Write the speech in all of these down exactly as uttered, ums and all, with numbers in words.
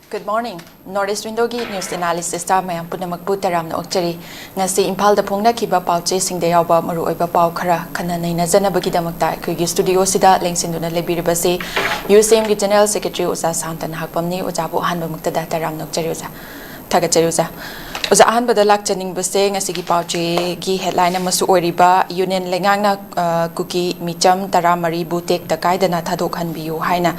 Good morning. North East Windowꯒꯤ news analysisꯇ ꯃꯌꯥꯝ ꯄꯨꯝꯅꯃꯛꯄꯨ ꯇꯔꯥꯝꯅ ꯑꯣꯛꯆꯔꯤ꯫ ꯉꯁꯤ ꯏꯝꯐꯥꯜꯗ ꯐꯣꯡꯅꯈꯤꯕ ꯄꯥꯎꯆꯦꯁꯤꯡꯗ ꯌꯥꯎꯕ ꯃꯔꯨꯑꯣꯏꯕ ꯄꯥꯎ ꯈꯔ ꯈꯟꯅ ꯅꯩꯅꯖꯅꯕꯒꯤꯗꯃꯛꯇ ꯑꯩꯈꯣꯏꯒꯤ studioꯁꯤꯗ ꯂꯦꯡꯁꯤꯟꯗꯨꯅ ꯂꯩꯕꯤꯔꯤꯕꯁꯤ UCMꯒꯤ General Secretary ꯑꯣꯖꯥ ꯁꯥꯟꯇ ꯅꯍꯥꯛꯄꯝꯅꯤ꯫ ꯑꯣꯖꯥꯕꯨ ꯑꯍꯥꯟꯕ ꯃꯛꯇꯗ ꯇꯔꯥꯝꯅ ꯑꯣꯛꯆꯔꯤ ꯑꯣꯖꯥ꯫ ꯊꯥꯒꯠꯆꯔꯤ ꯑꯣꯖꯥ꯫ ꯑꯣꯖꯥ, ꯑꯍꯥꯟꯕꯗ ꯂꯥꯛꯆꯅꯤꯡꯕꯁꯦ ꯉꯁꯤꯒꯤ ꯄꯥꯎꯆꯦꯒꯤ headline ꯑꯃꯁꯨ ꯑꯣꯏꯔꯤꯕ ꯌꯨꯅꯤꯌꯟ ꯂꯩꯉꯥꯛꯅ, ꯑ, ꯀꯨꯀꯤ ꯃꯤꯆꯝ ꯇꯔꯥꯃꯔꯤꯕꯨ ꯇꯦꯛꯇ ꯀꯥꯏꯗꯅ ꯊꯥꯗꯣꯛꯍꯟꯕꯤꯌꯨ ꯍꯥꯏꯅ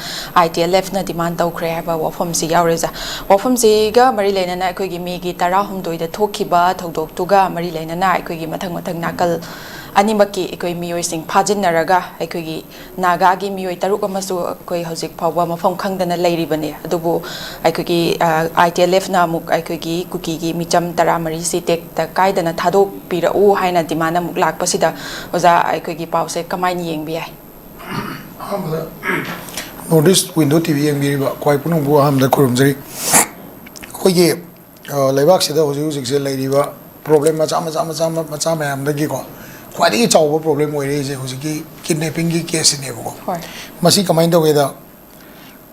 ITLFꯅ demand ꯇꯧꯈ꯭ꯔꯦ ꯍꯥꯏꯕ ꯋꯥꯐꯝꯁꯤ ꯌꯥꯎꯔꯦ ꯑꯣꯖꯥ꯫ ꯋꯥꯐꯝꯁꯤꯒ ꯃꯔꯤ ꯂꯩꯅꯅ ꯑꯩꯈꯣꯏꯒꯤ ꯃꯦꯒꯤ ꯇꯔꯥꯍꯨꯝꯗꯣꯏꯗ ꯊꯣꯛꯈꯤꯕ ꯊꯧꯗꯣꯛꯇꯨꯒ ꯃꯔꯤ ꯂꯩꯅꯅ ꯑꯩꯈꯣꯏꯒꯤ ꯃꯊꯪ ꯃꯊꯪ ꯅꯥꯀꯜ ꯑꯅꯤꯃꯛꯀꯤ ꯑꯩꯈꯣꯏ ꯃꯤꯑꯣꯏꯁꯤꯡ ꯐꯥꯖꯤꯟꯅꯔꯒ ꯑꯩꯈꯣꯏꯒꯤ ꯅꯥꯒꯥꯒꯤ ꯃꯤꯑꯣꯏ ꯇꯔꯨꯛ ꯑꯃꯁꯨ ꯑꯩꯈꯣꯏ ꯍꯧꯖꯤꯛ ꯐꯥꯎꯕ ꯃꯐꯝ ꯈꯪꯗꯅ ꯂꯩꯔꯤꯕꯅꯤ꯫ ꯑꯗꯨꯕꯨ ꯑꯩꯈꯣꯏꯒꯤ, ꯑ, ITLFꯅ ꯑꯃꯨꯛ ꯑꯩꯈꯣꯏꯒꯤ ꯀꯨꯀꯤꯒꯤ ꯃꯤꯆꯝ ꯇꯔꯥꯃꯔꯤꯁꯤ ꯇꯦꯛꯇ ꯀꯥꯏꯗꯅ ꯊꯥꯗꯣꯛꯄꯤꯔꯛꯎ ꯍꯥꯏꯅ demand ꯑꯃꯨꯛ ꯂꯥꯛꯄꯁꯤꯗ ꯑꯣꯖꯥ ꯑꯩꯈꯣꯏꯒꯤ ꯄꯥꯎꯁꯦ ꯀꯃꯥꯏꯅ ꯌꯦꯡꯕ ꯌꯥꯏ? ꯑꯍꯥꯟꯕꯗ North East Window TV ꯌꯦꯡꯕꯤꯔꯤꯕ ꯈ꯭ꯋꯥꯏ ꯄꯨꯝꯅꯃꯛꯄꯨ ꯑꯍꯥꯟꯕꯗ ꯈꯨꯔꯨꯝꯖꯔꯤ꯫ ꯑꯩꯈꯣꯏꯒꯤ, ꯑ, ꯂꯩꯕꯥꯛꯁꯤꯗ ꯍꯧꯖꯤꯛ ꯍꯧꯖꯤꯛꯁꯦ ꯂꯩꯔꯤꯕ problem ꯃꯆꯥ ꯃꯆꯥ ꯃꯆꯥ ꯃ-, ꯃꯆꯥ ꯃꯌꯥꯝꯗꯒꯤꯀꯣ ꯈ꯭ꯋꯥꯏꯗꯒꯤ ꯆꯥꯎꯕ problem ꯑꯣꯏꯔꯛꯏꯁꯦ ꯍꯧꯖꯤꯛꯀꯤ kidnappingꯒꯤ caseꯁꯤꯅꯦꯕꯀꯣ꯫ ꯍꯣꯏ꯫ ꯃꯁꯤ ꯀꯃꯥꯏꯅ ꯇꯧꯒꯦꯗ,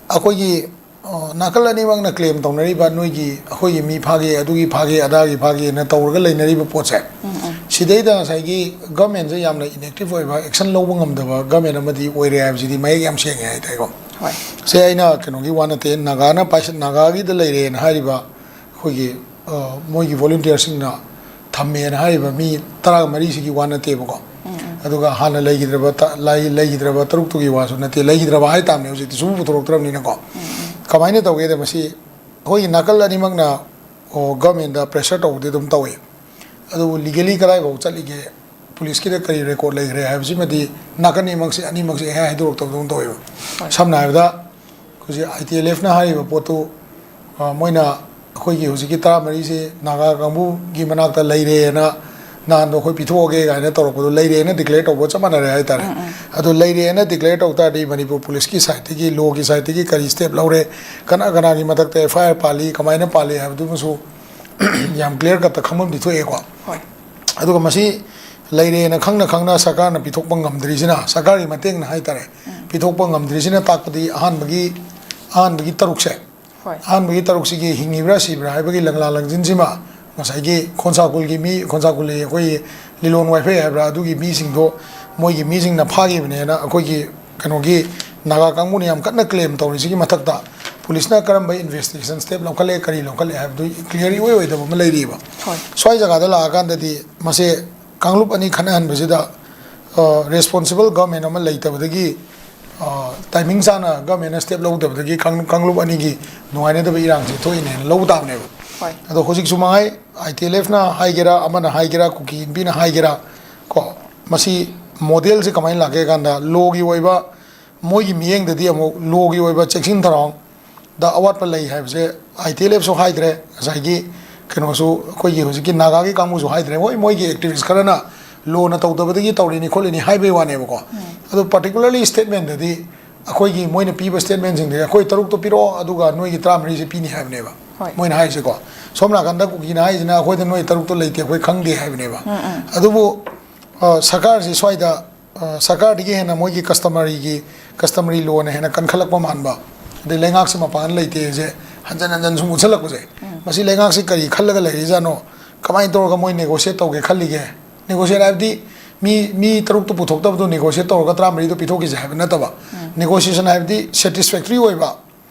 ꯑꯩꯈꯣꯏꯒꯤ, ꯑ, ꯅꯥꯀꯜ ꯑꯅꯤꯃꯛꯅ claim ꯇꯧꯅꯔꯤꯕ ꯅꯣꯏꯒꯤ, ꯑꯩꯈꯣꯏꯒꯤ ꯃꯤ ꯐꯥꯒꯦ, ꯑꯗꯨꯒꯤ ꯐꯥꯒꯦ, ꯑꯗꯥꯒꯤ ꯐꯥꯒꯦꯅ ꯇꯧꯔꯒ ꯂꯩꯅꯔꯤꯕ ꯄꯣꯠꯁꯦ, ꯎꯝ, ꯎꯝ꯫ ꯁꯤꯗꯩꯗ ꯉꯁꯥꯏꯒꯤ governmentꯁꯦ ꯌꯥꯝꯅ inactive ꯑꯣꯏꯕ, action ꯂꯧꯕ ꯉꯝꯗꯕ government ꯑꯃꯗꯤ ꯑꯣꯏꯔꯦ ꯍꯥꯏꯕꯁꯤꯗꯤ ꯃꯌꯦꯛ ꯌꯥꯝ ꯁꯦꯡꯉꯦ ꯍꯥꯏꯇꯥꯔꯦꯀꯣ꯫ ꯍꯣꯏ꯫ ꯁꯦ ꯑꯩꯅ ꯀꯩꯅꯣꯒꯤ ꯋꯥ ꯅꯠꯇꯦ, ꯅꯥꯒꯥꯅ ꯄꯥꯏꯁ-, ꯅꯥꯒꯥꯒꯤꯗ ꯂꯩꯔꯦꯅ ꯍꯥꯏꯔꯤꯕ ꯑꯩꯈꯣꯏꯒꯤ, ꯑ, ꯃꯣꯏꯒꯤ volunteerꯁꯤꯡꯅ ꯊꯝꯃꯦꯅ ꯍꯥꯏꯔꯤꯕ ꯃꯤ ꯇꯔꯥꯃꯔꯤꯁꯤꯒꯤ ꯋꯥ ꯅꯠꯇꯦꯕꯀꯣ꯫ ꯎꯝ, ꯎꯝ꯫ ꯑꯗꯨꯒ ꯍꯥꯟꯅ ꯂꯩꯈꯤꯗ꯭ꯔꯕ ꯇ-, ꯂꯩ-, ꯂꯩꯈꯤꯗ꯭ꯔꯕ ꯇꯔꯨꯛꯇꯨꯒꯤ ꯋꯥꯁꯨ ꯅꯠꯇꯦ, ꯂꯩꯈꯤꯗ꯭ꯔꯕ ꯍꯥꯏꯇꯥꯕꯅꯦ, ꯍꯧꯖꯤꯛꯇꯤ ꯁꯨꯝ ꯄꯨꯊꯣꯔꯛꯇ꯭ꯔꯕꯅꯤꯅꯀꯣ꯫ ꯎꯝ, ꯎꯝ꯫ ꯀꯃꯥꯏꯅ ꯇꯧꯒꯦꯗ, ꯃꯁꯤ ꯑꯩꯈꯣꯏꯒꯤ ꯅꯥꯀꯜ ꯑꯅꯤꯃꯛꯅ, ꯑꯣ, governmentꯗ pressure ꯇꯧꯕꯗꯤ ꯑꯗꯨꯝ ꯇꯧꯏ, ꯑꯗꯨꯕꯨ legally ꯀꯗꯥꯏꯐꯥꯎ ꯆꯠꯂꯤꯒꯦ, ꯄꯨꯂꯤꯁꯀꯤꯗ ꯀꯔꯤ record ꯂꯩꯈ꯭ꯔꯦ ꯍꯥꯏꯕꯁꯤꯃꯗꯤ ꯅꯥꯀꯟ ꯑꯅꯤꯃꯛꯁꯦ, ꯑꯅꯤꯃꯛꯁꯦ ꯏꯍꯥꯏ ꯍꯥꯏꯗꯣꯔꯛꯇꯕꯗꯧꯅ ꯇꯧꯋꯦꯕ꯫ ꯍꯣꯏ꯫ ꯁꯝꯅ ꯍꯥꯏꯔꯕꯗ, ꯍꯧꯖꯤꯛ ITLFꯅ ꯍꯥꯏꯔꯤꯕ ꯄꯣꯠꯇꯨ, ꯑ, ꯃꯣꯏꯅ ꯑꯩꯈꯣꯏꯒꯤ ꯍꯧꯖꯤꯛꯀꯤ ꯇꯔꯥꯃꯔꯤꯁꯦ ꯅꯥꯒꯥ ꯀꯥꯡꯕꯨꯒꯤ ꯃꯅꯥꯛꯇ ꯂꯩꯔꯦꯅ, ꯅꯍꯥꯟꯗꯣ ꯑꯩꯈꯣꯏ ꯄꯤꯊꯣꯛꯑꯒꯦ ꯀꯥꯏꯅ ꯇꯧꯔꯛꯄꯗꯣ, ꯂꯩꯔꯦꯅ declare ꯇꯧꯕ ꯆꯞ ꯃꯥꯟꯅꯔꯦ ꯍꯥꯏꯇꯥꯔꯦ꯫ ꯎꯝ, ꯎꯝ꯫ ꯑꯗꯣ ꯂꯩꯔꯦꯅ declare ꯇꯧ ꯇꯥꯔꯗꯤ ꯃꯅꯤꯄꯨꯔ ꯄꯨꯂꯤꯁꯀꯤ sideꯇꯒꯤ, lawꯒꯤ sideꯇꯒꯤ ꯀꯔꯤ step ꯂꯧꯔꯦ, ꯀꯅꯥ ꯀꯅꯥꯒꯤ ꯃꯊꯛꯇ FIR ꯄꯥꯜꯂꯤ, ꯀꯃꯥꯏꯅ ꯄꯥꯜꯂꯤ ꯍꯥꯏꯕꯗꯨꯃꯁꯨ ꯌꯥꯝ clear cutꯇ ꯈꯪꯐꯝꯗꯤ ꯊꯣꯛꯑꯦꯀꯣ꯫ ꯍꯣꯏ꯫ ꯑꯗꯨꯒ ꯃꯁꯤ ꯂꯩꯔꯦꯅ ꯈꯪꯅ ꯈꯪꯅ ꯁꯔꯀꯥꯔꯅ ꯄꯤꯊꯣꯛꯄ ꯉꯝꯗ꯭ꯔꯤꯁꯤꯅ, ꯁꯔꯀꯥꯔꯒꯤ ꯃꯇꯦꯡꯅ ꯍꯥꯏꯇꯥꯔꯦ, ꯎꯝ꯫ ꯄꯤꯊꯣꯛꯄ ꯉꯝꯗ꯭ꯔꯤꯁꯤꯅ ꯇꯥꯛꯄꯗꯤ ꯑꯍꯥꯟꯕꯒꯤ, ꯑꯍꯥꯟꯕꯒꯤ ꯇꯔꯨꯛꯁꯦ, ꯍꯣꯏ꯫ ꯑꯍꯥꯟꯕꯒꯤ ꯇꯔꯨꯛꯁꯤꯒꯤ ꯍꯤꯡꯉꯤꯕ꯭ꯔꯥ ꯁꯤꯕ꯭ꯔꯥ ꯍꯥꯏꯕꯒꯤ ꯂꯪꯂꯥ ꯂꯪꯖꯤꯟꯁꯤꯃ ꯉꯁꯥꯏꯒꯤ ꯈꯣꯟꯁꯥ ꯈꯨꯜꯒꯤ ꯃꯤ, ꯈꯣꯟꯁꯥ ꯈꯨꯜ ꯑꯩꯈꯣꯏꯒꯤ ꯂꯤꯂꯣꯡ ꯋꯥꯏꯐꯩ ꯍꯥꯏꯕ꯭ꯔꯥ, ꯑꯗꯨꯒꯤ ꯃꯤꯁꯤꯡꯗꯣ, ꯃꯣꯏꯒꯤ ꯃꯤꯁꯤꯡꯅ ꯐꯥꯈꯤꯕꯅꯦꯅ ꯑꯩꯈꯣꯏꯒꯤ ꯀꯩꯅꯣꯒꯤ ꯅꯥꯒꯥ ꯀꯥꯡꯕꯨꯅ ꯌꯥꯝ ꯀꯟꯅ claim ꯇꯧꯔꯤꯁꯤꯒꯤ ꯃꯊꯛꯇ ꯄꯨꯂꯤꯁꯅ ꯀꯔꯝꯕ investigation step ꯂꯧꯈꯠꯂꯦ, ꯀꯔꯤ ꯂꯧꯈꯠꯂꯦ ꯍꯥꯏꯕꯗꯨ clear ꯏꯑꯣꯏ ꯑꯣꯏꯗꯕ ꯑꯃ ꯂꯩꯔꯤꯕ꯫ ꯍꯣꯏ꯫ ꯁ꯭ꯋꯥꯏ ꯖꯒꯥꯗ ꯂꯥꯛꯑꯀꯥꯟꯗꯗꯤ ꯃꯁꯦ ꯀꯥꯡꯂꯨꯞ ꯑꯅꯤ ꯈꯠꯅꯍꯟꯕꯁꯤꯗ, ꯑ, responsible government ꯑꯃ ꯂꯩꯇꯕꯗꯒꯤ, ꯑ, timing ꯆꯥꯅ government ꯅ step ꯂꯧꯗꯕꯗꯒꯤ ꯀꯥꯡ-, ꯀꯥꯡꯂꯨꯞ ꯑꯅꯤꯒꯤ ꯅꯨꯡꯉꯥꯏꯅꯗꯕ ꯏꯔꯥꯡꯁꯦ ꯊꯣꯛꯏꯅꯦꯅ ꯂꯧꯕ ꯇꯥꯕꯅꯦꯕ꯫ ꯍꯣꯏ꯫ ꯑꯗꯣ ꯍꯧꯖꯤꯛꯁꯨ ꯃꯉꯥꯏ, ITLF ꯅ ꯍꯥꯏꯒꯦꯔꯥ, ꯑꯃꯅ ꯍꯥꯏꯒꯦꯔꯥ, ꯀꯨꯀꯤ ꯏꯟꯕꯤꯅ ꯍꯥꯏꯒꯦꯔꯥ, ꯀꯣ, ꯃꯁꯤ model ꯁꯦ ꯀꯃꯥꯏꯅ ꯂꯥꯛꯀꯦ ꯀꯥꯟꯗ, law ꯒꯤ ꯑꯣꯏꯕ, ꯃꯣꯏꯒꯤ ꯃꯤꯠꯌꯦꯡꯗꯗꯤ ꯑꯃꯨꯛ law ꯒꯤ ꯑꯣꯏꯕ ꯆꯦꯛꯁꯤꯟ ꯊꯧꯔꯥꯡ ꯗ ꯑꯋꯥꯠꯄ ꯂꯩ ꯍꯥꯏꯕꯁꯦ ITLF ꯁꯨ ꯍꯥꯏꯗ꯭ꯔꯦ, ꯉꯁꯥꯏꯒꯤ ꯀꯩꯅꯣꯁꯨ, ꯑꯩꯈꯣꯏꯒꯤ ꯍꯧꯖꯤꯛꯀꯤ ꯅꯥꯒꯥꯒꯤ ꯀꯥꯡꯕꯨꯁꯨ ꯍꯥꯏꯗ꯭ꯔꯦ꯫ ꯍꯣꯏ, ꯃꯣꯏꯒꯤ activist ꯈꯔꯅ law ꯅ ꯇꯧꯗꯕꯗꯒꯤ ꯇꯧꯔꯤꯅꯤ ꯈꯣꯠꯂꯤꯅꯤ ꯍꯥꯏꯕꯩ ꯋꯥꯅꯦꯕꯀꯣ꯫ ꯎꯝ꯫ ꯑꯗꯣ particularly statement ꯇꯗꯤ ꯑꯩꯈꯣꯏꯒꯤ ꯃꯣꯏꯅ ꯄꯤꯕ statement ꯁꯤꯡꯗꯗꯤ ꯑꯩꯈꯣꯏ ꯇꯔꯨꯛꯇꯣ ꯄꯤꯔꯛꯑꯣ ꯑꯗꯨꯒ ꯅꯣꯏꯒꯤ ꯇꯔꯥꯃꯔꯤꯁꯦ ꯄꯤꯅꯤ ꯍꯥꯏꯕꯅꯦꯕ꯫ ꯍꯣꯏ꯫ ꯃꯣꯏꯅ ꯍꯥꯏꯔꯤꯁꯦꯀꯣ꯫ ꯁꯣꯝ ꯅꯥꯀꯟꯗ ꯀꯨꯀꯤꯅ ꯍꯥꯏꯁꯤꯅ ꯑꯩꯈꯣꯏꯗ ꯅꯣꯏ ꯇꯔꯨꯛꯇꯣ ꯂꯩꯇꯦ, ꯑꯩꯈꯣꯏ ꯈꯪꯗꯦ ꯍꯥꯏꯕꯅꯦꯕ꯫ ꯎꯝ, ꯎꯝ꯫ ꯑꯗꯨꯕꯨ, ꯑ, ꯁꯔꯀꯥꯔꯁꯤ ꯁ꯭ꯋꯥꯏꯗ, ꯑ, ꯁꯔꯀꯥꯔꯗꯒꯤ ꯍꯦꯟꯅ ꯃꯣꯏꯒꯤ customary ꯒꯤ, customary law ꯅ ꯍꯦꯟꯅ ꯀꯟꯈꯠꯂꯛꯄ ꯃꯥꯟꯕ, ꯑꯗꯩ ꯂꯩꯉꯥꯛꯁꯤ ꯃꯄꯥꯟꯗ ꯂꯩꯇꯦꯁꯦ ꯍꯟꯖꯟ ꯍꯟꯖꯟ ꯁꯨꯝ ꯎꯠꯁꯜꯂꯛꯄꯁꯦ, ꯎꯝ꯫ ꯃꯁꯤ ꯂꯩꯉꯥꯛꯁꯤ ꯀꯔꯤ ꯈꯜꯂꯒ ꯂꯩꯔꯤꯖꯥꯠꯅꯣ? ꯀꯃꯥꯏꯅ ꯇꯧꯔꯒ ꯃꯣꯏ negotiate ꯇꯧꯒꯦ ꯈꯜꯂꯤꯒꯦ? Negotiate ꯍꯥꯏꯕꯗꯤ ꯃꯤ, ꯃꯤ ꯇꯔꯨꯛꯇꯨ ꯄꯨꯊꯣꯛꯇꯕꯗꯣ negotiate ꯇꯧꯔꯒ ꯇꯔꯥꯃꯔꯤꯗꯣ ꯄꯤꯊꯣꯛꯈꯤꯁꯦ ꯍꯥꯏꯕ ꯅꯠꯇꯕ, ꯎꯝ꯫ Negotiation ꯍꯥꯏꯕꯗꯤ satisfactory ꯑꯣꯏꯕ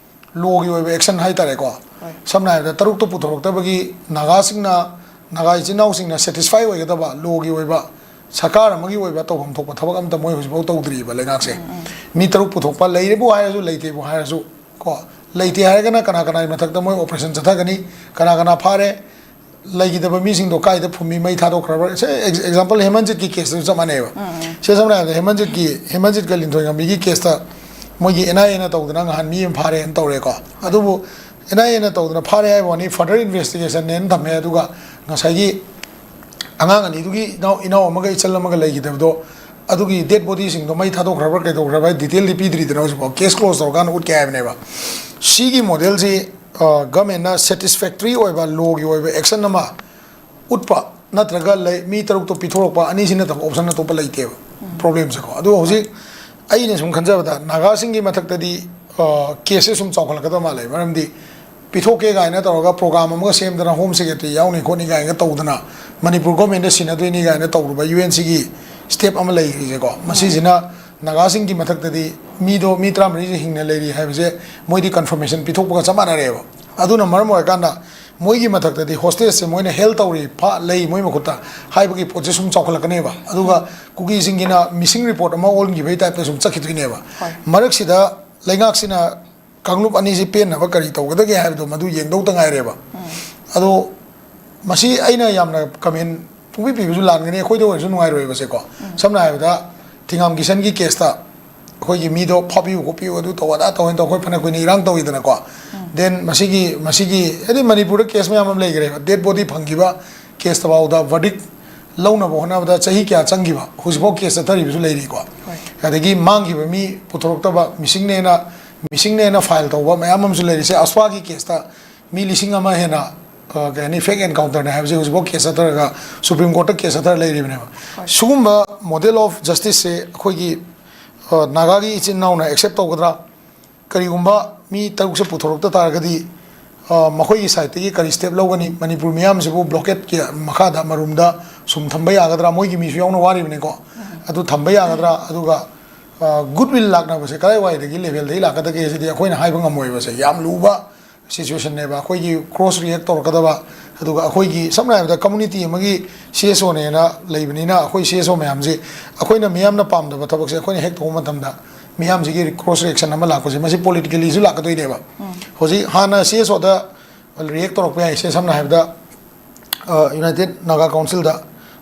law ꯒꯤ ꯑꯣꯏꯕ action ꯍꯥꯏꯇꯥꯔꯦꯀꯣ꯫ ꯍꯣꯏ꯫ ꯁꯝꯅ ꯍꯥꯏꯔꯕꯗ, ꯇꯔꯨꯛꯇꯣ ꯄꯨꯊꯣꯔꯛꯇꯕꯒꯤ ꯅꯥꯒꯥꯁꯤꯡꯅ, ꯅꯥꯒꯥ ꯏꯆꯤꯟ ꯏꯅꯥꯎꯁꯤꯡꯅ satisfy ꯑꯣꯏꯒꯗꯕ law ꯒꯤ ꯑꯣꯏꯕ, ꯁꯔꯀꯥꯔ ꯑꯃꯒꯤ ꯑꯣꯏꯕ ꯇꯧꯐꯝ ꯊꯣꯛꯄ ꯊꯕꯛ ꯑꯝꯇ ꯃꯣꯏ ꯍꯧꯖꯤꯛꯐꯥꯎ ꯇꯧꯗ꯭ꯔꯤꯕ ꯂꯩꯉꯥꯛꯁꯦ꯫ ꯎꯝ, ꯎꯝ꯫ ꯃꯤ ꯇꯔꯨꯛ ꯄꯨꯊꯣꯛꯄ, ꯂꯩꯔꯦꯕꯨ ꯍꯥꯏꯔꯁꯨ, ꯂꯩꯇꯦꯕꯨ ꯍꯥꯏꯔꯁꯨ ꯀꯣ, ꯂꯩꯇꯦ ꯍꯥꯏꯔꯒꯅ ꯀꯅꯥ ꯀꯅꯥꯒꯤ ꯃꯊꯛꯇ ꯃꯣꯏ operation ꯆꯠꯊꯒꯅꯤ, ꯀꯅꯥ ꯀꯅꯥ ꯐꯥꯔꯦ, ꯂꯩꯈꯤꯗꯕ ꯃꯤꯁꯤꯡꯗꯣ ꯀꯥꯏꯗ ꯐꯨꯝꯃꯤ, ꯃꯩ ꯊꯥꯗꯣꯛꯈ꯭ꯔꯕ꯭ꯔꯥ? ꯁꯦ, ex-, example ꯍꯦꯃꯟꯖꯤꯠꯀꯤ case ꯇꯁꯨ ꯆꯞ ꯃꯥꯟꯅꯩꯕ꯫ ꯎꯝ, ꯎꯝ꯫ ꯁꯦ, ꯁꯝꯅ ꯍꯥꯏꯔꯕꯗ, ꯍꯦꯃꯟꯖꯤꯠꯀꯤ, ꯍꯦꯃꯟꯖꯤꯠꯀ ꯂꯤꯟꯊꯣꯏꯉꯝꯕꯤꯒꯤ case ꯇ ꯃꯣꯏꯒꯤ NIA ꯅ ꯇꯧꯗꯅ ꯉꯍꯥꯟ ꯃꯤ ꯑꯃ ꯐꯥꯔꯦꯅ ꯇꯧꯔꯦꯀꯣ꯫ ꯑꯗꯨꯕꯨ NIA ꯅ ꯇꯧꯗꯅ ꯐꯥꯔꯦ ꯍꯥꯏꯕ ꯋꯥꯅꯤ, further investigation ꯅꯦꯅ ꯊꯝꯃꯦ꯫ ꯑꯗꯨꯒ ꯉꯁꯥꯏꯒꯤ ꯑꯉꯥꯡ ꯑꯅꯤꯗꯨꯒꯤ ꯏꯅꯥꯎ, ꯏꯅꯥꯎ ꯑꯃꯒ ꯏꯆꯜ ꯑꯃꯒ ꯂꯩꯈꯤꯗꯕꯗꯣ, ꯑꯗꯨꯒꯤ dead body ꯁꯤꯡꯗꯣ ꯃꯩ ꯊꯥꯗꯣꯛꯈ꯭ꯔꯕ꯭ꯔꯥ ꯀꯩꯗꯧꯈ꯭ꯔꯕ꯭ꯔꯥ detail ꯗꯤ ꯄꯤꯗ꯭ꯔꯤꯗꯅ ꯍꯧꯖꯤꯛꯐꯥꯎ꯫ Case close ꯇꯧꯔꯀꯥꯟꯗ ꯎꯠꯀꯦ ꯍꯥꯏꯕꯅꯦꯕ꯫ ꯁꯤꯒꯤ model ꯁꯤ, ꯑ, government ꯅ satisfactory ꯑꯣꯏꯕ law ꯒꯤ ꯑꯣꯏꯕ action ꯑꯃ ꯎꯠꯄ ꯅꯠꯇ꯭ꯔꯒ ꯂꯩ, ꯃꯤ ꯇꯔꯨꯛꯇꯣ ꯄꯤꯊꯣꯔꯛꯄ, ꯑꯅꯤꯁꯤ ꯅꯠꯇꯕ option ꯑꯇꯣꯞꯄ ꯂꯩꯇꯦꯕ꯫ ꯎꯝ꯫ Problem ꯁꯦꯀꯣ꯫ ꯑꯗꯨ ꯍꯧꯖꯤꯛ ꯑꯩꯅ ꯁꯨꯝ ꯈꯟꯖꯕꯗ ꯅꯥꯒꯥꯁꯤꯡꯒꯤ ꯃꯊꯛꯇꯗꯤ, ꯑ, case ꯁꯦ ꯁꯨꯝ ꯆꯥꯎꯈꯠꯂꯛꯀꯗꯕ ꯃꯥꯜꯂꯦ꯫ ꯃꯔꯝꯗꯤ ꯄꯤꯊꯣꯛꯀꯦ ꯀꯥꯏꯅ ꯇꯧꯔꯒ ꯄ꯭ꯔꯣꯒ꯭ꯔꯥꯝ ꯑꯃꯒ ꯁꯦꯝꯗꯅ ꯍꯣꯝ ꯁꯦꯀ꯭ꯔꯦꯇꯔꯤ ꯌꯥꯎꯅꯤ ꯈꯣꯠꯅꯤ ꯀꯥꯏꯅꯒ ꯇꯧꯗꯅ ꯃꯅꯤꯄꯨꯔ ꯒꯣꯔꯃꯦꯟꯗ ꯁꯤꯟꯅꯗꯣꯏꯅꯤ ꯀꯥꯏꯅ ꯇꯧꯔꯨꯕ ꯌꯨ ꯑꯦꯟ ꯁꯤꯒꯤ ꯁ꯭ꯇꯦꯞ ꯑꯃ ꯂꯩꯔꯤꯁꯦꯀꯣ꯫ ꯃꯁꯤꯁꯤꯅ ꯅꯥꯒꯥꯁꯤꯡꯒꯤ ꯃꯊꯛꯇꯗꯤ ꯃꯤꯗꯣ ꯃꯤ ꯇꯔꯥꯃꯔꯤꯁꯦ ꯍꯤꯡꯅ ꯂꯩꯔꯤ ꯍꯥꯏꯕꯁꯦ ꯃꯣꯏꯗꯤ ꯀꯟꯐꯔꯃꯦꯁꯟ ꯄꯤꯊꯣꯛꯄꯒ ꯆꯞ ꯃꯥꯟꯅꯔꯦꯕ꯫ ꯑꯗꯨꯅ ꯃꯔꯝ ꯑꯣꯏꯔꯀꯥꯟꯗ ꯃꯣꯏꯒꯤ ꯃꯊꯛꯇꯗꯤ ꯍꯣꯁꯇꯦꯖꯁꯦ ꯃꯣꯏꯅ ꯍꯦꯜ ꯇꯧꯔꯤ, ꯐꯥ-, ꯂꯩ ꯃꯣꯏ ꯃꯈꯨꯠꯇ ꯍꯥꯏꯕꯒꯤ ꯄꯣꯠꯁꯦ ꯁꯨꯝ ꯆꯥꯎꯈꯠꯂꯛꯀꯅꯦꯕ꯫ ꯑꯗꯨꯒ ꯀꯨꯀꯤꯁꯤꯡꯒꯤꯅ ꯃꯤꯁꯤꯡ ꯔꯤꯄꯣꯔꯠ ꯑꯃ ꯑꯣꯟꯈꯤꯕꯒꯤ ꯇꯥꯏꯞꯇ ꯁꯨꯝ ꯆꯠꯈꯤꯗꯣꯏꯅꯦꯕ꯫ ꯍꯣꯏ꯫ ꯃꯔꯛꯁꯤꯗ ꯂꯩꯉꯥꯛꯁꯤꯅ ꯀꯥꯡꯂꯨꯞ ꯑꯅꯤꯁꯤ ꯄꯦꯟꯅꯕ ꯀꯔꯤ ꯇꯧꯒꯗꯒꯦ ꯍꯥꯏꯕꯗꯣ ꯃꯗꯨ ꯌꯦꯡꯗꯧꯇ ꯉꯥꯏꯔꯦꯕ꯫ ꯑꯗꯣ ꯃꯁꯤ ꯑꯩꯅ ꯌꯥꯝꯅ ꯀꯃꯦꯟ ꯄꯨꯡꯄꯤ ꯄꯤꯕꯁꯨ ꯂꯥꯟꯒꯅꯤ, ꯑꯩꯈꯣꯏꯗ ꯑꯣꯏꯔꯁꯨ ꯅꯨꯡꯉꯥꯏꯔꯣꯏꯕꯁꯦꯀꯣ꯫ ꯁꯝꯅ ꯍꯥꯏꯔꯕꯗ ꯊꯤꯉꯥꯝ ꯀꯤꯁꯟꯒꯤ ꯀꯦꯁꯇ ꯑꯩꯈꯣꯏꯒꯤ ꯃꯤꯗꯣ ꯐꯥꯕꯤꯌꯨ ꯈꯣꯠꯄꯤꯌꯨ ꯑꯗꯨ ꯇꯧ ꯑꯗꯥ ꯇꯧ ꯍꯥꯏꯅ ꯇꯧ ꯑꯩꯈꯣꯏ ꯐꯅ ꯀꯨꯏꯅ ꯏꯔꯥꯡ ꯇꯧꯋꯤꯗꯅꯀꯣ꯫ ꯗꯦꯟ ꯃꯁꯤꯒꯤ, ꯃꯁꯤꯒꯤ ꯍꯥꯏꯗꯤ ꯃꯅꯤꯄꯨꯔꯗ ꯀꯦꯁ ꯃꯌꯥꯝ ꯑꯃ ꯂꯩꯈ꯭ꯔꯦꯕ, ꯗꯦꯠ ꯕꯣꯗꯤ ꯐꯪꯈꯤꯕ ꯀꯦꯁꯇ ꯐꯥꯎꯗ ꯚꯔꯗꯤꯛ ꯂꯧꯅꯕ ꯍꯣꯠꯅꯕꯗ ꯆꯍꯤ ꯀꯌꯥ ꯆꯪꯈꯤꯕ, ꯍꯧꯖꯤꯛꯐꯥꯎ ꯀꯦꯁ ꯆꯠꯊꯔꯤꯕꯁꯨ ꯂꯩꯔꯤꯀꯣ꯫ ꯑꯗꯒꯤ ꯃꯥꯡꯈꯤꯕ ꯃꯤ ꯄꯨꯊꯣꯔꯛꯇꯕ, ꯃꯤꯁꯤꯡꯅꯦꯅ, ꯃꯤꯁꯤꯡꯅꯦꯅ ꯐꯥꯏꯜ ꯇꯧꯕ ꯃꯌꯥꯝ ꯑꯃꯁꯨ ꯂꯩꯔꯤꯁꯦ꯫ ꯑꯁ꯭ꯋꯥꯒꯤ ꯀꯦꯁꯇ ꯃꯤ ꯂꯤꯁꯤꯡ ꯑꯃ ꯍꯦꯟꯅ, ꯑ, ꯀꯩ ꯍꯥꯏꯅꯤ, ꯐꯦꯛ ꯑꯦꯟꯀꯥꯎꯟꯇꯔꯅꯦ ꯍꯥꯏꯕꯁꯦ ꯍꯧꯖꯤꯛꯐꯥꯎ ꯀꯦꯁ ꯆꯠꯊꯔꯒ ꯁꯨꯄ꯭ꯔꯤꯝ ꯀꯣꯔꯠꯇ ꯀꯦꯁ ꯆꯠꯊꯔ ꯂꯩꯔꯤꯕꯅꯦꯕ꯫ ꯁꯤꯒꯨꯝꯕ ꯃꯣꯗꯦꯜ ꯑꯣꯐ ꯖꯁꯇꯤꯁꯁꯦ ꯑꯩꯈꯣꯏꯒꯤ, ꯑ, ꯅꯥꯒꯥꯒꯤ ꯏꯆꯤꯟ ꯏꯅꯥꯎꯅ ꯑꯦꯛꯁꯦꯞ ꯇꯧꯒꯗ꯭ꯔꯥ? ꯀꯔꯤꯒꯨꯝꯕ ꯃꯤ ꯇꯔꯨꯛꯁꯦ ꯄꯨꯊꯣꯔꯛꯇ ꯇꯥꯔꯒꯗꯤ, ꯑ, ꯃꯈꯣꯏꯒꯤ ꯁꯥꯏꯠꯇꯒꯤ ꯀꯔꯤ ꯁ꯭ꯇꯦꯞ ꯂꯧꯒꯅꯤ? ꯃꯅꯤꯄꯨꯔ ꯃꯤꯌꯥꯝꯁꯤꯕꯨ ꯕ꯭ꯂꯣꯀꯦꯠꯀꯤ ꯃꯈꯥꯗ ꯃꯔꯨꯝꯗ ꯁꯨꯝ ꯊꯝꯕ ꯌꯥꯒꯗ꯭ꯔꯥ? ꯃꯣꯏꯒꯤ ꯃꯤꯁꯨ ꯌꯥꯎꯅ ꯋꯥꯔꯤꯕꯅꯤꯀꯣ꯫ ꯑꯗꯨ ꯊꯝꯕ ꯌꯥꯒꯗ꯭ꯔꯥ? ꯑꯗꯨꯒ, ꯑ, ꯒꯨꯗ ꯋꯤꯜ ꯂꯥꯛꯅꯕꯁꯦ ꯀꯗꯥꯏꯋꯥꯏꯗꯒꯤ ꯂꯦꯚꯦꯜꯗꯒꯤ ꯂꯥꯛꯀꯗꯒꯦ ꯁꯤꯗꯤ ꯑꯩꯈꯣꯏꯅ ꯍꯥꯏꯕ ꯉꯝꯃꯣꯏꯕꯁꯦ꯫ ꯌꯥꯝ ꯂꯨꯕ ꯁꯤꯆꯨꯋꯦꯁꯟꯅꯦꯕ꯫ ꯑꯩꯈꯣꯏꯒꯤ ꯀ꯭ꯔꯣꯁ ꯔꯤꯌꯦꯛ ꯇꯧꯔꯛꯀꯗꯕ, ꯑꯗꯨꯒ ꯑꯩꯈꯣꯏꯒꯤ ꯁꯝꯅ ꯍꯥꯏꯔꯕꯗ ꯀꯝꯃꯨꯅꯤꯇꯤ ꯑꯃꯒꯤ ꯁꯤ ꯑꯦꯁ ꯑꯣꯅꯦꯅ ꯂꯩꯕꯅꯤꯅ ꯑꯩꯈꯣꯏ ꯁꯤ ꯑꯦꯁ ꯑꯣ ꯃꯌꯥꯝꯁꯦ ꯑꯩꯈꯣꯏꯅ ꯃꯤꯌꯥꯝꯅ ꯄꯥꯝꯗꯕ ꯊꯕꯛꯁꯦ ꯑꯩꯈꯣꯏꯅ ꯍꯦꯛ ꯇꯧꯕ ꯃꯇꯝꯗ ꯃꯤꯌꯥꯝꯁꯤꯒꯤ ꯀ꯭ꯔꯣꯁ ꯔꯤꯌꯦꯛꯁꯟ ꯑꯃ ꯂꯥꯛꯄꯁꯦ ꯃꯁꯤ ꯄꯣꯂꯤꯇꯤꯀꯦꯂꯤꯁꯨ ꯂꯥꯛꯀꯗꯣꯏꯅꯦꯕ꯫ ꯍꯧꯖꯤꯛ ꯍꯥꯟꯅ ꯁꯤ ꯑꯦꯁ ꯑꯣꯗ ꯔꯤꯌꯦꯛ ꯇꯧꯔꯛꯄ ꯌꯥꯏ꯫ ꯁꯦ ꯁꯝꯅ ꯍꯥꯏꯔꯕꯗ, ꯑ, ꯌꯨꯅꯥꯏꯇꯦꯠ ꯅꯥꯒꯥ ꯀꯥꯎꯟꯁꯤꯜꯗ,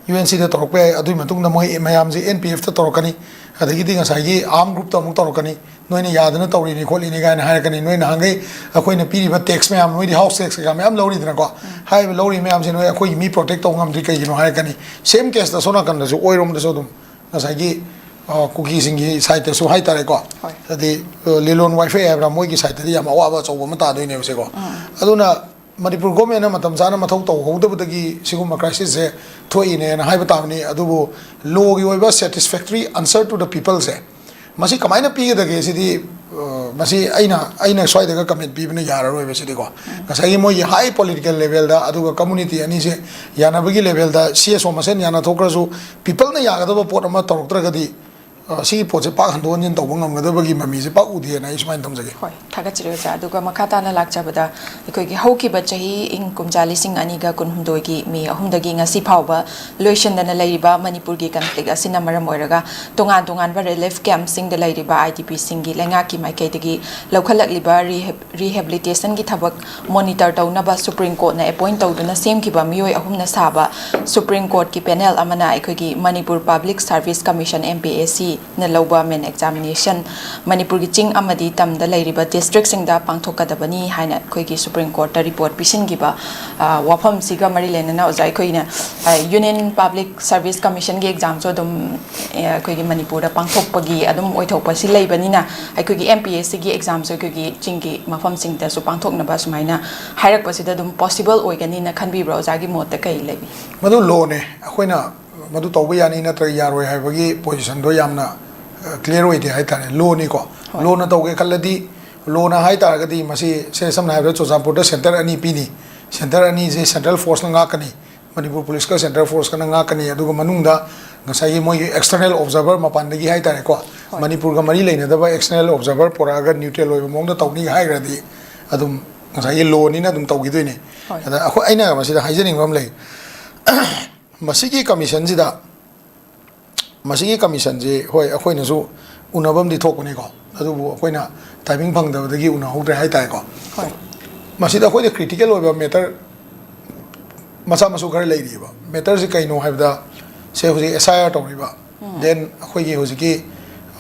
ꯌꯨ ꯑꯦꯟ ꯁꯤꯗ ꯇꯧꯔꯛꯄ ꯌꯥꯏ꯫ ꯑꯗꯨꯒꯤ ꯃꯇꯨꯡꯗ ꯃꯣꯏ ꯃꯌꯥꯝꯁꯦ ꯑꯦꯟ ꯄꯤ ꯑꯦꯐꯇ ꯇꯧꯔꯛꯀꯅꯤ, ꯑꯗꯒꯤꯗꯤ ꯉꯁꯥꯏꯒꯤ ꯑꯥꯔꯝ ꯒ꯭ꯔꯨꯞꯇ ꯑꯃꯨꯛ ꯇꯧꯔꯛꯀꯅꯤ꯫ "ꯅꯣꯏꯅ ꯌꯥꯗꯅ ꯇꯧꯔꯤꯅꯤ ꯈꯣꯠꯂꯤꯅꯤ" ꯀꯥꯏꯅ ꯍꯥꯏꯔꯛꯀꯅꯤ꯫ "ꯅꯣꯏ ꯅꯍꯥꯟꯈꯩ ꯑꯩꯈꯣꯏꯅ ꯄꯤꯔꯤꯕ ꯇꯦꯛꯁ ꯃꯌꯥꯝ, ꯅꯣꯏꯗꯤ ꯍꯥꯎꯁ ꯇꯦꯛꯁ ꯀꯩꯀꯥ ꯃꯌꯥꯝ ꯂꯧꯔꯤꯗꯅꯀꯣ, ꯍꯥꯏꯔꯤꯕ ꯂꯧꯔꯤꯕ ꯃꯌꯥꯝꯁꯦ ꯅꯣꯏ ꯑꯩꯈꯣꯏꯒꯤ ꯃꯤ ꯄ꯭ꯔꯣꯇꯦꯛ ꯇꯧꯕ ꯉꯝꯗ꯭ꯔꯤ ꯀꯩꯒꯤꯅꯣ?" ꯍꯥꯏꯔꯛꯀꯅꯤ꯫ ꯁꯦꯝ ꯀꯦꯁꯇ ꯑꯁꯣꯝ ꯅꯥꯀꯟꯗꯁꯨ ꯑꯣꯏꯔꯣꯝꯗꯁꯨ ꯑꯗꯨꯝ ꯉꯁꯥꯏꯒꯤ, ꯑ, ꯀꯨꯀꯤꯁꯤꯡꯒꯤ ꯁꯥꯏꯠꯇꯁꯨ ꯍꯥꯏꯇꯥꯔꯦꯀꯣ꯫ ꯍꯣꯏ꯫ ꯍꯥꯏꯗꯤ, ꯑ, ꯂꯤꯂꯣꯟ ꯋꯥꯏꯐꯩ ꯍꯥꯏꯕ꯭ꯔꯥ, ꯃꯣꯏꯒꯤ ꯁꯥꯏꯠꯇꯗꯤ ꯌꯥꯝ ꯑꯋꯥꯕ ꯑꯆꯧꯕ ꯑꯃ ꯇꯥꯗꯣꯏꯅꯦꯕꯁꯦꯀꯣ꯫ ꯑꯗꯨꯅ ꯃꯅꯤꯄꯨꯔ ꯒꯣꯔꯃꯦꯟꯅ ꯃꯇꯝ ꯆꯥꯅ ꯃꯊꯧ ꯇꯧꯍꯧꯗꯕꯗꯒꯤ ꯁꯤꯒꯨꯝꯕ ꯀ꯭ꯔꯥꯏꯁꯤꯁꯁꯦ ꯊꯣꯛꯏꯅꯦꯅ ꯍꯥꯏꯕ ꯇꯥꯕꯅꯤ꯫ ꯑꯗꯨꯕꯨ ꯂꯣꯒꯤ ꯑꯣꯏꯕ satisfactory answer to the peopleꯁꯦ ꯃꯁꯤ ꯀꯃꯥꯏꯅ ꯄꯤꯒꯗꯒꯦ ꯁꯤꯗꯤ ꯃꯁꯤ ꯑꯩꯅ ꯑꯩꯅ ꯁ꯭ꯋꯥꯏꯗꯒ ꯀꯃꯦꯟ ꯄꯤꯕꯅ ꯌꯥꯔꯔꯣꯏꯕ ꯁꯤꯗꯤꯀꯣ꯫ ꯉꯁꯥꯏꯒꯤ ꯃꯣꯏꯒꯤ ꯍꯥꯏ ꯄꯣꯂꯤꯇꯤꯀꯦꯜ ꯂꯦꯚꯦꯜꯗ, ꯑꯗꯨꯒ ꯀꯝꯃꯨꯅꯤꯇꯤ ꯑꯅꯤꯁꯦ ꯌꯥꯅꯕꯒꯤ ꯂꯦꯚꯦꯜꯗ ꯁꯤ ꯑꯦꯁ ꯑꯣ ꯃꯁꯦꯟ ꯌꯥꯅ ꯊꯣꯛꯈ꯭ꯔꯁꯨ, ꯄꯤꯄꯜꯅ ꯌꯥꯒꯗꯕ ꯄꯣꯠ ꯑꯃ ꯇꯧꯔꯛꯇ꯭ꯔꯒꯗꯤ, ꯑ, ꯁꯤꯒꯤ ꯄꯣꯠꯁꯦ ꯄꯥꯛ ꯍꯟꯗꯣꯛ ꯍꯟꯖꯤꯟ ꯇꯧꯕ ꯉꯝꯒꯗꯕꯒꯤ ꯃꯃꯤꯁꯦ ꯄꯥꯛ ꯎꯗꯦꯅ ꯑꯩ ꯁꯨꯃꯥꯏꯅ ꯊꯝꯖꯒꯦ꯫ ꯍꯣꯏ, ꯊꯥꯒꯠꯆꯔꯤ ꯑꯣꯖꯥ꯫ ꯑꯗꯨꯒ ꯃꯈꯥ ꯇꯥꯅ ꯂꯥꯛꯆꯕꯗ, ꯑꯩꯈꯣꯏꯒꯤ ꯍꯧꯈꯤꯕ ꯆꯍꯤ ꯏꯪ ꯀꯨꯝꯖꯥ ꯂꯤꯁꯤꯡ ꯑꯅꯤꯒ ꯀꯨꯟꯍꯨꯝꯗꯣꯏꯒꯤ ꯃꯦ ꯑꯍꯨꯝꯗꯒꯤ ꯉꯁꯤ ꯐꯥꯎꯕ ꯂꯣꯏꯁꯤꯟꯗꯅ ꯂꯩꯔꯤꯕ ꯃꯅꯤꯄꯨꯔꯒꯤ ꯀꯟꯐ꯭ꯂꯤꯛ ꯑꯁꯤꯅ ꯃꯔꯝ ꯑꯣꯏꯔꯒ ꯇꯣꯉꯥꯟ ꯇꯣꯉꯥꯟꯕ ꯔꯤꯂꯤꯐ ꯀꯦꯝꯞꯁꯤꯡꯗ ꯂꯩꯔꯤꯕ ꯑꯥꯏ ꯗꯤ ꯄꯤꯁꯤꯡꯒꯤ ꯂꯩꯉꯥꯛꯀꯤ ꯃꯥꯏꯀꯩꯗꯒꯤ ꯂꯧꯈꯠꯂꯛꯂꯤꯕ ꯔꯤꯍꯦꯕ-, ꯔꯤꯍꯦꯕꯤꯂꯤꯇꯦꯁꯟꯒꯤ ꯊꯕꯛ ꯃꯣꯅꯤꯇꯔ ꯇꯧꯅꯕ ꯁꯨꯄ꯭ꯔꯤꯝ ꯀꯣꯔꯠꯅ ꯑꯦꯄꯣꯏꯟꯠ ꯇꯧꯗꯨꯅ ꯁꯦꯝꯈꯤꯕ ꯃꯤꯑꯣꯏ ꯑꯍꯨꯝꯅ ꯁꯥꯕ ꯁꯨꯄ꯭ꯔꯤꯝ ꯀꯣꯔꯠꯀꯤ ꯄꯦꯅꯦꯜ ꯑꯃꯅ ꯑꯩꯈꯣꯏꯒꯤ Manipur public service commission, M P S C, ꯅ ꯂꯧꯕ ꯃꯦꯟ ꯑꯦꯛꯖꯥꯃꯤꯅꯦꯁꯟ ꯃꯅꯤꯄꯨꯔꯒꯤ ꯆꯤꯡ ꯑꯃꯗꯤ ꯇꯝꯗ ꯂꯩꯔꯤꯕ ꯗꯤꯁꯇ꯭ꯔꯤꯛꯁꯤꯡꯗ ꯄꯥꯡꯊꯣꯛꯀꯗꯕꯅꯤ ꯍꯥꯏꯅ ꯑꯩꯈꯣꯏꯒꯤ ꯁꯨꯄ꯭ꯔꯤꯝ ꯀꯣꯔꯠꯇ ꯔꯤꯄꯣꯔꯠ ꯄꯤꯁꯤꯟꯈꯤꯕ, ꯑ, ꯋꯥꯐꯝꯁꯤꯒ ꯃꯔꯤ ꯂꯩꯅꯅ ꯑꯣꯖꯥ, ꯑꯩꯈꯣꯏꯅ, ꯑ, ꯌꯨꯅꯤꯌꯟ ꯄꯕ꯭ꯂꯤꯛ ꯁꯔꯚꯤꯁ ꯀꯃꯤꯁꯟꯒꯤ ꯑꯦꯛꯖꯥꯝꯁꯨ ꯑꯗꯨꯝ, ꯑ, ꯑꯩꯈꯣꯏꯒꯤ ꯃꯅꯤꯄꯨꯔꯗ ꯄꯥꯡꯊꯣꯛꯄꯒꯤ ꯑꯗꯨꯝ ꯑꯣꯏꯊꯣꯛꯄꯁꯤ ꯂꯩꯕꯅꯤꯅ, ꯑꯩꯈꯣꯏꯒꯤ ꯑꯦꯝ ꯄꯤ ꯑꯦꯁ ꯁꯤꯒꯤ ꯑꯦꯛꯖꯥꯝꯁꯨ ꯑꯩꯈꯣꯏꯒꯤ ꯆꯤꯡꯒꯤ ꯃꯐꯝꯁꯤꯡꯗꯁꯨ ꯄꯥꯡꯊꯣꯛꯅꯕ ꯁꯨꯃꯥꯏꯅ ꯍꯥꯏꯔꯛꯄꯁꯤꯗ ꯑꯗꯨꯝ ꯄꯣꯁꯤꯕꯜ ꯑꯣꯏꯒꯅꯤꯅ ꯈꯟꯕꯤꯕ꯭ꯔꯣ? ꯑꯣꯖꯥꯒꯤ ꯃꯣꯠꯇ ꯀꯔꯤ ꯂꯩꯕꯤ? ꯃꯗꯨ ꯂꯣꯅꯦ꯫ ꯑꯩꯈꯣꯏꯅ ꯃꯗꯨ ꯇꯧꯕ ꯌꯥꯅꯤ ꯅꯠꯇ꯭ꯔꯒ ꯌꯥꯔꯣꯏ ꯍꯥꯏꯕꯒꯤ ꯄꯣꯖꯤꯁꯟꯗꯣ ꯌꯥꯝꯅ, ꯑ, ꯀ꯭ꯂꯤꯌꯥꯔ ꯑꯣꯏꯗꯦ ꯍꯥꯏꯇꯥꯔꯦ꯫ ꯂꯣꯅꯤꯀꯣ꯫ ꯍꯣꯏ꯫ ꯂꯣꯅ ꯇꯧꯒꯦ ꯈꯜꯂꯗꯤ, ꯂꯣꯅ ꯍꯥꯏ ꯇꯥꯔꯒꯗꯤ ꯃꯁꯤ, ꯁꯦ, ꯁꯝꯅ ꯍꯥꯏꯔꯕꯗ ꯆꯨꯔꯆꯥꯟꯄꯨꯔꯗ ꯁꯦꯟꯇꯔ ꯑꯅꯤ ꯄꯤꯅꯤ, ꯁꯦꯟꯇꯔ ꯑꯅꯤꯁꯦ ꯁꯦꯟꯇ꯭ꯔꯦꯜ ꯐꯣꯔꯁꯅ ꯉꯥꯛꯀꯅꯤ, ꯃꯅꯤꯄꯨꯔ ꯄꯨꯂꯤꯁꯀ ꯁꯦꯟꯇ꯭ꯔꯦꯜ ꯐꯣꯔꯁꯀꯅ ꯉꯥꯛꯀꯅꯤ, ꯑꯗꯨꯒ ꯃꯅꯨꯡꯗ ꯉꯁꯥꯏꯒꯤ ꯃꯣꯏꯒꯤ ꯑꯦꯛꯁꯇꯔꯅꯦꯜ ꯑꯣꯕꯖꯥꯔꯚꯔ ꯃꯄꯥꯟꯗꯒꯤ ꯍꯥꯏ ꯇꯥꯔꯦꯀꯣ, ꯍꯣꯏ꯫ ꯃꯅꯤꯄꯨꯔꯒ ꯃꯔꯤ ꯂꯩꯅꯗꯕ ꯑꯦꯛꯁꯇꯔꯅꯦꯜ ꯑꯣꯕꯖꯥꯔꯚꯔ ꯄꯨꯔꯛꯑꯒ ꯅ꯭ꯌꯨꯇ꯭ꯔꯦꯜ ꯑꯣꯏꯕ ꯃꯑꯣꯡꯗ ꯇꯧꯅꯤ ꯍꯥꯏꯈ꯭ꯔꯗꯤ, ꯑꯗꯨꯝ ꯉꯁꯥꯏꯒꯤ ꯂꯣꯅꯤꯅ ꯑꯗꯨꯝ ꯇꯧꯈꯤꯗꯣꯏꯅꯤ꯫ ꯍꯣꯏ꯫ ꯑꯗ ꯑꯩꯈꯣꯏ, ꯑꯩꯅ ꯃꯁꯤꯗ ꯍꯥꯏꯖꯅꯤꯡꯕ ꯑꯃ ꯂꯩ꯫ ꯃꯁꯤꯒꯤ ꯀꯃꯤꯁꯟꯁꯤꯗ, ꯃꯁꯤꯒꯤ ꯀꯃꯤꯁꯟꯁꯤ, ꯍꯣꯏ, ꯑꯩꯈꯣꯏꯅꯁꯨ ꯎꯅꯕ ꯑꯃꯗꯤ ꯊꯣꯛꯄꯅꯤꯀꯣ, ꯑꯗꯨꯕꯨ ꯑꯩꯈꯣꯏꯅ ꯇꯥꯏꯃꯤꯡ ꯐꯪꯗꯕꯗꯒꯤ ꯎꯅꯍꯧꯗ꯭ꯔꯦ ꯍꯥꯏꯇꯥꯔꯦꯀꯣ꯫ ꯍꯣꯏ꯫ ꯃꯁꯤꯗ ꯑꯩꯈꯣꯏꯗ ꯀ꯭ꯔꯤꯇꯤꯀꯦꯜ ꯑꯣꯏꯕ ꯃꯦꯇꯔ ꯃꯆꯥ ꯃꯁꯨ ꯈꯔ ꯂꯩꯔꯤꯑꯕ꯫ ꯃꯦꯇꯔꯁꯤ ꯀꯩꯅꯣ ꯍꯥꯏꯕꯗ, ꯁꯦ, ꯍꯧꯖꯤꯛ ꯑꯦꯁ ꯑꯥꯏ ꯑꯥꯔ ꯇꯧꯔꯤꯕ, ꯎꯝ꯫ Then ꯑꯩꯈꯣꯏꯒꯤ ꯍꯧꯖꯤꯛꯀꯤ,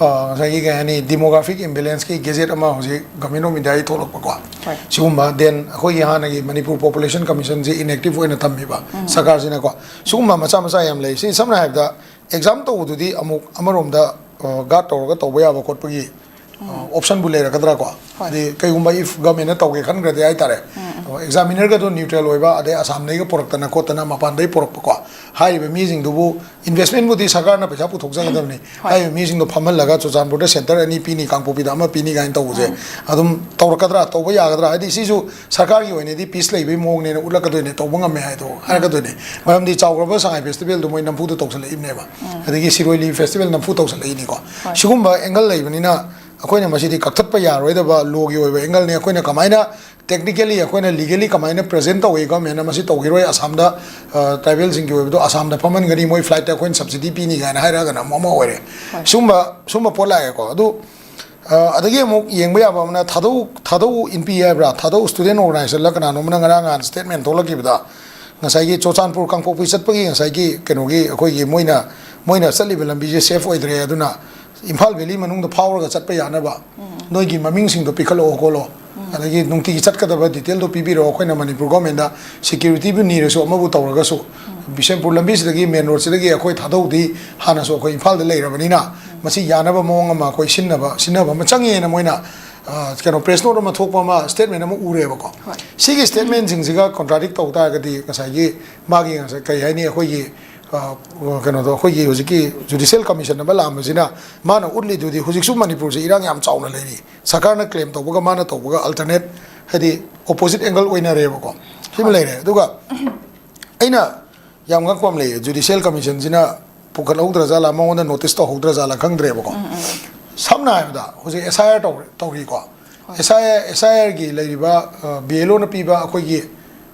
ꯑ, ꯉꯁꯥꯏꯒꯤ ꯀꯩ ꯍꯥꯏꯅꯤ, ꯗꯤꯃꯣꯒ꯭ꯔꯥꯐꯤꯛ ꯏꯝꯕꯦꯂꯦꯟꯁꯀꯤ ꯒꯦꯖꯦꯠ ꯑꯃ ꯍꯧꯖꯤꯛ ꯒꯚꯔꯟꯃꯦꯟꯠ ꯑꯣꯐ ꯏꯟꯗꯤꯌꯥꯒꯤ ꯊꯣꯛꯂꯛꯄꯀꯣ꯫ ꯍꯣꯏ꯫ ꯁꯤꯒꯨꯝꯕ, then ꯑꯩꯈꯣꯏꯒꯤ ꯍꯥꯟꯅꯒꯤ ꯃꯅꯤꯄꯨꯔ ꯄꯣꯄꯨꯂꯦꯁꯟ ꯀꯃꯤꯁꯟꯁꯤ ꯏꯟꯑꯦꯛꯇꯤꯚ ꯑꯣꯏꯅ ꯊꯝꯃꯤꯕ, ꯎꯝ꯫ ꯁꯔꯀꯥꯔꯁꯤꯅꯀꯣ꯫ ꯁꯤꯒꯨꯝꯕ ꯃꯆꯥ ꯃꯆꯥ ꯌꯥꯝ ꯂꯩ꯫ ꯁꯤ ꯁꯝꯅ ꯍꯥꯏꯔꯕꯗ, ꯑꯦꯛꯖꯥꯝ ꯇꯧꯕꯗꯨꯗꯤ ꯑꯃꯨꯛ ꯑꯃꯔꯣꯝꯗ, ꯑ, ꯒꯥꯔꯗ ꯇꯧꯔꯒ ꯇꯧꯕ ꯌꯥꯕ ꯈꯣꯠꯄꯒꯤ ꯑꯣꯞꯁꯟꯕꯨ ꯂꯩꯔꯛꯀꯗ꯭ꯔꯥ ꯀꯣ? ꯍꯥꯏꯗꯤ ꯀꯩꯒꯨꯝꯕ if government ꯅ ꯇꯧꯒꯦ ꯈꯟꯈ꯭ꯔꯗꯤ ꯍꯥꯏꯇꯥꯔꯦ, examiner ꯒꯗꯣ neutral ꯑꯣꯏꯕ, ꯑꯗꯩ ꯑꯁꯥꯝꯗꯒꯤꯒ ꯄꯨꯔꯛꯇꯅ ꯈꯣꯠꯇꯅ ꯃꯄꯥꯟꯗꯒꯤ ꯄꯨꯔꯛꯄꯀꯣ, ꯍꯥꯏꯔꯤꯕ ꯃꯤꯁꯤꯡꯗꯨꯕꯨ investment ꯕꯨꯗꯤ ꯁꯔꯀꯥꯔꯅ ꯄꯩꯁꯥ ꯄꯨꯊꯣꯛꯆꯒꯗꯕꯅꯤ꯫ ꯍꯣꯏ꯫ ꯍꯥꯏꯔꯤꯕ ꯃꯤꯁꯤꯡꯗꯣ ꯐꯝꯍꯜꯂꯒ ꯆꯨꯔꯆꯥꯟꯄꯨꯔꯗ center ꯑꯅꯤ ꯄꯤꯅꯤ, ꯀꯥꯡꯄꯣꯛꯄꯤꯗ ꯑꯃ ꯄꯤꯅꯤ ꯀꯥꯏꯅ ꯇꯧꯕꯁꯦ ꯑꯗꯨꯝ ꯇꯧꯔꯛꯀꯗ꯭ꯔꯥ, ꯇꯧꯕ ꯌꯥꯒꯗ꯭ꯔꯥ? ꯍꯥꯏꯗꯤ ꯁꯤꯁꯨ ꯁꯔꯀꯥꯔꯒꯤ ꯑꯣꯏꯅꯗꯤ peace ꯂꯩꯕꯒꯤ ꯃꯑꯣꯡꯅꯦꯅ ꯎꯠꯂꯛꯀꯗꯣꯏꯅꯦ, ꯇꯧꯕ ꯉꯝꯃꯦ ꯍꯥꯏꯗꯣ ꯍꯥꯏꯔꯛꯀꯗꯣꯏꯅꯦ꯫ ꯃꯔꯝꯗꯤ ꯆꯥꯎꯈ꯭ꯔꯕ ꯁꯉꯥꯏ festival ꯗꯣ ꯃꯣꯏ ꯅꯝꯐꯨꯗ ꯇꯧꯁꯜꯂꯛꯏꯕꯅꯦꯕ, ꯑꯗꯒꯤ ꯁꯤꯔꯣꯏ ꯂꯤꯂꯤ festival ꯅꯝꯐꯨ ꯇꯧꯁꯜꯂꯛꯏꯅꯤꯀꯣ꯫ ꯁꯤꯒꯨꯝꯕ angle ꯂꯩꯕꯅꯤꯅ ꯑꯩꯈꯣꯏꯅ ꯃꯁꯤꯗꯤ ꯀꯛꯊꯠꯄ ꯌꯥꯔꯣꯏꯗꯕ law ꯒꯤ ꯑꯣꯏꯕ angle ꯅꯤ꯫ ꯑꯩꯈꯣꯏꯅ ꯀꯃꯥꯏꯅ technically, ꯑꯩꯈꯣꯏꯅ legally ꯀꯃꯥꯏꯅ present ꯇꯧꯏ government ꯅ ꯃꯁꯤ ꯇꯧꯈꯤꯔꯣꯏ, ꯑꯁꯥꯝꯗ tribal ꯁꯤꯡꯒꯤ ꯑꯣꯏꯕꯗꯣ ꯑꯁꯥꯝꯗ ꯐꯝꯍꯟꯒꯅꯤ, ꯃꯣꯏ flight ꯇ ꯑꯩꯈꯣꯏꯅ subsidy ꯄꯤꯅꯤ ꯀꯥꯏꯅ ꯍꯥꯏꯔꯛꯑꯒꯅ ꯑꯃꯨꯛ ꯑꯃ ꯑꯣꯏꯔꯦ꯫ ꯁꯨꯝꯕ ꯁꯨꯝꯕ ꯄꯣꯠ ꯂꯥꯛꯑꯦꯀꯣ꯫ ꯑꯗꯨ ꯑ, ꯑꯗꯒꯤ ꯑꯃꯨꯛ ꯌꯦꯡꯕ ꯌꯥꯕ ꯑꯃꯅ ꯊꯥꯗꯧ, ꯊꯥꯗꯧ ꯏꯟꯄꯤ ꯍꯥꯏꯕ꯭ꯔꯥ, ꯊꯥꯗꯧ student organization ꯂ ꯀꯅꯥꯅꯣꯝꯅ ꯉꯔꯥꯡ ꯅꯍꯥꯟ statement ꯊꯣꯛꯂꯛꯈꯤꯕꯗ, ꯉꯁꯥꯏꯒꯤ ꯆꯨꯔꯆꯥꯟꯄꯨꯔ ꯀꯥꯡꯄꯣꯛꯄꯤ ꯆꯠꯄꯒꯤ ꯉꯁꯥꯏꯒꯤ ꯀꯩꯅꯣꯒꯤ ꯑꯩꯈꯣꯏꯒꯤ ꯃꯣꯏꯅ, ꯃꯣꯏꯅ ꯆꯠꯂꯤꯕ ꯂꯝꯕꯤꯁꯦ safe ꯑꯣꯏꯗ꯭ꯔꯦ, ꯑꯗꯨꯅ ꯏꯝꯐꯥꯜ valley ꯃꯅꯨꯡꯗ ꯐꯥꯎꯔꯒ ꯆꯠꯄ ꯌꯥꯅꯕ ꯅꯣꯏꯒꯤ ꯃꯃꯤꯡꯁꯤꯡꯗꯣ ꯄꯤꯈꯠꯂꯛꯑꯣ ꯈꯣꯠꯂꯣ, ꯑꯗꯒꯤ ꯅꯨꯡꯇꯤꯒꯤ ꯆꯠꯀꯗꯕ detail ꯗꯣ ꯄꯤꯕꯤꯔꯛꯑꯣ, ꯑꯩꯈꯣꯏꯅ ꯃꯅꯤꯄꯨꯔ government ꯗ security ꯕꯨ ꯅꯤꯔꯁꯨ ꯑꯃꯕꯨ ꯇꯧꯔꯒꯁꯨ ꯕꯤꯁꯦꯝꯄꯨꯔ ꯂꯝꯕꯤꯁꯤꯗꯒꯤ, main road ꯁꯤꯗꯒꯤ ꯑꯩꯈꯣꯏ ꯊꯥꯗꯧꯗꯤ ꯍꯥꯟꯅꯁꯨ ꯑꯩꯈꯣꯏ ꯏꯝꯐꯥꯜꯗ ꯂꯩꯔꯕꯅꯤꯅ ꯃꯁꯤ ꯌꯥꯅꯕ ꯃꯑꯣꯡ ꯑꯃ ꯑꯩꯈꯣꯏ ꯁꯤꯟꯅꯕ, ꯁꯤꯟꯅꯕ ꯑꯃ ꯆꯪꯉꯦꯅ ꯃꯣꯏꯅ, ꯑ, ꯀꯩꯅꯣ, press note ꯑꯃ ꯊꯣꯛꯄ ꯑꯃ, statement ꯑꯃ ꯎꯔꯦꯕꯀꯣ꯫ ꯍꯣꯏ꯫ ꯁꯤꯒꯤ statement ꯁꯤꯡꯁꯤꯒ contradict ꯇꯧ ꯇꯥꯔꯒꯗꯤ ꯉꯁꯥꯏꯒꯤ ꯃꯥꯒꯤ ꯉꯁꯥꯏ ꯀꯔꯤ ꯍꯥꯏꯅꯤ, ꯑꯩꯈꯣꯏꯒꯤ, ꯑ, ꯀꯩꯅꯣꯗꯣ, ꯑꯩꯈꯣꯏꯒꯤ ꯍꯧꯖꯤꯛꯀꯤ judicial commission ꯑꯃ ꯂꯥꯛꯑꯝꯕꯁꯤꯅ ꯃꯥꯅ ꯎꯠꯂꯤꯗꯨꯗꯤ ꯍꯧꯖꯤꯛꯁꯨ ꯃꯅꯤꯄꯨꯔꯁꯦ ꯏꯔꯥꯡ ꯌꯥꯝ ꯆꯥꯎꯅ ꯂꯩꯔꯤ꯫ ꯁꯔꯀꯥꯔꯅ claim ꯇꯧꯕꯒ ꯃꯥꯅ ꯇꯧꯕꯒ alternate, ꯍꯥꯏꯗꯤ opposite angle ꯑꯣꯏꯅꯔꯦꯕꯀꯣ꯫ ꯁꯤꯃ ꯂꯩꯔꯦ꯫ ꯑꯗꯨꯒ ꯑꯩꯅ ꯌꯥꯝ ꯉꯛꯄ ꯑꯃ ꯂꯩꯌꯦ, judicial commission ꯁꯤꯅ ꯄꯨꯈꯠꯍꯧꯗ꯭ꯔ ꯖꯥꯠꯂꯥ, ꯃꯉꯣꯟꯗ notice ꯇꯧꯍꯧꯗ꯭ꯔ ꯖꯥꯠꯂꯥ ꯈꯪꯗ꯭ꯔꯦꯕꯀꯣ꯫ ꯁꯝꯅ ꯍꯥꯏꯔꯕꯗ ꯍꯧꯖꯤꯛ S I R ꯇꯧꯔꯤ, ꯇꯧꯔꯤꯀꯣ꯫ S I R, S I R ꯒꯤ ꯂꯩꯔꯤꯕ, ꯑ, B L O ꯅ ꯄꯤꯕ ꯑꯩꯈꯣꯏꯒꯤ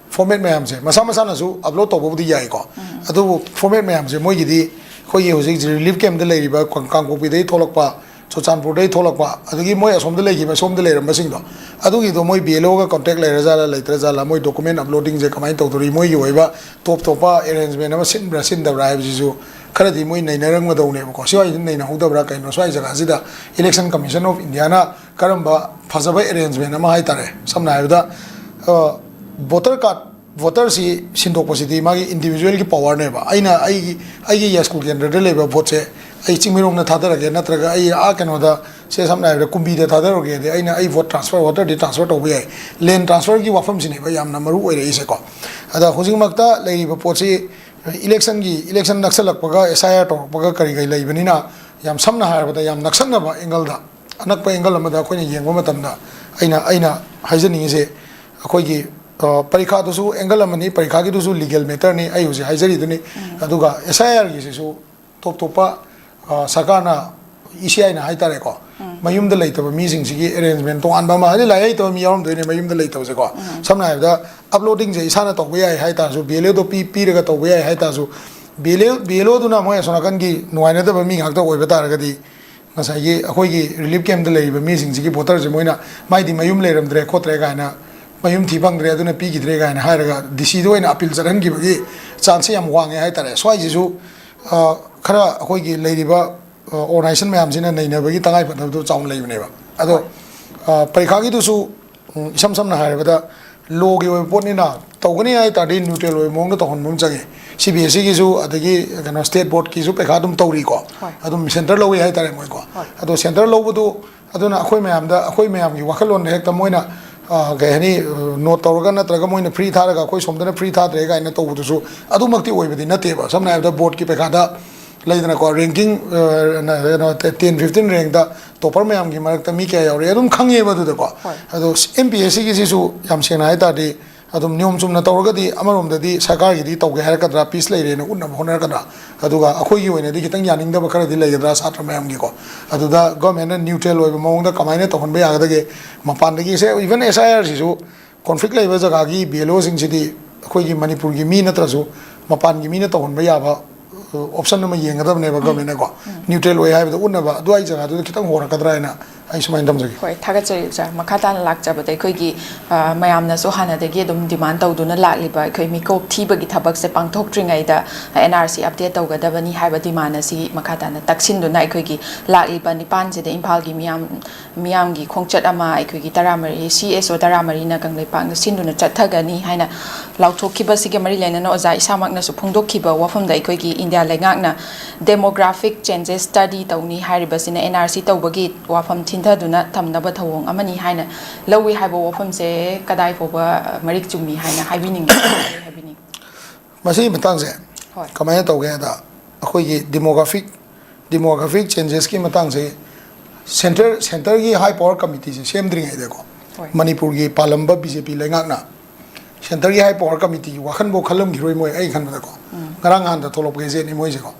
format ꯃꯌꯥꯝꯁꯦ ꯃꯁꯥ ꯃꯁꯥꯅꯁꯨ upload ꯇꯧꯕꯕꯨꯗꯤ ꯌꯥꯏꯀꯣ꯫ ꯑꯗꯨꯕꯨ format ꯃꯌꯥꯝꯁꯦ ꯃꯣꯏꯒꯤꯗꯤ ꯑꯩꯈꯣꯏꯒꯤ ꯍꯧꯖꯤꯛ relief camp ꯇ ꯂꯩꯔꯤꯕ ꯀꯥꯡ-, ꯀꯥꯡꯄꯣꯛꯄꯤꯗꯒꯤ ꯊꯣꯛꯂꯛꯄ, ꯆꯨꯔꯆꯥꯟꯄꯨꯔꯗꯒꯤ ꯊꯣꯛꯂꯛꯄ, ꯑꯗꯒꯤ ꯃꯣꯏ ꯑꯁꯣꯝꯗ ꯂꯩꯈꯤꯕ, ꯁꯣꯝꯗ ꯂꯩꯔꯝꯕꯁꯤꯡꯗꯣ, ꯑꯗꯨꯒꯤꯗꯣ ꯃꯣꯏ B L O ꯒ contact ꯂꯩꯔꯖꯥꯠꯂꯥ, ꯂꯩꯇ꯭ꯔꯖꯥꯠꯂꯥ, ꯃꯣꯏ document uploading ꯁꯦ ꯀꯃꯥꯏꯅ ꯇꯧꯗꯣꯔꯤ, ꯃꯣꯏꯒꯤ ꯑꯣꯏꯕ ꯇꯣꯞ ꯇꯣꯞꯄ arrangement ꯑꯃ ꯁꯤꯟꯕ꯭ꯔꯥ ꯁꯤꯟꯗꯕ꯭ꯔꯥ ꯍꯥꯏꯕꯁꯤꯁꯨ ꯈꯔꯗꯤ ꯃꯣꯏ ꯅꯩꯅꯔꯝꯒꯗꯧꯅꯦꯕꯀꯣ꯫ ꯁ꯭ꯋꯥꯏꯁꯤ ꯅꯩꯅꯍꯧꯗꯕ꯭ꯔꯥ ꯀꯩꯅꯣ, ꯁ꯭ꯋꯥꯏ ꯖꯒꯥꯁꯤꯗ Election Commission of India ꯅ ꯀꯔꯝꯕ ꯐꯖꯕ arrangement ꯑꯃ ꯍꯥꯏꯇꯥꯔꯦ, ꯁꯝꯅ ꯍꯥꯏꯔꯕꯗ, ꯑ, voter card, voter ꯁꯤ ꯁꯤꯟꯗꯣꯛꯄꯁꯤꯗꯤ ꯃꯥꯒꯤ individual ꯒꯤ power ꯅꯦꯕ꯫ ꯑꯩꯅ ꯑꯩꯒꯤ, ꯑꯩꯒꯤ ꯌꯥꯏꯁ꯭ꯀꯨꯜ ꯀꯦꯟꯗ꯭ꯔꯗ ꯂꯩꯕ vote ꯁꯦ ꯑꯩ ꯆꯤꯡꯃꯩꯔꯣꯡꯗ ꯊꯥꯗꯔꯒꯦ, ꯅꯠꯇ꯭ꯔꯒ ꯑꯩ ꯑꯥ ꯀꯩꯅꯣꯗ, ꯁꯦ ꯁꯝꯅ ꯍꯥꯏꯔꯕꯗ ꯀꯨꯝꯕꯤꯗ ꯊꯥꯗꯔꯨꯒꯦꯗꯤ ꯑꯩꯅ ꯑꯩ ꯚꯣꯠ ꯇ꯭ꯔꯥꯟꯁꯐꯔ, ꯋꯥꯇꯔꯗꯤ ꯇ꯭ꯔꯥꯟꯁꯐꯔ ꯇꯧꯕ ꯌꯥꯏ꯫ ꯂꯦꯟ ꯇ꯭ꯔꯥꯟꯁꯐꯔꯒꯤ ꯋꯥꯐꯝꯁꯤꯅꯦꯕ ꯌꯥꯝꯅ ꯃꯔꯨ ꯑꯣꯏꯔꯛꯏꯁꯦꯀꯣ꯫ ꯑꯗ ꯍꯧꯖꯤꯛꯃꯛꯇ ꯂꯩꯔꯤꯕ ꯄꯣꯠꯁꯤ ꯏꯂꯦꯛꯁꯟꯒꯤ, ꯏꯂꯦꯛꯁꯟ ꯅꯛꯁꯜꯂꯛꯄꯒ ꯑꯦꯁ ꯑꯥꯏ ꯑꯥꯔ ꯇꯧꯔꯛꯄꯒ ꯀꯔꯤ ꯀꯔꯤ ꯂꯩꯕꯅꯤꯅ, ꯌꯥꯝ ꯁꯝꯅ ꯍꯥꯏꯔꯕꯗ ꯌꯥꯝ ꯅꯛꯁꯟꯅꯕ ꯑꯦꯡꯒꯜꯗ, ꯑꯅꯛꯄ ꯑꯦꯡꯒꯜ ꯑꯃꯗ ꯑꯩꯈꯣꯏꯅ ꯌꯦꯡꯕ ꯃꯇꯝꯗ ꯑꯩꯅ, ꯑꯩꯅ ꯍꯥꯏꯖꯅꯤꯡꯉꯤꯁꯦ ꯑꯩꯈꯣꯏꯒꯤ, ꯑ, ꯄꯔꯤꯈꯥꯗꯨꯁꯨ ꯑꯦꯡꯒꯜ ꯑꯃꯅꯤ, ꯄꯔꯤꯈꯥꯒꯤꯗꯨꯁꯨ ꯂꯤꯒꯦꯜ ꯃꯦꯇꯔꯅꯤ ꯑꯩ ꯍꯧꯖꯤꯛ ꯍꯥꯏꯖꯔꯤꯗꯨꯅꯤ꯫ ꯑꯗꯨꯒ ꯑꯦꯁ ꯑꯥꯏ ꯑꯥꯔꯒꯤꯁꯤꯁꯨ ꯇꯣꯞ ꯇꯣꯞꯄ, ꯑ, ꯁꯔꯀꯥꯔꯅ, ꯏ ꯁꯤ ꯑꯥꯏꯅ ꯍꯥꯏꯇꯥꯔꯦꯀꯣ, ꯃꯌꯨꯝꯗ ꯂꯩꯇꯕ ꯃꯤꯁꯤꯡꯁꯤꯒꯤ ꯑꯦꯔꯦꯟꯖꯃꯦꯟ ꯇꯣꯉꯥꯟꯕ ꯑꯃ, ꯍꯥꯏꯗꯤ ꯂꯥꯏꯔꯤꯛ ꯍꯩꯇꯕ ꯃꯤ ꯌꯥꯎꯔꯝꯗꯣꯏꯅꯦ ꯃꯌꯨꯝꯗ ꯂꯩꯇꯕꯁꯦꯀꯣ꯫ ꯁꯝꯅ ꯍꯥꯏꯔꯕꯗ ꯑꯞꯂꯣꯗꯤꯡꯁꯦ ꯏꯁꯥꯅ ꯇꯧꯕ ꯌꯥꯏ ꯍꯥꯏꯇꯥꯔꯁꯨ, ꯕꯤ ꯑꯦꯜ ꯑꯦꯗꯣ ꯄꯤ-, ꯄꯤꯔꯒ ꯇꯧꯕ ꯌꯥꯏ ꯍꯥꯏꯇꯥꯔꯁꯨ, B L A, B L ꯑꯣꯗꯨꯅ ꯃꯣꯏ ꯑꯁꯣꯝ ꯅꯥꯀꯟꯒꯤ ꯅꯨꯡꯉꯥꯏꯅꯗꯕ ꯃꯤ ꯉꯥꯛꯇ ꯑꯣꯏꯕ ꯇꯥꯔꯒꯗꯤ, ꯉꯁꯥꯏꯒꯤ ꯑꯩꯈꯣꯏꯒꯤ ꯔꯤꯂꯤꯐ ꯀꯦꯝꯞꯇ ꯂꯩꯔꯤꯕ ꯃꯤꯁꯤꯡꯁꯤꯒꯤ ꯚꯣꯇꯔꯁꯦ ꯃꯣꯏꯅ ꯃꯥꯏꯗꯤ ꯃꯌꯨꯝ ꯂꯩꯔꯝꯗ꯭ꯔꯦ ꯈꯣꯠꯇ꯭ꯔꯦ ꯀꯥꯏꯅ, ꯃꯌꯨꯝ ꯊꯤ ꯐꯪꯗ꯭ꯔꯦ ꯑꯗꯨꯅ ꯄꯤꯈꯤꯗ꯭ꯔꯦ ꯀꯥꯏꯅ ꯍꯥꯏꯔꯒ ꯗꯤ ꯁꯤꯗ ꯑꯣꯏꯅ ꯑꯄꯤꯜ ꯆꯠꯍꯟꯈꯤꯕꯒꯤ ꯆꯥꯟꯁꯁꯦ ꯌꯥꯝ ꯋꯥꯡꯉꯦ ꯍꯥꯏꯇꯥꯔꯦ꯫ ꯁ꯭ꯋꯥꯏꯁꯤꯁꯨ, ꯑ, ꯈꯔ ꯑꯩꯈꯣꯏꯒꯤ ꯂꯩꯔꯤꯕ, ꯑ, ꯑꯣꯔꯒꯅꯥꯏꯖꯦꯁꯟ ꯃꯌꯥꯝꯁꯤꯅ ꯅꯩꯅꯕꯒꯤ ꯇꯉꯥꯏꯐꯗꯕꯗꯣ ꯆꯥꯎꯅ ꯂꯩꯕꯅꯦꯕ꯫ ꯑꯗꯣ, ꯑ, ꯄꯔꯤꯈꯥꯒꯤꯗꯨꯁꯨ, ꯎꯝ, ꯏꯁꯝ ꯁꯝꯅ ꯍꯥꯏꯔꯕꯗ ꯂꯣꯒꯤ ꯑꯣꯏꯕ ꯄꯣꯠꯅꯤꯅ, ꯇꯧꯒꯅꯤ ꯍꯥꯏ ꯇꯥꯔꯗꯤ ꯅ꯭ꯌꯨꯇ꯭ꯔꯦꯜ ꯑꯣꯏꯕ ꯃꯑꯣꯡꯗ ꯇꯧꯍꯟꯕ ꯑꯃ ꯆꯪꯉꯤ꯫ ꯁꯤ ꯕꯤ ꯑꯦꯁ ꯏꯒꯤꯁꯨ, ꯑꯗꯒꯤ ꯀꯩꯅꯣ, ꯁ꯭ꯇꯦꯠ ꯕꯣꯔꯗꯀꯤꯁꯨ ꯄꯩꯈꯥ ꯑꯗꯨꯝ ꯇꯧꯔꯤꯀꯣ꯫ ꯍꯣꯏ꯫ ꯑꯗꯨꯝ ꯁꯦꯟꯇꯔ ꯂꯧꯋꯤ ꯍꯥꯏꯇꯥꯔꯦ ꯃꯣꯏꯀꯣ꯫ ꯍꯣꯏ꯫ ꯑꯗꯣ ꯁꯦꯟꯇꯔ ꯂꯧꯕꯗꯨ, ꯑꯗꯨꯅ ꯑꯩꯈꯣꯏ ꯃꯌꯥꯝꯗ, ꯑꯩꯈꯣꯏ ꯃꯌꯥꯝꯒꯤ ꯋꯥꯈꯜꯂꯣꯟꯗ ꯍꯦꯛꯇ ꯃꯣꯏꯅ, ꯑ, ꯀꯩ ꯍꯥꯏꯅꯤ, ꯅꯣꯠ ꯇꯧꯔꯒ ꯅꯠꯇ꯭ꯔꯒ ꯃꯣꯏꯅ ꯐ꯭ꯔꯤ ꯊꯥꯔꯒ ꯑꯩꯈꯣꯏ ꯁꯣꯝꯗꯅ ꯐ꯭ꯔꯤ ꯊꯥꯗ꯭ꯔꯦ ꯀꯥꯏꯅ ꯇꯧꯕꯗꯨꯁꯨ ꯑꯗꯨꯃꯛꯇꯤ ꯑꯣꯏꯕꯗꯤ ꯅꯠꯇꯦꯕ꯫ ꯁꯝꯅ ꯍꯥꯏꯔꯕꯗ ꯕꯣꯔꯗꯀꯤ ꯄꯩꯈꯥꯗ ꯂꯩꯗꯅꯀꯣ, ꯔꯦꯡꯀꯤꯡ, ꯑ, ꯀꯩꯅꯣ, ꯇꯦꯟ ꯐꯤꯐꯇꯤꯟ ꯔꯦꯡꯗ ꯇꯣꯄꯔ ꯃꯌꯥꯝꯒꯤ ꯃꯔꯛꯇ ꯃꯤ ꯀꯌꯥ ꯌꯥꯎꯔꯤ ꯑꯗꯨꯝ ꯈꯪꯉꯦꯕ ꯑꯗꯨꯗꯀꯣ꯫ ꯍꯣꯏ꯫ ꯑꯗꯣ ꯑꯦꯝ ꯄꯤ ꯑꯦꯁ ꯁꯤꯒꯤꯁꯤꯁꯨ ꯌꯥꯝ ꯁꯦꯡꯅ ꯍꯥꯏ ꯇꯥꯔꯗꯤ ꯑꯗꯨꯝ ꯅꯤꯌꯣꯝ ꯆꯨꯝꯅ ꯇꯧꯔꯒꯗꯤ ꯑꯃꯔꯣꯝꯗꯗꯤ ꯁꯔꯀꯥꯔꯒꯤꯗꯤ ꯇꯧꯒꯦ ꯍꯥꯏꯔꯛꯀꯗ꯭ꯔꯥ, ꯄꯤꯁ ꯂꯩꯔꯦꯅ ꯎꯠꯅꯕ ꯍꯣꯠꯅꯔꯛꯀꯗ꯭ꯔꯥ, ꯑꯗꯨꯒ ꯑꯩꯈꯣꯏꯒꯤ ꯑꯣꯏꯅꯗꯤ ꯈꯤꯇꯪ ꯌꯥꯅꯤꯡꯗꯕ ꯈꯔꯗꯤ ꯂꯩꯒꯗ꯭ꯔꯥ ꯁꯥꯇ꯭ꯔ ꯃꯌꯥꯝꯒꯤꯀꯣ꯫ ꯑꯗꯨꯗ ꯒꯣꯔꯃꯦꯟꯅ ꯅ꯭ꯌꯨꯇ꯭ꯔꯦꯜ ꯑꯣꯏꯕ ꯃꯑꯣꯡꯗ ꯀꯃꯥꯏꯅ ꯇꯧꯍꯟꯕ ꯌꯥꯒꯗꯒꯦ? ꯃꯄꯥꯟꯗꯒꯤ ꯁꯦ, ꯏꯚꯟ ꯑꯦꯁ ꯑꯥꯏ ꯑꯥꯔꯁꯤꯁꯨ ꯀꯣꯟꯐ꯭ꯂꯤꯛ ꯂꯩꯕ ꯖꯒꯥꯒꯤ ꯕꯤ ꯑꯦꯜ ꯑꯣꯁꯤꯡꯁꯤꯗꯤ ꯑꯩꯈꯣꯏꯒꯤ ꯃꯅꯤꯄꯨꯔꯒꯤ ꯃꯤ ꯅꯠꯇ꯭ꯔꯁꯨ ꯃꯄꯥꯟꯒꯤ ꯃꯤꯅ ꯇꯧꯍꯟꯕ ꯌꯥꯕ ꯑꯣꯞꯁꯟ ꯑꯃ ꯌꯦꯡꯒꯗꯕꯅꯦꯕ ꯒꯣꯔꯃꯦꯟꯅꯀꯣ꯫ ꯅ꯭ꯌꯨꯇ꯭ꯔꯦꯜ ꯑꯣꯏ ꯍꯥꯏꯕꯗꯣ ꯎꯠꯅꯕ ꯑꯗꯨꯋꯥꯏ ꯖꯒꯥꯗꯨꯗ ꯈꯤꯇꯪ ꯍꯣꯔꯛꯀꯗ꯭ꯔꯥ ꯍꯥꯏꯅ ꯑꯩ ꯁꯨꯃꯥꯏꯅ ꯊꯝꯖꯒꯦ꯫ ꯍꯣꯏ, ꯊꯥꯒꯠꯆꯔꯤ ꯑꯣꯖꯥ꯫ ꯃꯈꯥ ꯇꯥꯅ ꯂꯥꯛꯆꯕꯗ, ꯑꯩꯈꯣꯏꯒꯤ ꯑ, ꯃꯌꯥꯝꯅꯁꯨ ꯍꯥꯟꯅꯗꯒꯤ ꯑꯗꯨꯝ ꯗꯤꯃꯥꯟ ꯇꯧꯗꯨꯅ ꯂꯥꯛꯂꯤꯕ ꯑꯩꯈꯣꯏ ꯃꯤꯀꯣꯛ ꯊꯤꯕꯒꯤ ꯊꯕꯛꯁꯦ ꯄꯥꯡꯊꯣꯛꯇ꯭ꯔꯤꯉꯩꯗ ꯑꯦꯟ ꯑꯥꯔ ꯁꯤ ꯑꯞꯗꯦꯠ ꯇꯧꯒꯗꯕꯅꯤ ꯍꯥꯏꯕ ꯗꯤꯃꯥꯟ ꯑꯁꯤ ꯃꯈꯥ ꯇꯥꯅ ꯇꯛꯁꯤꯟꯗꯨꯅ ꯑꯩꯈꯣꯏꯒꯤ ꯂꯥꯛꯂꯤꯕ ꯅꯤꯄꯥꯟꯁꯤꯗ ꯏꯝꯐꯥꯜꯒꯤ ꯃꯤꯌꯥꯝ ꯃꯤꯌꯥꯝꯒꯤ ꯈꯣꯡꯆꯠ ꯑꯃ ꯑꯩꯈꯣꯏꯒꯤ ꯇꯔꯥꯃꯔꯤ, ꯁꯤ ꯑꯦꯁ ꯑꯣ ꯇꯔꯥꯃꯔꯤꯅ ꯀꯪꯂꯩꯄꯥꯛꯅ ꯁꯤꯟꯗꯨꯅ ꯆꯠꯊꯒꯅꯤ ꯍꯥꯏꯅ ꯂꯥꯎꯊꯣꯛꯈꯤꯕꯁꯤꯒ ꯃꯔꯤ ꯂꯩꯅꯅ ꯑꯣꯖꯥ ꯏꯁꯥꯃꯛꯅꯁꯨ ꯐꯣꯡꯗꯣꯛꯈꯤꯕ ꯋꯥꯐꯝꯗ ꯑꯩꯈꯣꯏꯒꯤ ꯏꯟꯗꯤꯌꯥ ꯂꯩꯉꯥꯛꯅ demographic changes study ꯇꯧꯅꯤ ꯍꯥꯏꯔꯤꯕꯁꯤꯅ ꯑꯦꯟ ꯑꯥꯔ ꯁꯤ ꯇꯧꯕꯒꯤ ꯋꯥꯐꯝ ꯊꯤꯟꯊꯗꯨꯅ ꯊꯝꯅꯕ ꯊꯧꯑꯣꯡ ꯑꯃꯅꯤ ꯍꯥꯏꯅ ꯂꯧꯏ ꯍꯥꯏꯕ ꯋꯥꯐꯝꯁꯦ ꯀꯗꯥꯏ ꯐꯥꯎꯕ ꯃꯔꯤꯛ ꯆꯨꯝꯃꯤ ꯍꯥꯏꯅ ꯍꯥꯏꯕꯤꯅꯤꯡꯉꯤ? ꯍꯥꯏꯕꯤꯅꯤꯡꯉꯤ꯫ ꯃꯁꯤꯒꯤ ꯃꯇꯥꯡꯁꯦ ꯍꯣꯏ꯫ ꯀꯃꯥꯏꯅ ꯇꯧꯒꯦ ꯍꯥꯏꯗ, ꯑꯩꯈꯣꯏꯒꯤ demographic demographic changesꯀꯤ ꯃꯇꯥꯡꯁꯦ ꯁꯦꯟꯇꯔ ꯁꯦꯟꯇꯔꯒꯤ ꯍꯥꯏ ꯄꯋꯥꯔ ꯀꯃꯤꯇꯤꯁꯦ ꯁꯦꯝꯗ꯭ꯔꯤꯉꯩꯗꯀꯣ, ꯍꯣꯏ꯫ ꯃꯅꯤꯄꯨꯔꯒꯤ ꯄꯥꯜꯂꯝꯕ ꯕꯤ ꯖꯦ ꯄꯤ ꯂꯩꯉꯥꯛꯅ ꯁꯦꯟꯇꯔꯒꯤ ꯍꯥꯏ ꯄꯋꯥꯔ ꯀꯃꯤꯇꯤꯒꯤ ꯋꯥꯈꯜꯐꯥꯎ ꯈꯜꯂꯝꯈꯤꯔꯣꯏ ꯃꯣꯏ, ꯑꯩ ꯈꯟꯕꯗꯀꯣ꯫ ꯉꯔꯥꯡ ꯅꯍꯥꯟꯗ ꯊꯣꯛꯂꯛꯄ ꯒꯦꯖꯦꯠꯅꯤ ꯃꯣꯏꯁꯦꯀꯣ꯫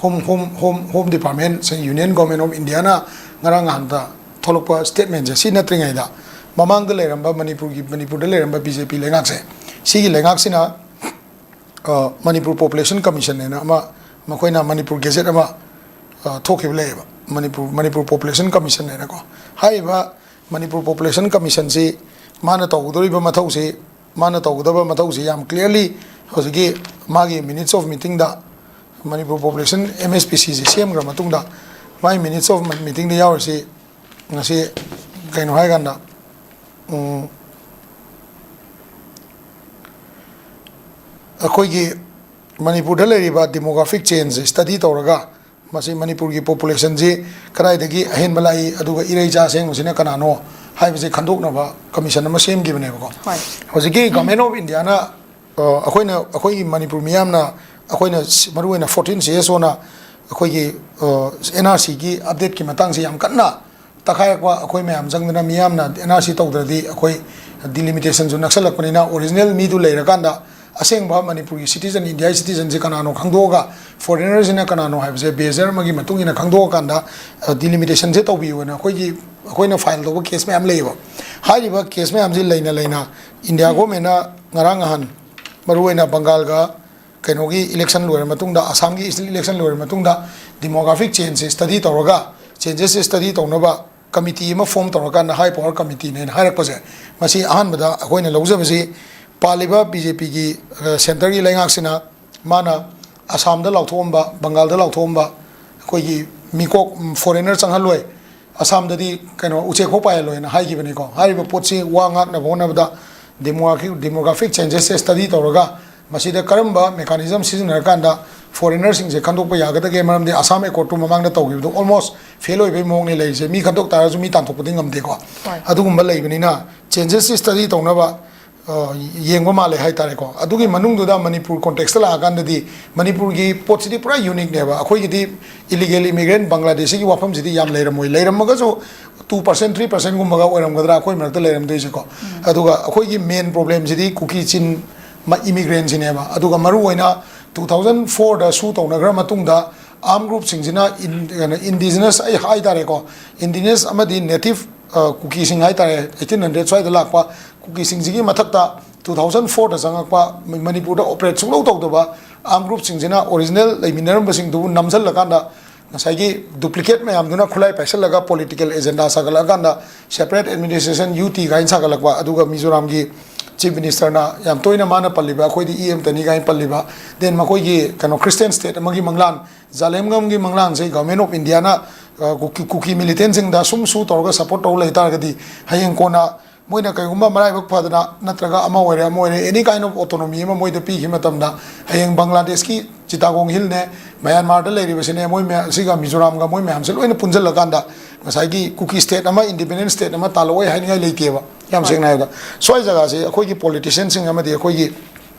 Home home home home department, ꯁꯦ, ꯌꯨꯅꯤꯌꯟ ꯒꯣꯔꯃꯦꯟ ꯑꯣꯐ ꯏꯟꯗꯤꯌꯥꯅ ꯉꯔꯥꯡ ꯅꯍꯥꯟꯗ ꯊꯣꯛꯂꯛꯄ ꯁ꯭ꯇꯦꯠꯃꯦꯟꯁꯦ ꯁꯤ ꯅꯠꯇ꯭ꯔꯤꯉꯩꯗ, ꯃꯃꯥꯡꯗ ꯂꯩꯔꯝꯕ ꯃꯅꯤꯄꯨꯔꯒꯤ ꯃꯅꯤꯄꯨꯔꯗ ꯂꯩꯔꯝꯕ ꯕꯤ ꯖꯦ ꯄꯤ ꯂꯩꯉꯥꯛꯁꯦ, ꯁꯤꯒꯤ ꯂꯩꯉꯥꯛꯁꯤꯅ ꯑ, ꯃꯅꯤꯄꯨꯔ ꯄꯣꯄꯨꯂꯦꯁꯟ ꯀꯃꯤꯁꯟ ꯍꯥꯏꯅ ꯑꯃ ꯃꯈꯣꯏꯅ ꯃꯅꯤꯄꯨꯔ ꯒꯦꯖꯦꯠ ꯑꯃ ꯑ, ꯊꯣꯛꯈꯤꯕ ꯂꯩꯌꯦꯕ, ꯃꯅꯤꯄꯨꯔ ꯃꯅꯤꯄꯨꯔ ꯄꯣꯄꯨꯂꯦꯁꯟ ꯀꯃꯤꯁꯟ ꯍꯥꯏꯅꯀꯣ꯫ ꯍꯥꯏꯔꯤꯕ ꯃꯅꯤꯄꯨꯔ ꯄꯣꯄꯨꯂꯦꯁꯟ ꯀꯃꯤꯁꯟꯁꯤ ꯃꯥꯅ ꯇꯧꯒꯗꯧꯔꯤꯕ ꯃꯊꯧꯁꯤ, ꯃꯥꯅ ꯇꯧꯒꯗꯕ ꯃꯊꯧꯁꯤ ꯌꯥꯝ clearly ꯍꯧꯖꯤꯛꯀꯤ ꯃꯥꯒꯤ minutes of meetingꯗ, Manipur population M S P ꯁꯤꯁꯤ ꯁꯦꯝꯈ꯭ꯔ ꯃꯇꯨꯡꯗ ꯃꯥꯒꯤ minutes of meetingꯗ ꯌꯥꯎꯔꯤꯁꯤ ꯉꯁꯤ ꯀꯩꯅꯣ ꯍꯥꯏꯀꯥꯟꯗ, ꯎꯝ, ꯑꯩꯈꯣꯏꯒꯤ ꯃꯅꯤꯄꯨꯔꯗ ꯂꯩꯔꯤꯕ demographic changeꯁꯦ study ꯇꯧꯔꯒ, ꯃꯁꯤ ꯃꯅꯤꯄꯨꯔꯒꯤ ꯄꯣꯄꯨꯂꯦꯁꯟꯁꯤ ꯀꯗꯥꯏꯗꯒꯤ ꯑꯍꯦꯟꯕ ꯂꯥꯛꯏ, ꯑꯗꯨꯒ ꯏꯔꯩꯆꯥ ꯑꯁꯦꯡꯕꯁꯤꯅ ꯀꯅꯥꯅꯣ ꯍꯥꯏꯕꯁꯦ ꯈꯟꯗꯣꯛꯅꯕ ꯀꯃꯤꯁꯟ ꯑꯃ ꯁꯦꯝꯈꯤꯕꯅꯦꯕꯀꯣ꯫ ꯍꯣꯏ꯫ ꯍꯧꯖꯤꯛꯀꯤ ꯒꯚꯔꯟꯃꯦꯟ ꯑꯣꯐ ꯏꯟꯗꯤꯌꯥꯅ, ꯑ, ꯑꯩꯈꯣꯏꯅ, ꯑꯩꯈꯣꯏꯒꯤ ꯃꯅꯤꯄꯨꯔ ꯃꯤꯌꯥꯝꯅ, ꯑꯩꯈꯣꯏꯅ ꯁꯤ-, ꯃꯔꯨꯑꯣꯏꯅ ꯐꯣꯔꯇꯤꯟ ꯁꯤ ꯑꯦꯁ ꯑꯣꯅ ꯑꯩꯈꯣꯏꯒꯤ, ꯑ, ꯑꯦꯟ ꯑꯥꯔ ꯁꯤꯒꯤ ꯑꯞꯗꯦꯠꯀꯤ ꯃꯇꯥꯡꯁꯦ ꯌꯥꯝ ꯀꯟꯅ ꯇꯛꯈꯥꯏꯔꯛꯄ, ꯑꯩꯈꯣꯏ ꯃꯌꯥꯝ ꯆꯪꯗꯅ ꯃꯤꯌꯥꯝꯅ ꯑꯦꯟ ꯑꯥꯔ ꯁꯤ ꯇꯧꯗ꯭ꯔꯗꯤ ꯑꯩꯈꯣꯏ ꯗꯤꯂꯤꯃꯤꯇꯦꯁꯟꯁꯨ ꯅꯛꯁꯜꯂꯛꯄꯅꯤꯅ, ꯑꯣꯔꯤꯖꯤꯅꯦꯜ ꯃꯤꯗꯨ ꯂꯩꯔꯀꯥꯟꯗ ꯑꯁꯦꯡꯕ ꯃꯅꯤꯄꯨꯔꯒꯤ ꯁꯤꯇꯤꯖꯟ, ꯏꯟꯗꯤꯌꯥꯒꯤ ꯁꯤꯇꯤꯖꯟꯁꯦ ꯀꯅꯥꯅꯣ ꯈꯪꯗꯣꯛꯑꯒ, ꯐꯣꯔꯦꯅꯔꯁꯤꯅ ꯀꯅꯥꯅꯣ ꯍꯥꯏꯕꯁꯦ ꯕꯦꯖꯔ ꯑꯃꯒꯤ ꯃꯇꯨꯡ ꯏꯟꯅ ꯈꯪꯗꯣꯛꯑꯀꯥꯟꯗ, ꯑ, ꯗꯤꯂꯤꯃꯤꯇꯦꯁꯟꯁꯦ ꯇꯧꯕꯤꯌꯨꯅ ꯑꯩꯈꯣꯏꯒꯤ, ꯑꯩꯈꯣꯏꯅ ꯐꯥꯏꯜ ꯇꯧꯕ ꯀꯦꯁ ꯃꯌꯥꯝ ꯂꯩꯌꯦꯕ꯫ ꯍꯥꯏꯔꯤꯕ ꯀꯦꯁ ꯃꯌꯥꯝꯁꯤ ꯂꯩꯅ ꯂꯩꯅ ꯏꯟꯗꯤꯌꯥ ꯒꯣꯔꯃꯦꯟꯅ ꯉꯔꯥꯡ ꯅꯍꯥꯟ ꯃꯔꯨꯑꯣꯏꯅ ꯕꯪꯒꯥꯜꯒ ꯀꯩꯅꯣꯒꯤ ꯏꯂꯦꯛꯁꯟ ꯂꯣꯏꯔ ꯃꯇꯨꯡꯗ, ꯑꯁꯥꯝꯒꯤ ꯏꯂꯦꯛꯁꯟ ꯂꯣꯏꯔ ꯃꯇꯨꯡꯗ demographic changeꯁꯦ study ꯇꯧꯔꯒ, changesꯁꯦ study ꯇꯧꯅꯕ ꯀꯃꯤꯇꯤ ꯑꯃ ꯐꯣꯝ ꯇꯧꯔꯀꯥꯟꯗ ꯍꯥꯏ ꯄꯋꯥꯔ ꯀꯃꯤꯇꯤꯅꯦꯅ ꯍꯥꯏꯔꯛꯄꯁꯦ, ꯃꯁꯤ ꯑꯍꯥꯟꯕꯗ ꯑꯩꯈꯣꯏꯅ ꯂꯧꯖꯕꯁꯤ ꯄꯥꯜꯂꯤꯕ ꯕꯤ ꯖꯦ ꯄꯤꯒꯤ ꯁꯦꯟꯇꯔꯒꯤ ꯂꯩꯉꯥꯛꯁꯤꯅ ꯃꯥꯅ ꯑꯁꯥꯝꯗ ꯂꯥꯎꯊꯣꯛꯑꯝꯕ, ꯕꯪꯒꯥꯜꯗ ꯂꯥꯎꯊꯣꯛꯑꯝꯕ ꯑꯩꯈꯣꯏꯒꯤ ꯃꯤꯀꯣꯛ, ꯐꯣꯔꯦꯅꯔ ꯆꯪꯍꯜꯂꯣꯏ, ꯑꯁꯥꯝꯗꯗꯤ ꯀꯩꯅꯣ ꯎꯆꯦꯛ ꯐꯥꯎ ꯄꯥꯏꯍꯜꯂꯣꯏꯅ ꯍꯥꯏꯈꯤꯕꯅꯤꯀꯣ꯫ ꯍꯥꯏꯔꯤꯕ ꯄꯣꯠꯁꯤ ꯋꯥ ꯉꯥꯛꯅꯕ ꯍꯣꯠꯅꯕꯗ ꯗꯦꯃꯣꯒ꯭ꯔꯥꯐꯤꯛ ꯗꯦꯃꯣꯒ꯭ꯔꯥꯐꯤꯛ ꯆꯦꯟꯖꯦꯁ ꯁꯦ ꯁ꯭ꯇꯗꯤ ꯇꯧꯔꯒ ꯃꯁꯤꯗ ꯀꯔꯝꯕ ꯃꯦꯀꯥꯅꯤꯖꯝ ꯁꯤꯖꯤꯟꯅꯔꯀꯥꯟꯗ ꯐꯣꯔꯦꯅꯔꯁꯤꯡꯁꯦ ꯈꯟꯗꯣꯛꯄ ꯌꯥꯒꯗꯒꯦ? ꯃꯔꯝꯗꯤ ꯑꯁꯥꯝ ꯑꯦꯀꯣꯔꯗꯇꯨ ꯃꯃꯥꯡꯗ ꯇꯧꯈꯤꯕꯗꯣ ꯑꯣꯜꯃꯣꯁ ꯐꯦꯜ ꯑꯣꯏꯕꯒꯤ ꯃꯑꯣꯡꯅꯤ ꯂꯩꯔꯤꯁꯦ꯫ ꯃꯤ ꯈꯟꯗꯣꯛ ꯇꯥꯔꯁꯨ ꯃꯤ ꯇꯥꯟꯊꯣꯛꯄꯗꯤ ꯉꯝꯗꯦꯀꯣ꯫ ꯍꯣꯏ꯫ ꯑꯗꯨꯒꯨꯝꯕ ꯂꯩꯕꯅꯤꯅ ꯆꯦꯟꯖꯦꯁ ꯁ꯭ꯇꯗꯤ ꯇꯧꯅꯕ ꯑ, ꯌꯦꯡꯕ ꯃꯥꯜꯂꯦ ꯍꯥꯏꯇꯥꯔꯦꯀꯣ꯫ ꯑꯗꯨꯒꯤ ꯃꯅꯨꯡꯗꯨꯗ ꯃꯅꯤꯄꯨꯔ ꯀꯣꯟꯇꯦꯛꯁꯇ ꯂꯥꯛꯑꯀꯥꯟꯗꯗꯤ ꯃꯅꯤꯄꯨꯔꯒꯤ ꯄꯣꯠꯁꯤꯗꯤ ꯄꯨꯔꯥ ꯌꯨꯅꯤꯛꯅꯦꯕ꯫ ꯑꯩꯈꯣꯏꯒꯤꯗꯤ ꯏꯂꯤꯒꯦꯜ ꯏꯃꯤꯒ꯭ꯔꯦꯟ ꯕꯪꯒ꯭ꯂꯥꯗꯦꯁꯤꯒꯤ ꯋꯥꯐꯝꯁꯤꯗꯤ ꯌꯥꯝ ꯂꯩꯔꯝꯃꯣꯏ, ꯂꯩꯔꯝꯃꯒꯁꯨ ꯇꯨ ꯄꯥꯔꯁꯦꯟ ꯊ꯭ꯔꯤ ꯄꯥꯔꯁꯦꯟꯒꯨꯝꯕꯒ ꯑꯣꯏꯔꯝꯒꯗ꯭ꯔꯥ ꯑꯩꯈꯣꯏ ꯃꯔꯛꯇ ꯂꯩꯔꯝꯗꯣꯏꯁꯦꯀꯣ꯫ ꯑꯗꯨꯒ ꯑꯩꯈꯣꯏꯒꯤ ꯃꯦꯟ ꯄ꯭ꯔꯣꯕ꯭ꯂꯦꯝꯁꯤꯗꯤ ꯀꯨꯀꯤ ꯆꯤꯟ ꯏꯃꯤꯒ꯭ꯔꯦꯟꯁꯤꯅꯦꯕ꯫ ꯑꯗꯨꯒ ꯃꯔꯨꯑꯣꯏꯅ ꯇꯨ ꯊꯥꯎꯖꯟ ꯐꯣꯔꯗ ꯁꯨ ꯇꯧꯅꯈ꯭ꯔ ꯃꯇꯨꯡꯗ ꯑꯥꯔꯝ ꯒ꯭ꯔꯨꯞꯁꯤꯡꯁꯤꯅ ꯏꯟꯗꯤꯖꯤꯅꯁ ꯑꯩ ꯍꯥꯏ ꯇꯥꯔꯦꯀꯣ, ꯏꯟꯗꯤꯖꯤꯅꯁ ꯑꯃꯗꯤ ꯅꯦꯇꯤꯞ ꯀꯨꯀꯤꯁꯤꯡ ꯍꯥꯏ ꯇꯥꯔꯦ, ꯑꯩꯠꯇꯤꯟ ꯍꯟꯗ꯭ꯔꯦꯠ ꯁ꯭ꯋꯥꯏꯗ ꯂꯥꯛꯄ ꯀꯨꯀꯤꯁꯤꯡꯁꯤꯒꯤ ꯃꯊꯛꯇ ꯇꯨ ꯊꯥꯎꯖꯟ ꯐꯣꯔꯗ ꯆꯪꯉꯛꯄ ꯃꯅꯤꯄꯨꯔꯗ ꯑꯣꯄꯔꯦꯠ ꯁꯨꯡꯇꯧ ꯇꯧꯗꯕ ꯑꯥꯔꯝ ꯒ꯭ꯔꯨꯞꯁꯤꯡꯁꯤꯅ ꯑꯣꯔꯤꯖꯤꯅꯦꯜ ꯂꯩꯃꯤꯟꯅꯔꯝꯕꯁꯤꯡꯗꯨꯕꯨ ꯅꯝꯁꯤꯜꯂꯀꯥꯟꯗ ꯉꯁꯥꯏꯒꯤ ꯗꯨꯄ꯭ꯂꯤꯀꯦꯠ ꯃꯌꯥꯝꯗꯨꯅ ꯈꯨꯠꯂꯥꯏ ꯄꯥꯏꯁꯤꯜꯂꯒ ꯄꯣꯂꯤꯇꯤꯀꯦꯜ ꯑꯦꯖꯦꯟꯗꯥ ꯁꯥꯒꯠꯂꯛꯑꯀꯥꯟꯗ ꯁꯦꯄꯔꯦꯠ ꯑꯦꯗꯃꯤꯅꯤꯁꯇ꯭ꯔꯦꯁꯟ, ꯌꯨ ꯇꯤ ꯀꯥꯏꯅ ꯁꯥꯒꯠꯂꯛꯄ, ꯑꯗꯨꯒ ꯃꯤꯖꯣꯔꯥꯝꯒꯤ ꯆꯤꯐ ꯃꯤꯅꯤꯁꯇꯔꯅ ꯌꯥꯝ ꯇꯣꯏꯅ ꯃꯥꯅ ꯄꯜꯂꯤꯕ ꯑꯩꯈꯣꯏꯗꯤ ꯏ ꯑꯦꯝꯇꯅꯤ ꯀꯥꯏꯅ ꯄꯜꯂꯤꯕ, ꯗꯦꯟ ꯃꯈꯣꯏꯒꯤ ꯀꯩꯅꯣ ꯈ꯭ꯔꯤꯁꯇꯤꯌꯟ ꯁ꯭ꯇꯦꯠ ꯑꯃꯒꯤ ꯃꯪꯂꯥꯟ, ꯖꯥꯂꯦꯝꯒꯝꯒꯤ ꯃꯪꯂꯥꯟꯁꯦ ꯒꯚꯔꯟꯃꯦꯟ ꯑꯣꯐ ꯏꯟꯗꯤꯌꯥꯅ ꯀꯨꯀꯤ ꯀꯨꯀꯤ ꯃꯤꯂꯤꯇꯦꯟꯁꯤꯡꯗ ꯁꯨꯝ ꯁꯨ ꯇꯧꯔꯒ ꯁꯞꯄꯣꯔꯠ ꯇꯧ ꯂꯩ ꯇꯥꯔꯒꯗꯤ ꯍꯌꯦꯡ ꯀꯣꯟꯅ ꯃꯣꯏꯅ ꯀꯩꯒꯨꯝꯕ ꯃꯔꯥꯏꯕꯛ ꯐꯗꯅ ꯅꯠꯇ꯭ꯔꯒ ꯑꯃ ꯑꯣꯏꯔꯦ ꯑꯃ ꯑꯣꯏꯔꯦ ꯑꯦꯅꯤ ꯀꯥꯏꯟ ꯑꯣꯐ ꯑꯣꯇꯣꯅꯣꯃꯤ ꯑꯃ ꯃꯣꯏꯗ ꯄꯤꯈꯤꯕ ꯃꯇꯝꯗ ꯍꯌꯦꯡ ꯕꯪꯒ꯭ꯂꯥꯗꯦꯁꯀꯤ ꯆꯤꯇꯥꯒꯣꯡ ꯍꯤꯜꯅꯦ, ꯃꯌꯥꯟꯃꯥꯔꯗ ꯂꯩꯔꯤꯕꯁꯤꯅꯦ, ꯃꯣꯏ ꯃꯌꯥꯝ ꯁꯤꯒ ꯃꯤꯖꯣꯔꯥꯝꯒ ꯃꯣꯏ ꯃꯌꯥꯝꯁꯦ ꯂꯣꯏꯅ ꯄꯨꯟꯁꯤꯜꯂꯀꯥꯟꯗ ꯉꯁꯥꯏꯒꯤ ꯀꯨꯀꯤ ꯁ꯭ꯇꯦꯠ ꯑꯃ, ꯏꯟꯗꯤꯄꯦꯟꯗꯦꯟ ꯁ꯭ꯇꯦꯠ ꯑꯃ ꯇꯥꯜꯂꯛꯑꯣꯏ ꯍꯥꯏꯅꯤꯡꯉꯥꯏ ꯂꯩꯇꯦꯕ꯫ ꯌꯥꯝ ꯁꯦꯡꯅ ꯍꯥꯏꯕꯗ ꯁ꯭ꯋꯥꯏ ꯖꯒꯥꯁꯦ ꯑꯩꯈꯣꯏꯒꯤ ꯄꯣꯂꯤꯇꯤꯁꯤꯌꯟꯁꯤꯡ ꯑꯃꯗꯤ ꯑꯩꯈꯣꯏꯒꯤ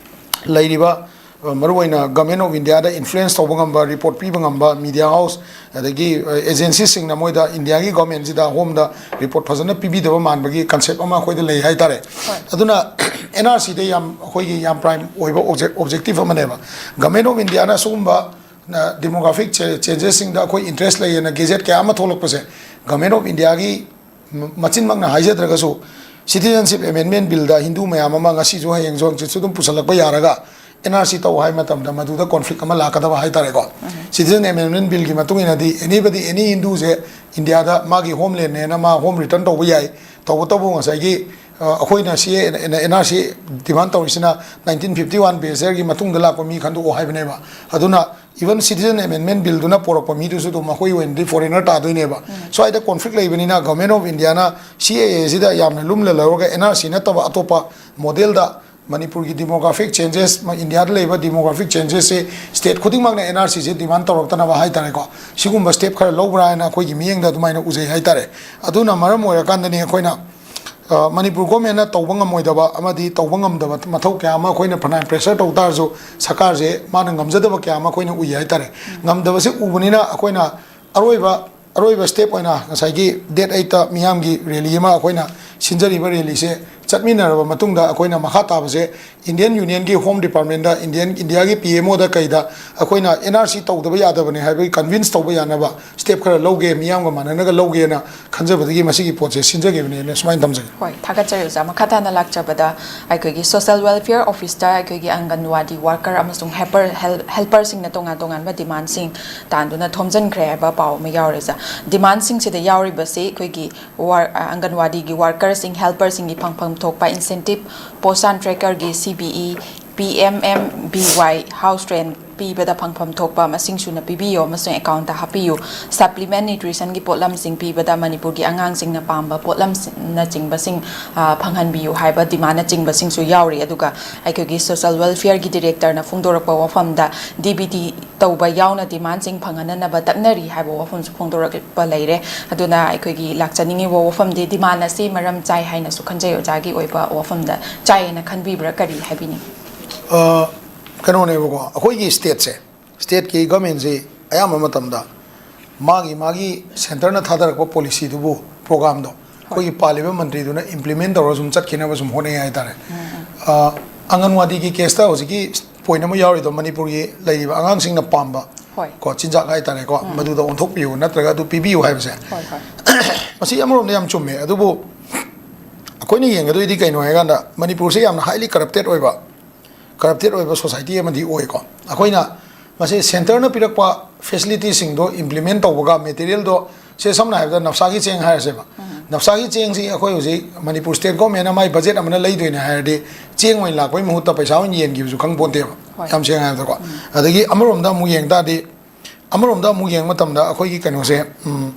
ꯂꯩꯔꯤꯕ ꯃꯔꯨꯑꯣꯏꯅ ꯒꯚꯔꯟꯃꯦꯟ ꯑꯣꯐ ꯏꯟꯗꯤꯌꯥꯗ ꯏꯟꯐ꯭ꯂꯨꯌꯦꯟꯁ ꯇꯧꯕ ꯉꯝꯕ, ꯔꯤꯄꯣꯔꯠ ꯄꯤꯕ ꯉꯝꯕ ꯃꯤꯗꯤꯌꯥ ꯍꯥꯎꯁ, ꯑꯗꯒꯤ ꯑꯦꯖꯦꯟꯁꯤꯁꯤꯡꯅ ꯃꯣꯏꯗ ꯏꯟꯗꯤꯌꯥꯒꯤ ꯒꯚꯔꯟꯃꯦꯟꯁꯤꯗ ꯍꯣꯝꯗ ꯔꯤꯄꯣꯔꯠ ꯐꯖꯅ ꯄꯤꯕꯤꯗꯕ ꯃꯥꯟꯕꯒꯤ ꯀꯟꯁꯦꯞ ꯑꯃ ꯑꯩꯈꯣꯏꯗ ꯂꯩ ꯍꯥꯏꯇꯥꯔꯦ꯫ ꯑꯗꯨꯅ ꯑꯦꯟ ꯑꯥꯔ ꯁꯤꯗ ꯌꯥꯝ ꯑꯩꯈꯣꯏꯒꯤ ꯌꯥꯝ ꯄ꯭ꯔꯥꯏꯝ ꯑꯣꯏꯕ ꯑꯣꯕꯖꯦꯛꯇꯤꯚ ꯑꯃꯅꯦꯕ꯫ ꯒꯚꯔꯟꯃꯦꯟ ꯑꯣꯐ ꯏꯟꯗꯤꯌꯥꯅ ꯁꯤꯒꯨꯝꯕ ꯗꯦꯃꯣꯒ꯭ꯔꯥꯐꯤꯛ ꯆꯦꯟꯖꯦꯁꯁꯤꯡꯗ ꯑꯩꯈꯣꯏ ꯏꯟꯇꯔꯦꯁ ꯂꯩꯌꯦꯅ ꯒꯦꯖꯦꯠ ꯀꯌꯥ ꯑꯃ ꯊꯣꯛꯂꯛꯄꯁꯦ ꯒꯚꯔꯟꯃꯦꯟ ꯑꯣꯐ ꯏꯟꯗꯤꯌꯥꯒꯤ ꯃꯆꯤꯟꯃꯛꯅ ꯍꯥꯏꯖꯗ꯭ꯔꯒꯁꯨ ꯁꯤꯇꯤꯖꯟꯁꯤꯞ ꯑꯦꯃꯦꯟꯃꯦꯟ ꯕꯤꯜꯗ ꯍꯤꯟꯗꯨ ꯃꯌꯥꯝ ꯑꯃ ꯉꯁꯤꯁꯨ ꯍꯌꯦꯡꯁꯨ ꯍꯪꯆꯤꯠꯁꯨ ꯑꯗꯨꯝ ꯄꯨꯁꯜꯂꯛꯄ ꯌꯥꯔꯒ ꯑꯦꯟ ꯑꯥꯔ ꯁꯤ ꯇꯧ ꯍꯥꯏꯕ ꯃꯇꯝꯗ ꯃꯗꯨꯗ ꯀꯣꯟꯐ꯭ꯂꯤꯛ ꯑꯃ ꯂꯥꯛꯀꯗꯕ ꯍꯥꯏꯇꯥꯔꯦꯀꯣ꯫ ꯁꯤꯇꯤꯖꯟ ꯑꯦꯃꯦꯟꯃꯦꯟ ꯕꯤꯜꯒꯤ ꯃꯇꯨꯡ ꯏꯟꯅꯗꯤ ꯑꯦꯅꯤꯕꯗꯤ, ꯑꯦꯅꯤ ꯍꯤꯟꯗꯨꯁꯦ ꯏꯟꯗꯤꯌꯥꯗ ꯃꯥꯒꯤ ꯍꯣꯝꯂꯦꯟꯅꯦꯅ ꯃꯥ ꯍꯣꯝ ꯔꯤꯇꯔꯟ ꯇꯧꯕ ꯌꯥꯏ꯫ ꯇꯧꯕꯇꯕꯨ ꯉꯁꯥꯏꯒꯤ, ꯑ, ꯑꯩꯈꯣꯏꯅ ꯁꯤ ꯑꯦꯟ ꯑꯥꯔ ꯁꯤ ꯗꯤꯃꯥꯟ ꯇꯧꯔꯤꯁꯤꯅ ꯅꯥꯏꯟꯇꯤꯟ ꯐꯤꯐꯇꯤ ꯋꯥꯟ ꯕꯦꯁꯔꯒꯤ ꯃꯇꯨꯡꯗ ꯂꯥꯛꯄ ꯃꯤ ꯈꯟꯗꯣꯛꯑꯣ ꯍꯥꯏꯕꯅꯦꯕ꯫ ꯑꯗꯨꯅ ꯏꯚꯟ ꯁꯤꯇꯤꯖꯟ ꯑꯦꯃꯦꯟꯃꯦꯟ ꯕꯤꯜꯗꯨꯅ ꯄꯣꯔꯛꯄ ꯃꯤꯗꯨꯁꯨ ꯑꯗꯨꯝ ꯃꯈꯣꯏ ꯑꯣꯏꯅꯗꯤ ꯐꯣꯔꯦꯅꯔ ꯇꯥꯗꯣꯏꯅꯦꯕ꯫ ꯁ꯭ꯋꯥꯏꯗ ꯀꯣꯟꯐ꯭ꯂꯤꯛ ꯂꯩꯕꯅꯤꯅ ꯒꯚꯔꯟꯃꯦꯟ ꯑꯣꯐ ꯏꯟꯗꯤꯌꯥꯅ ꯁꯤ ꯑꯦ ꯑꯦꯁꯤꯗ ꯌꯥꯝꯅ ꯂꯨꯝꯅ ꯂꯧꯔꯒ ꯑꯦꯟ ꯑꯥꯔ ꯁꯤ ꯅꯠꯇꯕ ꯑꯇꯣꯞꯄ ꯃꯣꯗꯦꯜꯗ ꯃꯅꯤꯄꯨꯔꯒꯤ ꯗꯤꯃꯣꯒ꯭ꯔꯥꯐꯤꯛ ꯆꯦꯟꯖꯦꯁ, ꯏꯟꯗꯤꯌꯥꯗ ꯂꯩꯕ ꯗꯤꯃꯣꯒ꯭ꯔꯥꯐꯤꯛ ꯆꯦꯟꯖꯦꯁꯁꯦ ꯁ꯭ꯇꯦꯠ ꯈꯨꯗꯤꯡꯃꯛꯅ ꯑꯦꯟ ꯑꯥꯔ ꯁꯤꯁꯦ ꯗꯤꯃꯥꯟ ꯇꯧꯔꯛꯇꯅꯕ ꯍꯥꯏꯇꯥꯔꯦꯀꯣ, ꯁꯤꯒꯨꯝꯕ ꯁ꯭ꯇꯦꯞ ꯈꯔ ꯂꯧꯕ꯭ꯔꯥ ꯍꯥꯏꯅ ꯑꯩꯈꯣꯏꯒꯤ ꯃꯤꯠꯌꯦꯡꯗ ꯑꯗꯨꯃꯥꯏꯅ ꯎꯖꯩ ꯍꯥꯏꯇꯥꯔꯦ꯫ ꯑꯗꯨꯅ ꯃꯔꯝ ꯑꯣꯏꯔꯀꯥꯟꯗꯅꯤ ꯑꯩꯈꯣꯏꯅ, ꯑ, ꯃꯅꯤꯄꯨꯔ ꯒꯣꯔꯃꯦꯟꯅ ꯇꯧꯕ ꯉꯝꯃꯣꯏꯗꯕ ꯑꯃꯗꯤ ꯇꯧꯕ ꯉꯝꯗꯕ ꯃꯊꯧ ꯀꯌꯥ ꯑꯃ ꯑꯩꯈꯣꯏꯅ ꯐꯅꯌꯥꯝ ꯄ꯭ꯔꯦꯁꯔ ꯇꯧ ꯇꯥꯔꯁꯨ ꯁꯔꯀꯥꯔꯁꯦ ꯃꯥꯅ ꯉꯝꯖꯗꯕ ꯀꯌꯥ ꯑꯃ ꯑꯩꯈꯣꯏꯅ ꯎꯏ ꯍꯥꯏꯇꯥꯔꯦ꯫ ꯉꯝꯗꯕꯁꯦ ꯎꯕꯅꯤꯅ ꯑꯩꯈꯣꯏꯅ ꯑꯔꯣꯏꯕ ꯑꯔꯣꯏꯕ ꯁ꯭ꯇꯦꯞ ꯑꯣꯏꯅ ꯉꯁꯥꯏꯒꯤ ꯗꯦꯠ ꯑꯩꯠꯇ ꯃꯤꯌꯥꯝꯒꯤ ꯔꯦꯂꯤ ꯑꯃ ꯑꯩꯈꯣꯏꯅ ꯁꯤꯟꯖꯔꯤꯕ ꯔꯦꯂꯤꯁꯦ ꯆꯠꯃꯤꯟꯅꯔꯕ ꯃꯇꯨꯡꯗ ꯑꯩꯈꯣꯏꯅ ꯃꯈꯥ ꯇꯥꯕꯁꯦ ꯏꯟꯗꯤꯌꯟ ꯌꯨꯅꯤꯌꯟꯒꯤ ꯍꯣꯝ ꯗꯤꯄꯥꯔꯠꯃꯦꯟꯗ, ꯏꯟꯗꯤꯌꯟ, ꯏꯟꯗꯤꯌꯥꯒꯤ ꯄꯤ ꯑꯦꯝ ꯑꯣꯗ ꯀꯩꯗ ꯑꯩꯈꯣꯏꯅ ꯑꯦꯟ ꯑꯥꯔ ꯁꯤ ꯇꯧꯗꯕ ꯌꯥꯗꯕꯅꯦ ꯍꯥꯏꯕꯒꯤ ꯀꯟꯚꯤꯟꯁ ꯇꯧꯕ ꯌꯥꯅꯕ ꯁ꯭ꯇꯦꯞ ꯈꯔ ꯂꯧꯒꯦ, ꯃꯤꯌꯥꯝꯒ ꯃꯥꯟꯅꯅꯒ ꯂꯧꯒꯦꯅ ꯈꯟꯖꯕꯗꯒꯤ ꯃꯁꯤꯒꯤ ꯄꯣꯠꯁꯦ ꯁꯤꯟꯖꯈꯤꯕꯅꯦꯅ ꯁꯨꯃꯥꯏꯅ ꯊꯝꯖꯒꯦ꯫ ꯍꯣꯏ, ꯊꯥꯒꯠꯆꯔꯤ ꯑꯣꯖꯥ꯫ ꯃꯈꯥ ꯇꯥꯅ ꯂꯥꯛꯆꯕꯗ, ꯑꯩꯈꯣꯏꯒꯤ ꯁꯣꯁꯦꯜ ꯋꯦꯜꯐꯤꯌꯔ ꯑꯣꯐꯤꯁꯇ ꯑꯩꯈꯣꯏꯒꯤ ꯑꯪꯒꯟꯋꯥꯗꯤ ꯋꯥꯔꯀꯔ ꯑꯃꯁꯨꯡ ꯍꯦꯜꯄꯔ, ꯍꯦꯜ-, ꯍꯦꯜꯄꯔꯁꯤꯡꯅ ꯇꯣꯉꯥꯟ ꯇꯣꯉꯥꯟꯕ ꯗꯤꯃꯥꯟꯁꯤꯡ ꯇꯥꯟꯗꯨꯅ ꯊꯣꯝꯖꯤꯟꯈ꯭ꯔꯦ ꯍꯥꯏꯕ ꯄꯥꯎ ꯑꯃ ꯌꯥꯎꯔꯦ ꯑꯣꯖꯥ꯫ ꯗꯤꯃꯥꯟꯁꯤꯡꯁꯤꯗ ꯌꯥꯎꯔꯤꯕꯁꯤ ꯑꯩꯈꯣꯏꯒꯤ ꯋꯥꯔ-, ꯑ, ꯑꯪꯒꯟꯋꯥꯗꯤꯒꯤ ꯋꯥꯔꯀꯔꯁꯤꯡ, ꯍꯦꯜꯄꯔꯁꯤꯡꯒꯤ ꯐꯪꯐꯝ ꯊꯣꯛꯄ ꯏꯟꯁꯦꯟꯇꯤꯞ, ꯄꯣꯁꯥꯟ ꯇ꯭ꯔꯦꯀꯔꯒꯤ C B E, P M M B Y house rent ꯄꯤꯕꯗ ꯐꯪꯐꯝ ꯊꯣꯛꯄ ꯃꯁꯤꯡ ꯁꯨꯅ ꯄꯤꯕꯤꯌꯨ ꯑꯃꯁꯨꯡ ꯑꯦꯀꯥꯎꯟꯗ ꯍꯥꯞꯄꯤꯌꯨ꯫ ꯁꯄ꯭ꯂꯤꯃꯦꯟ ꯅ꯭ꯌꯨꯇ꯭ꯔꯤꯁꯟꯒꯤ ꯄꯣꯠꯂꯝꯁꯤꯡ ꯄꯤꯕꯗ ꯃꯅꯤꯄꯨꯔꯒꯤ ꯑꯉꯥꯡꯁꯤꯡꯅ ꯄꯥꯝꯕ ꯄꯣꯠꯂꯝꯁꯤꯡꯅꯆꯤꯡꯕꯁꯤꯡ, ꯑ, ꯐꯪꯍꯟꯕꯤꯌꯨ ꯍꯥꯏꯕ ꯗꯤꯃꯥꯟꯅꯆꯤꯡꯕꯁꯤꯡꯁꯨ ꯌꯥꯎꯔꯤ꯫ ꯑꯗꯨꯒ ꯑꯩꯈꯣꯏꯒꯤ ꯁꯣꯁꯦꯜ ꯋꯦꯜꯐꯤꯌꯔꯒꯤ ꯗꯤꯔꯦꯛꯇꯔꯅ ꯐꯣꯡꯗꯣꯔꯛꯄ ꯋꯥꯐꯝꯗ ꯗꯤ ꯕꯤ ꯇꯤ ꯇꯧꯕ ꯌꯥꯎꯅ ꯗꯤꯃꯥꯟꯁꯤꯡ ꯐꯪꯍꯟꯅꯅꯕ ꯇꯛꯅꯔꯤ ꯍꯥꯏꯕ ꯋꯥꯐꯝꯁꯨ ꯐꯣꯡꯗꯣꯔꯛꯄ ꯂꯩꯔꯦ꯫ ꯑꯗꯨꯅ ꯑꯩꯈꯣꯏꯒꯤ ꯂꯥꯛꯆꯅꯤꯡꯉꯤꯕ ꯋꯥꯐꯝꯗꯤ ꯗꯤꯃꯥꯟ ꯑꯁꯤ ꯃꯔꯝ ꯆꯥꯏ ꯍꯥꯏꯅꯁꯨ ꯈꯟꯖꯩ꯫ ꯑꯣꯖꯥꯒꯤ ꯑꯣꯏꯕ ꯋꯥꯐꯝꯗ ꯆꯥꯏ ꯍꯥꯏꯅ ꯈꯟꯕꯤꯕ꯭ꯔꯥ? ꯀꯔꯤ ꯍꯥꯏꯕꯤꯅꯤꯡ? ꯑ, ꯀꯩꯅꯣꯅꯦꯕꯀꯣ, ꯑꯩꯈꯣꯏꯒꯤ ꯁ꯭ꯇꯦꯠꯁꯦ, ꯁ꯭ꯇꯦꯠꯀꯤ ꯒꯚꯔꯟꯃꯦꯟꯁꯤ ꯑꯌꯥꯝꯕ ꯃꯇꯝꯗ ꯃꯥꯒꯤ, ꯃꯥꯒꯤ ꯁꯦꯟꯇꯔꯅ ꯊꯥꯗꯔꯛꯄ ꯄꯣꯂꯤꯁꯤꯗꯨꯕꯨ, ꯄ꯭ꯔꯣꯒ꯭ꯔꯥꯝꯗꯣ ꯑꯩꯈꯣꯏꯒꯤ ꯄꯥꯜꯂꯤꯕ ꯃꯟꯇ꯭ꯔꯤꯗꯨꯅ ꯏꯝꯄ꯭ꯂꯤꯃꯦꯟ ꯇꯧꯔꯒ ꯁꯨꯝ ꯆꯠꯈꯤꯅꯕ ꯁꯨꯝ ꯍꯣꯠꯅꯩ ꯍꯥꯏꯇꯥꯔꯦ꯫ ꯑ, ꯑꯪꯒꯟꯋꯥꯗꯤꯒꯤ ꯀꯦꯁꯇ ꯍꯧꯖꯤꯛꯀꯤ ꯄꯣꯏꯟ ꯑꯃ ꯌꯥꯎꯔꯤꯗꯣ, ꯃꯅꯤꯄꯨꯔꯒꯤ ꯂꯩꯔꯤꯕ ꯑꯉꯥꯡꯁꯤꯡꯅ ꯄꯥꯝꯕ ꯍꯣꯏ꯫ ꯀꯣ, ꯆꯤꯟꯖꯥꯛ ꯍꯥꯏꯇꯥꯔꯦꯀꯣ, ꯃꯗꯨꯗ ꯑꯣꯟꯊꯣꯛꯄꯤꯌꯨ ꯅꯠꯇ꯭ꯔꯒ ꯑꯗꯨ ꯄꯤꯕꯤꯌꯨ ꯍꯥꯏꯕꯁꯦ, ꯍꯣꯏ, ꯍꯣꯏ꯫ ꯃꯁꯤ ꯑꯃꯔꯣꯝꯗ ꯌꯥꯝ ꯆꯨꯝꯃꯦ꯫ ꯑꯗꯨꯕꯨ ꯑꯩꯈꯣꯏꯅ ꯌꯦꯡꯒꯗꯣꯏꯗꯤ ꯀꯩꯅꯣ ꯍꯥꯏꯀꯥꯟꯗ, ꯃꯅꯤꯄꯨꯔꯁꯦ ꯌꯥꯝꯅ ꯍꯥꯏꯂꯤ ꯀꯔꯞꯇꯦꯠ ꯑꯣꯏꯕ, ꯀꯔꯞꯇꯦꯠ ꯑꯣꯏꯕ ꯁꯣꯁꯥꯏꯇꯤ ꯑꯃꯗꯤ ꯑꯣꯏꯀꯣ꯫ ꯑꯩꯈꯣꯏꯅ ꯃꯁꯤ ꯁꯦꯟꯇꯔꯅ ꯄꯤꯔꯛꯄ ꯐꯦꯁꯤꯂꯤꯇꯤꯁꯤꯡꯗꯣ ꯏꯝꯄ꯭ꯂꯤꯃꯦꯟ ꯇꯧꯕꯒ ꯃꯦꯇꯔꯤꯌꯦꯜꯗꯣ, ꯁꯦ ꯁꯝꯅ ꯍꯥꯏꯔꯕꯗ ꯅꯞꯁꯥꯒꯤ ꯆꯦꯡ ꯍꯥꯏꯔꯁꯦꯕ, ꯅꯞꯁꯥꯒꯤ ꯆꯦꯡꯁꯤ ꯑꯩꯈꯣꯏ ꯍꯧꯖꯤꯛ ꯃꯅꯤꯄꯨꯔ ꯁ꯭ꯇꯦꯠ ꯒꯣꯔꯃꯦꯟꯅ ꯃꯥꯏ ꯕꯖꯦꯠ ꯑꯃꯅ ꯂꯩꯗꯣꯏꯅꯦ ꯍꯥꯏꯔꯗꯤ, ꯆꯦꯡ ꯑꯣꯏꯅ ꯂꯥꯛꯄꯒꯤ ꯃꯍꯨꯠꯇ ꯄꯩꯁꯥ ꯑꯣꯏꯅ ꯌꯦꯟꯈꯤꯕꯁꯨ ꯈꯪ ꯄꯣꯟꯇꯦꯕ꯫ ꯍꯣꯏ꯫ ꯌꯥꯝ ꯁꯦꯡꯅ ꯍꯥꯏꯔꯕꯗꯀꯣ꯫ ꯑꯗꯒꯤ ꯑꯃꯔꯣꯝꯗ ꯑꯃꯨꯛ ꯌꯦꯡ ꯇꯥꯔꯗꯤ, ꯑꯃꯔꯣꯝꯗ ꯑꯃꯨꯛ ꯌꯦꯡꯕ ꯃꯇꯝꯗ ꯑꯩꯈꯣꯏꯒꯤ ꯀꯩꯅꯣꯁꯦ, ꯎꯝ,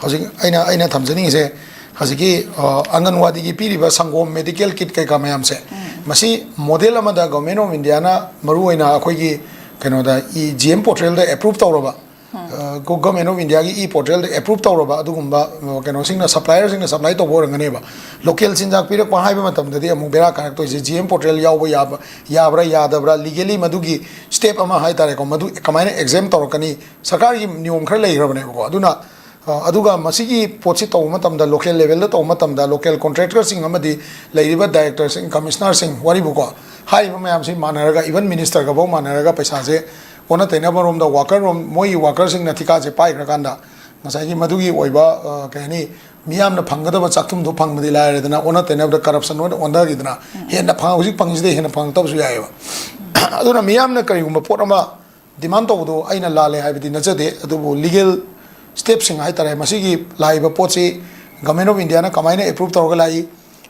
ꯍꯧꯖꯤꯛ ꯑꯩꯅ, ꯑꯩꯅ ꯊꯝꯖꯅꯤꯡꯉꯤꯁꯦ, ꯍꯧꯖꯤꯛꯀꯤ, ꯑ, ꯑꯪꯒꯟꯋꯥꯗꯤꯒꯤ ꯄꯤꯔꯤꯕ ꯁꯪꯒꯣꯝ, ꯃꯦꯗꯤꯀꯦꯜ ꯀꯤꯠ ꯀꯩꯀꯥ ꯃꯌꯥꯝꯁꯦ, ꯃꯁꯤ ꯃꯣꯗꯦꯜ ꯑꯃꯗ ꯒꯣꯔꯃꯦꯟ ꯑꯣꯐ ꯏꯟꯗꯤꯌꯥꯅ ꯃꯔꯨꯑꯣꯏꯅ ꯑꯩꯈꯣꯏꯒꯤ ꯀꯩꯅꯣꯗ, ꯏ-, ꯖꯤ ꯑꯦꯝ ꯄꯣꯔꯇꯦꯜꯗ ꯑꯦꯄ꯭ꯔꯨꯞ ꯇꯧꯔꯕ, ꯑ, ꯒꯣ-, ꯒꯣꯔꯃꯦꯟ ꯑꯣꯐ ꯏꯟꯗꯤꯌꯥꯒꯤ ꯏ ꯄꯣꯔꯇꯦꯜꯗ ꯑꯦꯄ꯭ꯔꯨꯞ ꯇꯧꯔꯕ ꯑꯗꯨꯒꯨꯝꯕ, ꯑ, ꯀꯩꯅꯣꯁꯤꯡꯅ, ꯁꯄ꯭ꯂꯥꯏꯌꯔꯁꯤꯡꯅ ꯁꯄ꯭ꯂꯥꯏ ꯇꯧꯕ ꯑꯣꯏꯔꯝꯒꯅꯦꯕ꯫ ꯂꯣꯀꯦꯜ ꯆꯤꯟꯖꯥꯛ ꯄꯤꯔꯛꯄ ꯍꯥꯏꯕ ꯃꯇꯝꯗꯗꯤ ꯑꯃꯨꯛ ꯕꯦꯔꯥ ꯀꯥꯔꯛꯇꯣꯏꯁꯦ, ꯖꯤ ꯑꯦꯝ ꯄꯣꯔꯇꯦꯜ ꯌꯥꯎꯕ ꯌꯥꯕ, ꯌꯥꯕ꯭ꯔꯥ ꯌꯥꯗꯕ꯭ꯔꯥ, ꯂꯤꯒꯦꯂꯤ ꯃꯗꯨꯒꯤ ꯁ꯭ꯇꯦꯞ ꯑꯃ ꯍꯥꯏ ꯇꯥꯔꯦꯀꯣ, ꯃꯗꯨ ꯀꯃꯥꯏꯅ ꯑꯦꯛꯖꯦꯝ ꯇꯧꯔꯛꯀꯅꯤ, ꯁꯔꯀꯥꯔꯒꯤ ꯅꯤꯌꯣꯝ ꯈꯔ ꯂꯩꯈ꯭ꯔꯕꯅꯦꯕꯀꯣ꯫ ꯑꯗꯨꯅ, ꯑ, ꯑꯗꯨꯒ ꯃꯁꯤꯒꯤ ꯄꯣꯠꯁꯤ ꯇꯧꯕ ꯃꯇꯝꯗ, ꯂꯣꯀꯦꯜ ꯂꯦꯚꯦꯜꯗ ꯇꯧꯕ ꯃꯇꯝꯗ, ꯂꯣꯀꯦꯜ ꯀꯣꯟꯇ꯭ꯔꯦꯛꯇꯔꯁꯤꯡ ꯑꯃꯗꯤ ꯂꯩꯔꯤꯕ ꯗꯥꯏꯔꯦꯛꯇꯔꯁꯤꯡ, ꯀꯃꯤꯁꯅꯔꯁꯤꯡ, ꯋꯥꯔꯤꯕꯨꯀꯣ, ꯍꯥꯏꯔꯤꯕ ꯃꯌꯥꯝꯁꯤ ꯃꯥꯟꯅꯔꯒ, ꯏꯚꯟ ꯃꯤꯅꯤꯁꯇꯔꯒꯐꯥꯎ ꯃꯥꯟꯅꯔꯒ ꯄꯩꯁꯥꯁꯦ ꯑꯣꯟꯅ ꯇꯩꯅꯕꯔꯣꯝꯗ, ꯋꯥꯀꯔꯔꯣꯝ, ꯃꯣꯏꯒꯤ ꯋꯥꯀꯔꯁꯤꯡꯅ ꯊꯤꯀꯥꯁꯦ ꯄꯥꯏꯈ꯭ꯔꯀꯥꯟꯗ, ꯉꯁꯥꯏꯒꯤ ꯃꯗꯨꯒꯤ ꯑꯣꯏꯕ, ꯑ, ꯀꯩ ꯍꯥꯏꯅꯤ, ꯃꯤꯌꯥꯝꯅ ꯐꯪꯒꯗꯕ ꯆꯥꯛꯊꯨꯝꯗꯣ ꯐꯪꯕꯗꯤ ꯂꯥꯏꯔꯗꯅ, ꯑꯣꯟꯅ ꯇꯩꯅꯕꯗ ꯀꯔꯞꯁꯟ ꯑꯣꯏꯅ ꯑꯣꯟꯊꯈꯤꯗꯅ, ꯍꯦꯟꯅ ꯐꯪ-, ꯍꯧꯖꯤꯛ ꯐꯪꯉꯤꯁꯤꯗꯩ ꯍꯦꯟꯅ ꯐꯪꯉꯛꯇꯕꯁꯨ ꯌꯥꯏꯑꯕ꯫ ꯑꯗꯨꯅ ꯃꯤꯌꯥꯝꯅ ꯀꯔꯤꯒꯨꯝꯕ ꯄꯣꯠ ꯑꯃ ꯗꯤꯃꯥꯟ ꯇꯧꯕꯗꯣ ꯑꯩꯅ ꯂꯥꯜꯂꯦ ꯍꯥꯏꯕꯗꯤ ꯅꯠꯆꯗꯦ, ꯑꯗꯨꯕꯨ ꯂꯤꯒꯦꯜ ꯁ꯭ꯇꯦꯞꯁꯤꯡ ꯍꯥꯏ ꯇꯥꯔꯦ, ꯃꯁꯤꯒꯤ ꯂꯥꯛꯏꯕ ꯄꯣꯠꯁꯤ ꯒꯃꯦꯟ ꯑꯣꯐ ꯏꯟꯗꯤꯌꯥꯅ ꯀꯃꯥꯏꯅ ꯑꯦꯄ꯭ꯔꯨꯞ ꯇꯧꯔꯒ ꯂꯥꯛꯏ,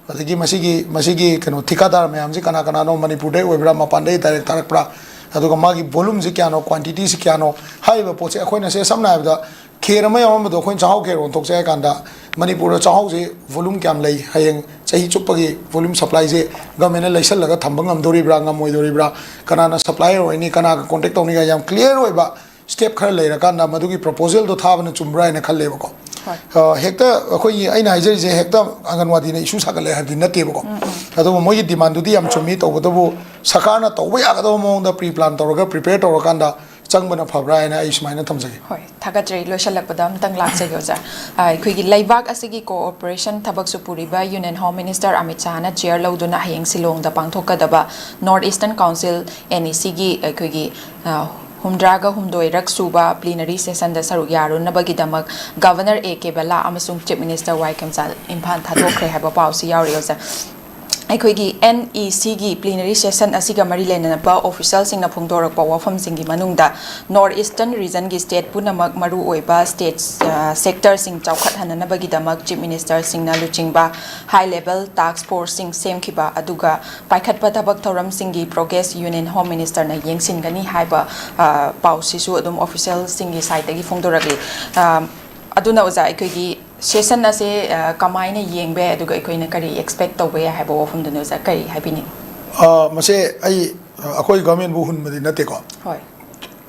ꯑꯗꯒꯤ ꯃꯁꯤꯒꯤ, ꯃꯁꯤꯒꯤ ꯀꯩꯅꯣ, ꯊꯤꯀꯥꯗꯥꯔ ꯃꯌꯥꯝꯁꯤ ꯀꯅꯥ ꯀꯅꯥꯅꯣ, ꯃꯅꯤꯄꯨꯔꯗꯩ ꯑꯣꯏꯕ꯭ꯔꯥ, ꯃꯄꯥꯟꯗꯩ ꯗꯥꯏꯔꯦꯛ ꯊꯥꯔꯛꯄ꯭ꯔꯥ, ꯑꯗꯨꯒ ꯃꯥꯒꯤ ꯚꯣꯂꯨꯝꯁꯤ ꯀꯌꯥꯅꯣ, ꯀ꯭ꯋꯥꯟꯇꯤꯇꯤꯁꯤ ꯀꯌꯥꯅꯣ, ꯍꯥꯏꯔꯤꯕ ꯄꯣꯠꯁꯦ ꯑꯩꯈꯣꯏꯅ, ꯁꯦ ꯁꯝꯅ ꯍꯥꯏꯔꯕꯗ, ꯈꯦꯔ ꯑꯃ ꯌꯥꯎꯔꯝꯕꯗꯣ ꯑꯩꯈꯣꯏꯅ ꯆꯥꯛꯍꯥꯎ ꯈꯦꯔ ꯑꯣꯟꯊꯣꯛꯁꯦ ꯍꯥꯏ ꯀꯥꯟꯗ, ꯃꯅꯤꯄꯨꯔꯗ ꯆꯥꯛꯍꯥꯎꯁꯦ ꯚꯣꯂꯨꯝ ꯀꯌꯥꯝ ꯂꯩ, ꯍꯌꯦꯡ ꯆꯍꯤ ꯆꯨꯞꯄꯒꯤ ꯚꯣꯂꯨꯝ ꯁꯄ꯭ꯂꯥꯏꯁꯦ ꯒꯃꯦꯟꯅ ꯂꯩꯁꯜꯂꯒ ꯊꯝꯕ ꯉꯝꯗꯣꯔꯤꯕ꯭ꯔꯥ, ꯉꯝꯃꯣꯏꯗꯣꯔꯤꯕ꯭ꯔꯥ, ꯀꯅꯥꯅ ꯁꯄ꯭ꯂꯥꯏꯌꯔ ꯑꯣꯏꯅꯤ, ꯀꯅꯥꯒ ꯀꯣꯟꯇꯦꯛ ꯇꯧꯅꯤ ꯀꯥꯏ ꯌꯥꯝ ꯀ꯭ꯂꯤꯌꯥꯔ ꯑꯣꯏꯕ ꯁ꯭ꯇꯦꯞ ꯈꯔ ꯂꯩꯔꯀꯥꯟꯗ ꯃꯗꯨꯒꯤ ꯄ꯭ꯔꯣꯄꯣꯖꯦꯜꯗꯣ ꯊꯥꯕꯅ ꯆꯨꯝꯕ꯭ꯔꯥ ꯍꯥꯏꯅ ꯈꯜꯂꯦꯕꯀꯣ꯫ ꯍꯣꯏ꯫ ꯑ, ꯍꯦꯛꯇ ꯑꯩꯈꯣꯏꯒꯤ, ꯑꯩꯅ ꯍꯥꯏꯖꯔꯤꯁꯦ ꯍꯦꯛꯇ ꯑꯪꯒꯟꯋꯥꯗꯤꯅ ꯏꯁꯨ ꯁꯥꯒꯠꯂꯦ ꯍꯥꯏꯕꯗꯤ ꯅꯠꯇꯦꯕꯀꯣ꯫ ꯑꯗꯨꯕꯨ ꯃꯣꯏꯒꯤ ꯗꯤꯃꯥꯟꯗꯨꯗꯤ ꯌꯥꯝ ꯆꯨꯝꯃꯤ, ꯇꯧꯕꯇꯕꯨ ꯁꯔꯀꯥꯔꯅ ꯇꯧꯕ ꯌꯥꯒꯗꯕ ꯃꯑꯣꯡꯗ ꯄ꯭ꯔꯤ ꯄ꯭ꯂꯥꯟ ꯇꯧꯔꯒ, ꯄ꯭ꯔꯤꯄꯦꯌꯔ ꯇꯧꯔꯀꯥꯟꯗ ꯆꯪꯕꯅ ꯐꯕ꯭ꯔꯥ ꯍꯥꯏꯅ ꯑꯩ ꯁꯨꯃꯥꯏꯅ ꯊꯝꯖꯒꯦ꯫ ꯍꯣꯏ, ꯊꯥꯒꯠꯆꯔꯤ꯫ ꯂꯣꯏꯁꯤꯜꯂꯛꯄꯗ ꯑꯝꯇꯪ ꯂꯥꯛꯆꯒꯦ, ꯑꯣꯖꯥ꯫ ꯑ, ꯑꯩꯈꯣꯏꯒꯤ ꯂꯩꯕꯥꯛ ꯑꯁꯤꯒꯤ ꯀꯣꯑꯣꯄꯔꯦꯁꯟ ꯊꯕꯛꯁꯨ ꯄꯨꯔꯤꯕ ꯌꯨꯅꯤꯌꯟ ꯍꯣꯝ ꯃꯤꯅꯤꯁꯇꯔ ꯑꯃꯤꯠ ꯁꯥꯍꯅ ꯆꯤꯌꯔ ꯂꯧꯗꯨꯅ ꯍꯌꯦꯡ ꯁꯤꯂꯣꯡꯗ ꯄꯥꯡꯊꯣꯛꯀꯗꯕ north eastern council, N E ꯁꯤꯒꯤ ꯑꯩꯈꯣꯏꯒꯤ, ꯑ, ꯍꯨꯝꯗ꯭ꯔꯥꯒ ꯍꯨꯝꯗꯣꯏꯔꯛ ꯁꯨꯕ ꯄ꯭ꯂꯤꯅꯔꯤ ꯁꯦꯁꯟꯗ ꯁꯔꯨꯛ ꯌꯥꯔꯨꯅꯕꯒꯤꯗꯃꯛ ꯒꯚꯔꯅꯔ ꯑꯦ ꯀꯦ ꯕꯂꯥ ꯑꯃꯁꯨꯡ ꯆꯤꯐ ꯃꯤꯅꯤꯁꯇꯔ ꯋꯥꯏ ꯈꯦꯝꯆꯥꯟ ꯏꯝꯐꯥꯜ ꯊꯥꯗꯣꯛꯈ꯭ꯔꯦ ꯍꯥꯏꯕ ꯄꯥꯎꯁꯤ ꯌꯥꯎꯔꯤ, ꯑꯣꯖꯥ꯫ ꯑꯩꯈꯣꯏꯒꯤ NEC ꯒꯤ plenary session ꯑꯁꯤꯒ ꯃꯔꯤ ꯂꯩꯅꯅꯕ official ꯁꯤꯡꯅ ꯐꯣꯡꯗꯣꯔꯛꯄ ꯋꯥꯐꯝꯁꯤꯡꯒꯤ ꯃꯅꯨꯡꯗ North Eastern region ꯒꯤ state ꯄꯨꯝꯅꯃꯛ ꯃꯔꯨꯑꯣꯏꯕ state, ꯑ, sector ꯁꯤꯡ ꯆꯥꯎꯈꯠꯍꯟꯅꯅꯕꯒꯤꯗꯃꯛ Chief Minister ꯁꯤꯡꯅ ꯂꯨꯆꯤꯡꯕ high level task force ꯁꯤꯡ ꯁꯦꯝꯈꯤꯕ ꯑꯗꯨꯒ ꯄꯥꯏꯈꯠꯄ ꯊꯕꯛ ꯊꯧꯔꯝꯁꯤꯡꯒꯤ progress Union Home Minister ꯅ ꯌꯦꯡꯁꯤꯟꯒꯅꯤ ꯍꯥꯏꯕ, ꯑ, ꯄꯥꯎꯁꯤꯁꯨ ꯑꯗꯨꯝ official ꯁꯤꯡꯒꯤ side ꯇꯒꯤ ꯐꯣꯡꯗꯣꯔꯛꯂꯤ꯫ ꯑ, ꯑꯗꯨꯅ ꯑꯣꯖꯥ, ꯑꯩꯈꯣꯏꯒꯤ session ꯑꯁꯦ, ꯑ, ꯀꯃꯥꯏꯅ ꯌꯦꯡꯕ ꯌꯥꯏ, ꯑꯗꯨꯒ ꯑꯩꯈꯣꯏꯅ ꯀꯔꯤ expect ꯇꯧꯕ ꯌꯥꯏ ꯍꯥꯏꯕ ꯋꯥꯐꯝꯗꯨꯅꯤ ꯑꯣꯖꯥ, ꯀꯔꯤ ꯍꯥꯏꯕꯤꯅꯤꯡ? ꯑ, ꯃꯁꯦ ꯑꯩ, ꯑ, ꯑꯩꯈꯣꯏ government ꯕꯨ ꯍꯨꯟꯕꯗꯤ ꯅꯠꯇꯦꯀꯣ꯫ ꯍꯣꯏ꯫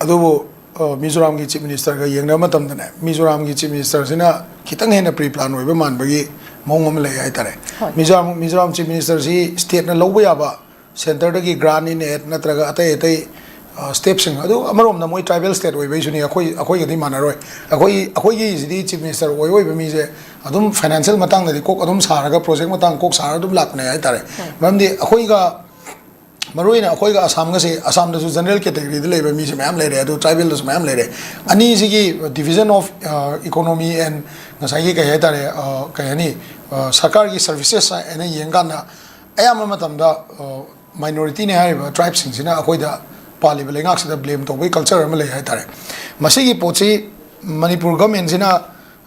ꯑꯗꯨꯕꯨ, ꯑ, ꯃꯤꯖꯣꯔꯥꯝꯒꯤ Chief Minister ꯒ ꯌꯦꯡꯅꯕ ꯃꯇꯝꯗꯅꯦ, ꯃꯤꯖꯣꯔꯥꯝꯒꯤ Chief Minister ꯁꯤꯅ ꯈꯤꯇꯪ ꯍꯦꯟꯅ pre plan ꯑꯣꯏꯕ ꯃꯥꯟꯕꯒꯤ ꯃꯑꯣꯡ ꯑꯃ ꯂꯩ ꯍꯥꯏꯇꯥꯔꯦ꯫ ꯍꯣꯏ꯫ ꯃꯤꯖꯣꯔꯥꯝ, ꯃꯤꯖꯣꯔꯥꯝ Chief Minister ꯁꯤ state ꯅ ꯂꯧꯕ ꯌꯥꯕ centre ꯗꯒꯤ grant in aid ꯅꯠꯇ꯭ꯔꯒ ꯑꯇꯩ ꯑꯇꯩ, ꯑ, step ꯁꯤꯡ ꯑꯗꯨ ꯑꯃꯔꯣꯝꯗ ꯃꯣꯏ tribal state ꯑꯣꯏꯕꯩꯁꯨꯅꯤ, ꯑꯩꯈꯣꯏ, ꯑꯩꯈꯣꯏꯒꯗꯤ ꯃꯥꯟꯅꯔꯣꯏ꯫ ꯑꯩꯈꯣꯏ, ꯑꯩꯈꯣꯏꯒꯤꯁꯤꯗꯤ Chief Minister ꯑꯣꯏ ꯑꯣꯏꯕ ꯃꯤꯁꯦ ꯑꯗꯨꯝ financial ꯃꯇꯥꯡꯗꯗꯤ ꯀꯣꯛ ꯑꯗꯨꯝ ꯁꯥꯔꯒ, project ꯃꯇꯥꯡ ꯀꯣꯛ ꯁꯥꯔꯒ ꯑꯗꯨꯝ ꯂꯥꯛꯄꯅꯦ ꯍꯥꯏꯇꯥꯔꯦ꯫ ꯍꯣꯏ꯫ ꯃꯔꯝꯗꯤ ꯑꯩꯈꯣꯏꯒ, ꯃꯔꯨꯑꯣꯏꯅ ꯑꯩꯈꯣꯏꯒ ꯑꯁꯥꯝꯒꯁꯦ, ꯑꯁꯥꯝꯗꯁꯨ general category ꯗ ꯂꯩꯕ ꯃꯤꯁꯦ ꯃꯌꯥꯝ ꯂꯩꯔꯦ, ꯑꯗꯨ tribal ꯗꯁꯨ ꯃꯌꯥꯝ ꯂꯩꯔꯦ꯫ ꯑꯅꯤꯁꯤꯒꯤ division of, ꯑ, economy and ꯉꯁꯥꯏꯒꯤ ꯀꯩ ꯍꯥꯏꯇꯥꯔꯦ, ꯑ, ꯀꯩ ꯍꯥꯏꯅꯤ, ꯑ, ꯁꯔꯀꯥꯔꯒꯤ services ꯍꯥꯏꯅ ꯌꯦꯡꯀꯥꯟꯗ ꯑꯌꯥꯝꯕ ꯃꯇꯝꯗ, ꯑ, minority ꯅꯦ ꯍꯥꯏꯔꯤꯕ tribe ꯁꯤꯡꯁꯤꯅ ꯑꯩꯈꯣꯏꯗ ꯄꯥꯜꯂꯤꯕ ꯂꯩꯉꯥꯛꯁꯤꯗ blame ꯇꯧꯕꯒꯤ culture ꯑꯃ ꯂꯩ ꯍꯥꯏꯇꯥꯔꯦ꯫ ꯃꯁꯤꯒꯤ ꯄꯣꯠꯁꯤ ꯃꯅꯤꯄꯨꯔ government ꯁꯤꯅ,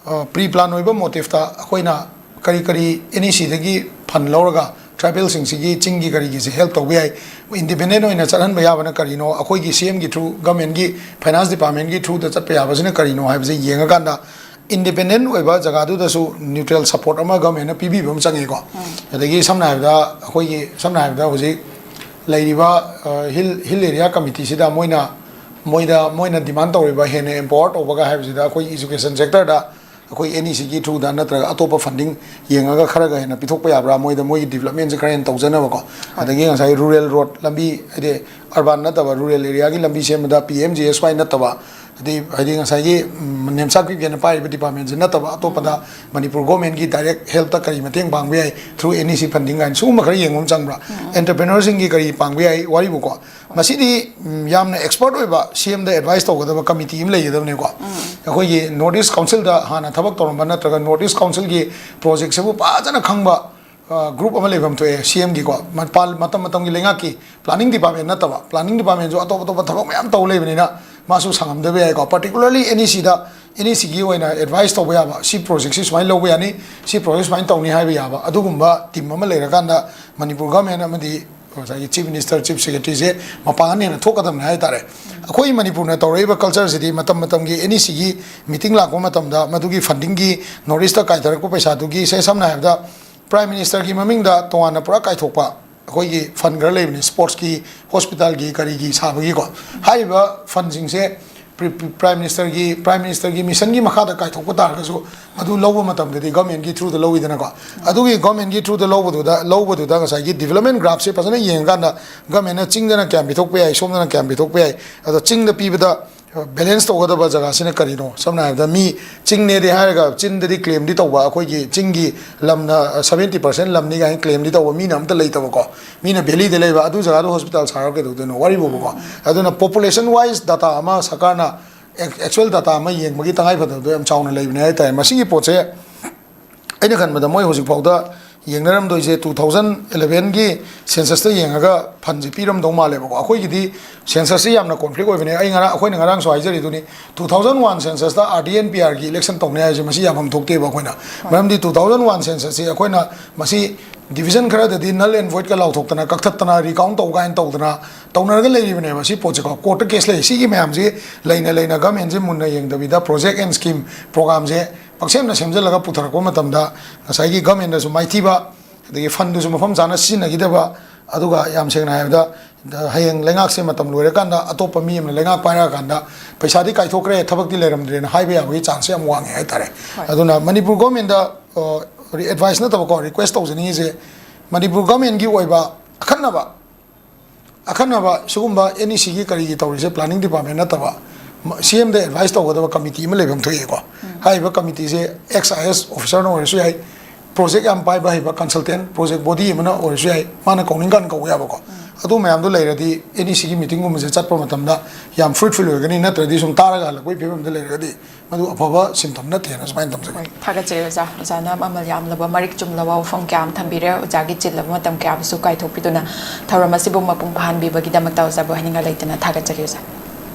ꯑ, pre plan ꯑꯣꯏꯕ motive ꯇ ꯑꯩꯈꯣꯏꯅ ꯀꯔꯤ ꯀꯔꯤ NEC ꯗꯒꯤ fund ꯂꯧꯔꯒ tribal ꯁꯤꯡꯁꯤꯒꯤ ꯆꯤꯡꯒꯤ ꯀꯔꯤꯒꯤꯁꯤ help ꯇꯧꯕ ꯌꯥꯏ, independent ꯑꯣꯏꯅ ꯆꯠꯍꯟꯕ ꯌꯥꯕꯅ ꯀꯔꯤꯅꯣ, ꯑꯩꯈꯣꯏꯒꯤ CM ꯒꯤ through, government ꯒꯤ finance department ꯀꯤ through ꯗ ꯆꯠꯄ ꯌꯥꯕꯁꯤꯅ ꯀꯔꯤꯅꯣ ꯍꯥꯏꯕꯁꯤ ꯌꯦꯡꯉꯀꯥꯟꯗ independent ꯑꯣꯏꯕ ꯖꯒꯥꯗꯨꯗꯁꯨ neutral support ꯑꯃ government ꯅ ꯄꯤꯕꯤꯕ ꯑꯃ ꯆꯪꯉꯤꯀꯣ꯫ ꯎꯝ꯫ ꯑꯗꯒꯤ ꯁꯝꯅ ꯍꯥꯏꯔꯕꯗ ꯑꯩꯈꯣꯏꯒꯤ, ꯁꯝꯅ ꯍꯥꯏꯔꯕꯗ ꯍꯧꯖꯤꯛ ꯂꯩꯔꯤꯕ, ꯑ, hill, hill area committee ꯁꯤꯗ ꯃꯣꯏꯅ, ꯃꯣꯏꯗ, ꯃꯣꯏꯅ demand ꯇꯧꯔꯤꯕ ꯍꯦꯟꯅ empower ꯇꯧꯕꯒ ꯍꯥꯏꯕꯁꯤꯗ ꯑꯩꯈꯣꯏ education sector ꯗ ꯑꯩꯈꯣꯏ NEC ꯒꯤ through ꯗ ꯅꯠꯇ꯭ꯔꯒ ꯑꯇꯣꯞꯄ funding ꯌꯦꯡꯉꯒ ꯈꯔꯒ ꯍꯦꯟꯅ ꯄꯤꯊꯣꯛꯄ ꯌꯥꯕ꯭ꯔꯥ, ꯃꯣꯏꯗ ꯃꯣꯏꯒꯤ development ꯁꯦ ꯈꯔ ꯍꯦꯟꯅ ꯇꯧꯖꯅꯕꯀꯣ꯫ ꯍꯣꯏ꯫ ꯑꯗꯒꯤ ꯉꯁꯥꯏ rural road ꯂꯝꯕꯤ, ꯍꯥꯏꯗꯤ urban ꯅꯠꯇꯕ rural area ꯒꯤ ꯂꯝꯕꯤ ꯁꯦꯝꯕꯗ PMGSY ꯅꯠꯇꯕ, ꯍꯥꯏꯗꯤ, ꯍꯥꯏꯗꯤ ꯉꯁꯥꯏꯒꯤ, ꯎꯝ, NEMSA equipment ꯅ ꯄꯥꯏꯔꯤꯕ department ꯁꯤ ꯅꯠꯇꯕ ꯑꯇꯣꯞꯄꯗ ꯃꯅꯤꯄꯨꯔ government ꯀꯤ direct help ꯇ ꯀꯔꯤ ꯃꯇꯦꯡ ꯄꯥꯡꯕ ꯌꯥꯏ through NEC funding ꯀꯥꯏꯅ ꯁꯤꯒꯨꯝꯕ ꯈꯔ ꯌꯦꯡꯕ ꯑꯃ ꯆꯪꯕ꯭ꯔꯥ? ꯎꯝ꯫ Entrepreneur ꯁꯤꯡꯒꯤ ꯀꯔꯤ ꯄꯥꯡꯕ ꯌꯥꯏ ꯋꯥꯔꯤꯕꯨꯀꯣ꯫ ꯃꯁꯤꯗꯤ, ꯎꯝ, ꯌꯥꯝꯅ expert ꯑꯣꯏꯕ CM ꯗ advice ꯇꯧꯒꯗꯕ committee ꯑꯃ ꯂꯩꯒꯗꯕꯅꯤꯀꯣ꯫ ꯎꯝ꯫ ꯑꯩꯈꯣꯏꯒꯤ North East Council ꯗ ꯍꯥꯟꯅ ꯊꯕꯛ ꯇꯧꯔꯝꯕ ꯅꯠꯇ꯭ꯔꯒ North East Council ꯒꯤ project ꯁꯤꯕꯨ ꯐꯖꯅ ꯈꯪꯕ ꯒ꯭ꯔꯨꯞ ꯑꯃ ꯂꯩꯐꯝ ꯊꯣꯛꯑꯦ ꯁꯤ ꯑꯦꯝꯒꯤꯀꯣ, ꯃꯇꯝ ꯃꯇꯝꯒꯤ ꯂꯩꯉꯥꯛꯀꯤ ꯄ꯭ꯂꯥꯅꯤꯡ ꯗꯤꯄꯥꯔꯠꯃꯦꯟ ꯅꯠꯇꯕ, ꯄ꯭ꯂꯥꯅꯤꯡ ꯗꯤꯄꯥꯔꯠꯃꯦꯟꯁꯨ ꯑꯇꯣꯞ ꯑꯇꯣꯞꯄ ꯊꯕꯛ ꯃꯌꯥꯝ ꯇꯧ ꯂꯩꯕꯅꯤꯅ ꯃꯥꯁꯨ ꯁꯪꯉꯝꯗꯕ ꯌꯥꯏꯀꯣ꯫ ꯄꯥꯔꯇꯤꯀꯨꯂꯔꯂꯤ ꯑꯦꯟ ꯏ ꯁꯤꯗ, ꯑꯦꯟ ꯏ ꯁꯤꯒꯤ ꯑꯣꯏꯅ ꯑꯦꯗꯚꯥꯏꯁ ꯇꯧꯕ ꯌꯥꯕ, ꯁꯤ ꯄ꯭ꯔꯣꯖꯦꯛꯁꯤ ꯁꯨꯃꯥꯏꯅ ꯂꯧꯕ ꯌꯥꯅꯤ, ꯁꯤ ꯄ꯭ꯔꯣꯖꯦꯛ ꯁꯨꯃꯥꯏꯅ ꯇꯧꯅꯤ ꯍꯥꯏꯕ ꯌꯥꯕ ꯑꯗꯨꯒꯨꯝꯕ ꯇꯤꯝ ꯑꯃ ꯂꯩꯔꯀꯥꯟꯗ ꯃꯅꯤꯄꯨꯔ ꯒꯚꯔꯟꯃꯦꯟ ꯑꯃꯗꯤ ꯉꯁꯥꯏꯒꯤ ꯆꯤꯐ ꯃꯤꯅꯤꯁꯇꯔ, ꯆꯤꯐ ꯁꯦꯀ꯭ꯔꯦꯇꯔꯤꯁꯦ ꯃꯄꯥꯡꯒꯜ ꯍꯦꯟꯅ ꯊꯣꯛꯀꯗꯕꯅꯤ ꯍꯥꯏꯇꯥꯔꯦ꯫ ꯑꯩꯈꯣꯏ ꯃꯅꯤꯄꯨꯔꯅ ꯇꯧꯔꯛꯏꯕ ꯀꯜꯆꯔꯁꯤꯗꯤ ꯃꯇꯝ ꯃꯇꯝꯒꯤ ꯑꯦꯟ ꯏ ꯁꯤꯒꯤ ꯃꯤꯇꯤꯡ ꯂꯥꯛꯄ ꯃꯇꯝꯗ ꯃꯗꯨꯒꯤ ꯐꯟꯗꯤꯡꯒꯤ, ꯅꯣꯔꯠ ꯏꯁꯇ ꯀꯥꯏꯊꯔꯛꯄ ꯄꯩꯁꯥꯗꯨꯒꯤ, ꯁꯦ ꯁꯝꯅ ꯍꯥꯏꯔꯕꯗ ꯄ꯭ꯔꯥꯏꯝ ꯃꯤꯅꯤꯁꯇꯔꯒꯤ ꯃꯃꯤꯡꯗ ꯇꯣꯉꯥꯟꯅ ꯄꯨꯔꯥ ꯀꯥꯏꯊꯣꯛꯄ ꯑꯩꯈꯣꯏꯒꯤ ꯐꯟ ꯈꯔ ꯂꯩꯕꯅꯤ, ꯁ꯭ꯄꯣꯔꯠꯁꯀꯤ, ꯍꯣꯁꯄꯤꯇꯥꯜꯒꯤ, ꯀꯔꯤꯒꯤ ꯁꯥꯕꯒꯤꯀꯣ꯫ ꯍꯥꯏꯔꯤꯕ ꯐꯟꯁꯤꯡꯁꯦ ꯄ꯭ꯔꯤ-, ꯄ꯭ꯔꯤ-, ꯄ꯭ꯔꯥꯏꯝ ꯃꯤꯅꯤꯁꯇꯔꯒꯤ, ꯄ꯭ꯔꯥꯏꯝ ꯃꯤꯅꯤꯁꯇꯔꯒꯤ ꯃꯤꯁꯟꯒꯤ ꯃꯈꯥꯗ ꯀꯥꯏꯊꯣꯛꯄ ꯇꯥꯔꯒꯁꯨ ꯃꯗꯨ ꯂꯧꯕ ꯃꯇꯝꯗꯗꯤ ꯒꯚꯔꯟꯃꯦꯟꯒꯤ ꯊ꯭ꯔꯨꯗ ꯂꯧꯋꯤꯗꯅꯀꯣ꯫ ꯑꯗꯨꯒꯤ ꯒꯚꯔꯟꯃꯦꯟꯒꯤ ꯊ꯭ꯔꯨꯗ ꯂꯧꯕꯗꯨꯗ, ꯂꯧꯕꯗꯨꯗ ꯉꯁꯥꯏꯒꯤ ꯗꯤꯕꯂꯞꯃꯦꯟ ꯒ꯭ꯔꯥꯐꯁꯦ ꯐꯖꯅ ꯌꯦꯡꯉꯀꯥꯟꯗ ꯒꯚꯔꯟꯃꯦꯟꯅ ꯆꯤꯡꯗꯅ ꯀꯌꯥꯝ ꯄꯤꯊꯣꯛꯄ ꯌꯥꯏ, ꯁꯣꯝꯗꯅ ꯀꯌꯥꯝ ꯄꯤꯊꯣꯛꯄ ꯌꯥꯏ, ꯑꯗꯣ ꯆꯤꯡꯗ ꯄꯤꯕꯗ ꯕꯦꯂꯦꯟꯁ ꯇꯧꯒꯗꯕ ꯖꯒꯥꯁꯤꯅ ꯀꯔꯤꯅꯣ? ꯁꯝꯅ ꯍꯥꯏꯔꯕꯗ ꯃꯤ ꯆꯤꯡꯅꯦꯗꯤ ꯍꯥꯏꯔꯒ ꯆꯤꯟꯗꯗꯤ ꯀ꯭ꯂꯦꯝꯗꯤ ꯇꯧꯕ, ꯑꯩꯈꯣꯏꯒꯤ ꯆꯤꯡꯒꯤ ꯂꯝꯅ ꯁꯚꯦꯟꯇꯤ ꯄꯥꯔꯁꯦꯟ ꯂꯝꯅꯤ ꯀꯥꯏꯅ ꯀ꯭ꯂꯦꯝꯗꯤ ꯇꯧꯕ ꯃꯤꯅ ꯑꯝꯇ ꯂꯩꯇꯕꯀꯣ꯫ ꯃꯤꯅ ꯚꯦꯂꯤꯗ ꯂꯩꯕ, ꯑꯗꯨ ꯖꯒꯥꯗꯣ ꯍꯣꯁꯄꯤꯇꯥꯜ ꯁꯥꯔꯒ ꯀꯩꯗꯧꯗꯣꯏꯅꯣ? ꯋꯥꯔꯤꯕꯨꯕꯀꯣ꯫ ꯑꯗꯨꯅ ꯄꯣꯄꯨꯂꯦꯁꯟ ꯋꯥꯏꯁ ꯗꯥꯇꯥ ꯑꯃ ꯁꯔꯀꯥꯔꯅ ꯑꯦꯛꯆꯨꯋꯦꯜ ꯗꯥꯇꯥ ꯑꯃ ꯌꯦꯡꯕꯒꯤ ꯇꯉꯥꯏꯐꯗꯕꯗꯣ ꯌꯥꯝ ꯆꯥꯎꯅ ꯂꯩꯕꯅꯦ ꯍꯥꯏꯇꯥꯔꯦ꯫ ꯃꯁꯤꯒꯤ ꯄꯣꯠꯁꯦ ꯑꯩꯅ ꯈꯟꯕꯗ ꯃꯣꯏ ꯍꯧꯖꯤꯛ ꯐꯥꯎꯗ ꯌꯦꯡꯅꯔꯝꯗꯣꯏꯁꯦ ꯇꯨ ꯊꯥꯎꯖꯟ ꯑꯦꯂꯚꯦꯟꯒꯤ ꯁꯦꯟꯁꯁꯇ ꯌꯦꯡꯉꯒ ꯐꯟꯁꯦ ꯄꯤꯔꯝꯗꯧ ꯃꯥꯜꯂꯦꯕꯀꯣ꯫ ꯑꯩꯈꯣꯏꯒꯤꯗꯤ ꯁꯦꯟꯁꯁꯁꯤ ꯌꯥꯝꯅ ꯀꯣꯟꯐ꯭ꯂꯤꯛ ꯑꯣꯏꯕꯅꯦ꯫ ꯑꯩ ꯉꯔꯥꯡ, ꯑꯩꯈꯣꯏꯅ ꯉꯔꯥꯡꯁꯨ ꯍꯥꯏꯖꯔꯤꯗꯨꯅꯤ, ꯇꯨ ꯊꯥꯎꯖꯟ ꯋꯥꯟ ꯁꯦꯟꯁꯁꯇ ꯑꯥꯔ ꯗꯤ ꯑꯦꯟ ꯄꯤ ꯑꯥꯔꯒꯤ ꯏꯂꯦꯛꯁꯟ ꯇꯧꯅꯤ ꯍꯥꯏꯁꯦ ꯃꯁꯤ ꯌꯥꯐꯝ ꯊꯣꯛꯇꯦꯕ꯫ ꯑꯩꯈꯣꯏꯅ ꯃꯔꯝꯗꯤ ꯇꯨ ꯊꯥꯎꯖꯟ ꯋꯥꯟ ꯁꯦꯟꯁꯁꯁꯤ ꯑꯩꯈꯣꯏꯅ ꯃꯁꯤ ꯗꯤꯕꯤꯖꯟ ꯈꯔꯗꯗꯤ null and voidꯀ ꯂꯥꯎꯊꯣꯛꯇꯅ, ꯀꯛꯊꯠꯇꯅ, ꯔꯤꯀꯥꯎꯟ ꯇꯧ ꯀꯥꯏꯅ ꯇꯧꯗꯅ ꯇꯧꯅꯔꯒ ꯂꯩꯔꯤꯕꯅꯦꯕ꯫ ꯁꯤ ꯄꯣꯠꯁꯦꯀꯣ, ꯀꯣꯔꯠꯇ ꯀꯦꯁ ꯂꯩ꯫ ꯁꯤꯒꯤ ꯃꯌꯥꯝꯁꯤ ꯂꯩꯅ ꯂꯩꯅ ꯒꯃꯦꯟꯁꯦ ꯃꯨꯟꯅ ꯌꯦꯡꯗꯕꯤꯗ ꯄ꯭ꯔꯣꯖꯦꯛ ꯑꯦꯟ ꯁ꯭ꯀꯤꯝ ꯄ꯭ꯔꯣꯒꯥꯝꯁꯦ ꯄꯥꯛꯁꯦꯝꯅ ꯁꯦꯝꯖꯤꯜꯂꯒ ꯄꯨꯊꯔꯛꯄ ꯃꯇꯝꯗ ꯉꯁꯥꯏꯒꯤ ꯒꯃꯦꯟꯗꯁꯨ ꯃꯥꯏꯊꯤꯕ, ꯑꯗꯒꯤ ꯐꯟꯗꯨꯁꯨ ꯃꯐꯝ ꯆꯥꯅ ꯁꯤꯖꯤꯟꯅꯈꯤꯗꯕ, ꯑꯗꯨꯒ ꯌꯥꯝ ꯁꯦꯡꯅ ꯍꯥꯏꯔꯕꯗ ꯍꯌꯦꯡ ꯂꯩꯉꯥꯛꯁꯦ ꯃꯇꯝ ꯂꯣꯏꯔꯀꯥꯟꯗ ꯑꯇꯣꯞꯄ ꯃꯤ ꯑꯃꯅ ꯂꯩꯉꯥꯛ ꯄꯥꯏꯔꯛꯑꯀꯥꯟꯗ ꯄꯩꯁꯥꯗꯤ ꯀꯥꯏꯊꯣꯛꯈ꯭ꯔꯦ, ꯊꯕꯛꯇꯤ ꯂꯩꯔꯝꯗ꯭ꯔꯦꯅ ꯍꯥꯏꯕ ꯌꯥꯕꯒꯤ ꯆꯥꯟꯁꯁꯦ ꯌꯥꯝ ꯋꯥꯡꯉꯦ ꯍꯥꯏꯇꯥꯔꯦ꯫ ꯑꯗꯨꯅ ꯃꯅꯤꯄꯨꯔ ꯒꯣꯔꯃꯦꯟꯗ ꯑꯦꯗꯚꯥꯏꯁ ꯅꯠꯇꯕꯀꯣ, ꯔꯤꯀ꯭ꯋꯦꯁ ꯇꯧꯖꯅꯤꯡꯉꯤꯁꯦ, ꯃꯅꯤꯄꯨꯔ ꯒꯣꯔꯃꯦꯟꯒꯤ ꯑꯣꯏꯕ ꯑꯈꯟꯅꯕ, ꯑꯈꯟꯅꯕ ꯁꯤꯒꯨꯝꯕ ꯑꯦꯟ ꯏ ꯁꯤꯒꯤ ꯀꯔꯤꯒꯤ ꯇꯧꯔꯤꯁꯦ ꯄ꯭ꯂꯥꯅꯤꯡ ꯗꯤꯄꯥꯔꯠꯃꯦꯟ ꯅꯠꯇꯕ ꯁꯤ ꯑꯦꯝꯗ ꯑꯦꯗꯚꯥꯏꯁ ꯇꯧꯒꯗꯕ ꯀꯃꯤꯇꯤ ꯑꯃ ꯂꯩꯐꯝ ꯊꯣꯛꯑꯦꯀꯣ꯫ ꯍꯥꯏꯔꯤꯕ ꯀꯃꯤꯇꯤꯁꯦ ꯑꯦꯛꯁ ꯑꯥꯏ ꯑꯦꯁ ꯑꯣꯐꯤꯁꯥꯔꯅ ꯑꯣꯏꯔꯁꯨ ꯌꯥꯏ, ꯄ꯭ꯔꯣꯖꯦꯛ ꯌꯥꯝ ꯄꯥꯏꯕ ꯍꯩꯕ ꯀꯟꯁꯜꯇꯦꯟ, ꯄ꯭ꯔꯣꯖꯦꯛ ꯕꯣꯗꯤ ꯑꯃꯅ ꯑꯣꯏꯔꯁꯨ ꯌꯥꯏ, ꯃꯥꯅ ꯀꯧꯅꯤꯡꯀꯥꯟꯗ ꯀꯧꯕ ꯌꯥꯕꯀꯣ꯫ ꯑꯗꯨ ꯃꯌꯥꯝꯗꯣ ꯂꯩꯔꯗꯤ ꯑꯦꯟ ꯏ ꯁꯤꯒꯤ ꯃꯤꯇꯤꯡꯒꯨꯝꯕꯁꯦ ꯆꯠꯄ ꯃꯇꯝꯗ ꯌꯥꯝ ꯐ꯭ꯔꯨꯠꯐꯨꯜ ꯑꯣꯏꯒꯅꯤ, ꯅꯠꯇ꯭ꯔꯗꯤ ꯁꯨꯝ ꯇꯥꯔꯒ ꯍꯜꯂꯛꯄꯒꯤ ꯐꯤꯕꯝꯗ ꯂꯩꯔꯒꯗꯤ ꯃꯗꯨ ꯑꯐꯕ ꯁꯤꯝꯇꯝ ꯅꯠꯇꯦꯅ ꯁꯨꯃꯥꯏꯅ ꯊꯝꯖꯒꯦ꯫ ꯍꯣꯏ, ꯊꯥꯒꯠꯆꯔꯤ ꯑꯣꯖꯥ꯫ ꯑꯣꯖꯥꯅ ꯃꯃꯜ ꯌꯥꯝꯂꯕ, ꯃꯔꯤꯛ ꯆꯨꯝꯂꯕ ꯋꯥꯐꯝ ꯀꯌꯥ ꯑꯃ ꯊꯝꯕꯤꯔꯦ꯫ ꯑꯣꯖꯥꯒꯤ ꯆꯤꯜꯂꯕ ꯃꯇꯝ ꯀꯌꯥꯕꯨꯁꯨ ꯀꯥꯏꯊꯣꯛꯄꯤꯗꯨꯅ ꯊꯧꯔꯝ ꯑꯁꯤꯕꯨ ꯃꯄꯨꯡ ꯐꯥꯍꯟꯕꯤꯕꯒꯤꯗꯃꯛꯇ ꯑꯣꯖꯥꯕꯨ ꯍꯥꯏꯅꯤꯡꯉꯥꯏ ꯂꯩꯇꯅ ꯊꯥꯒꯠꯆꯔꯤ ꯑꯣꯖꯥ꯫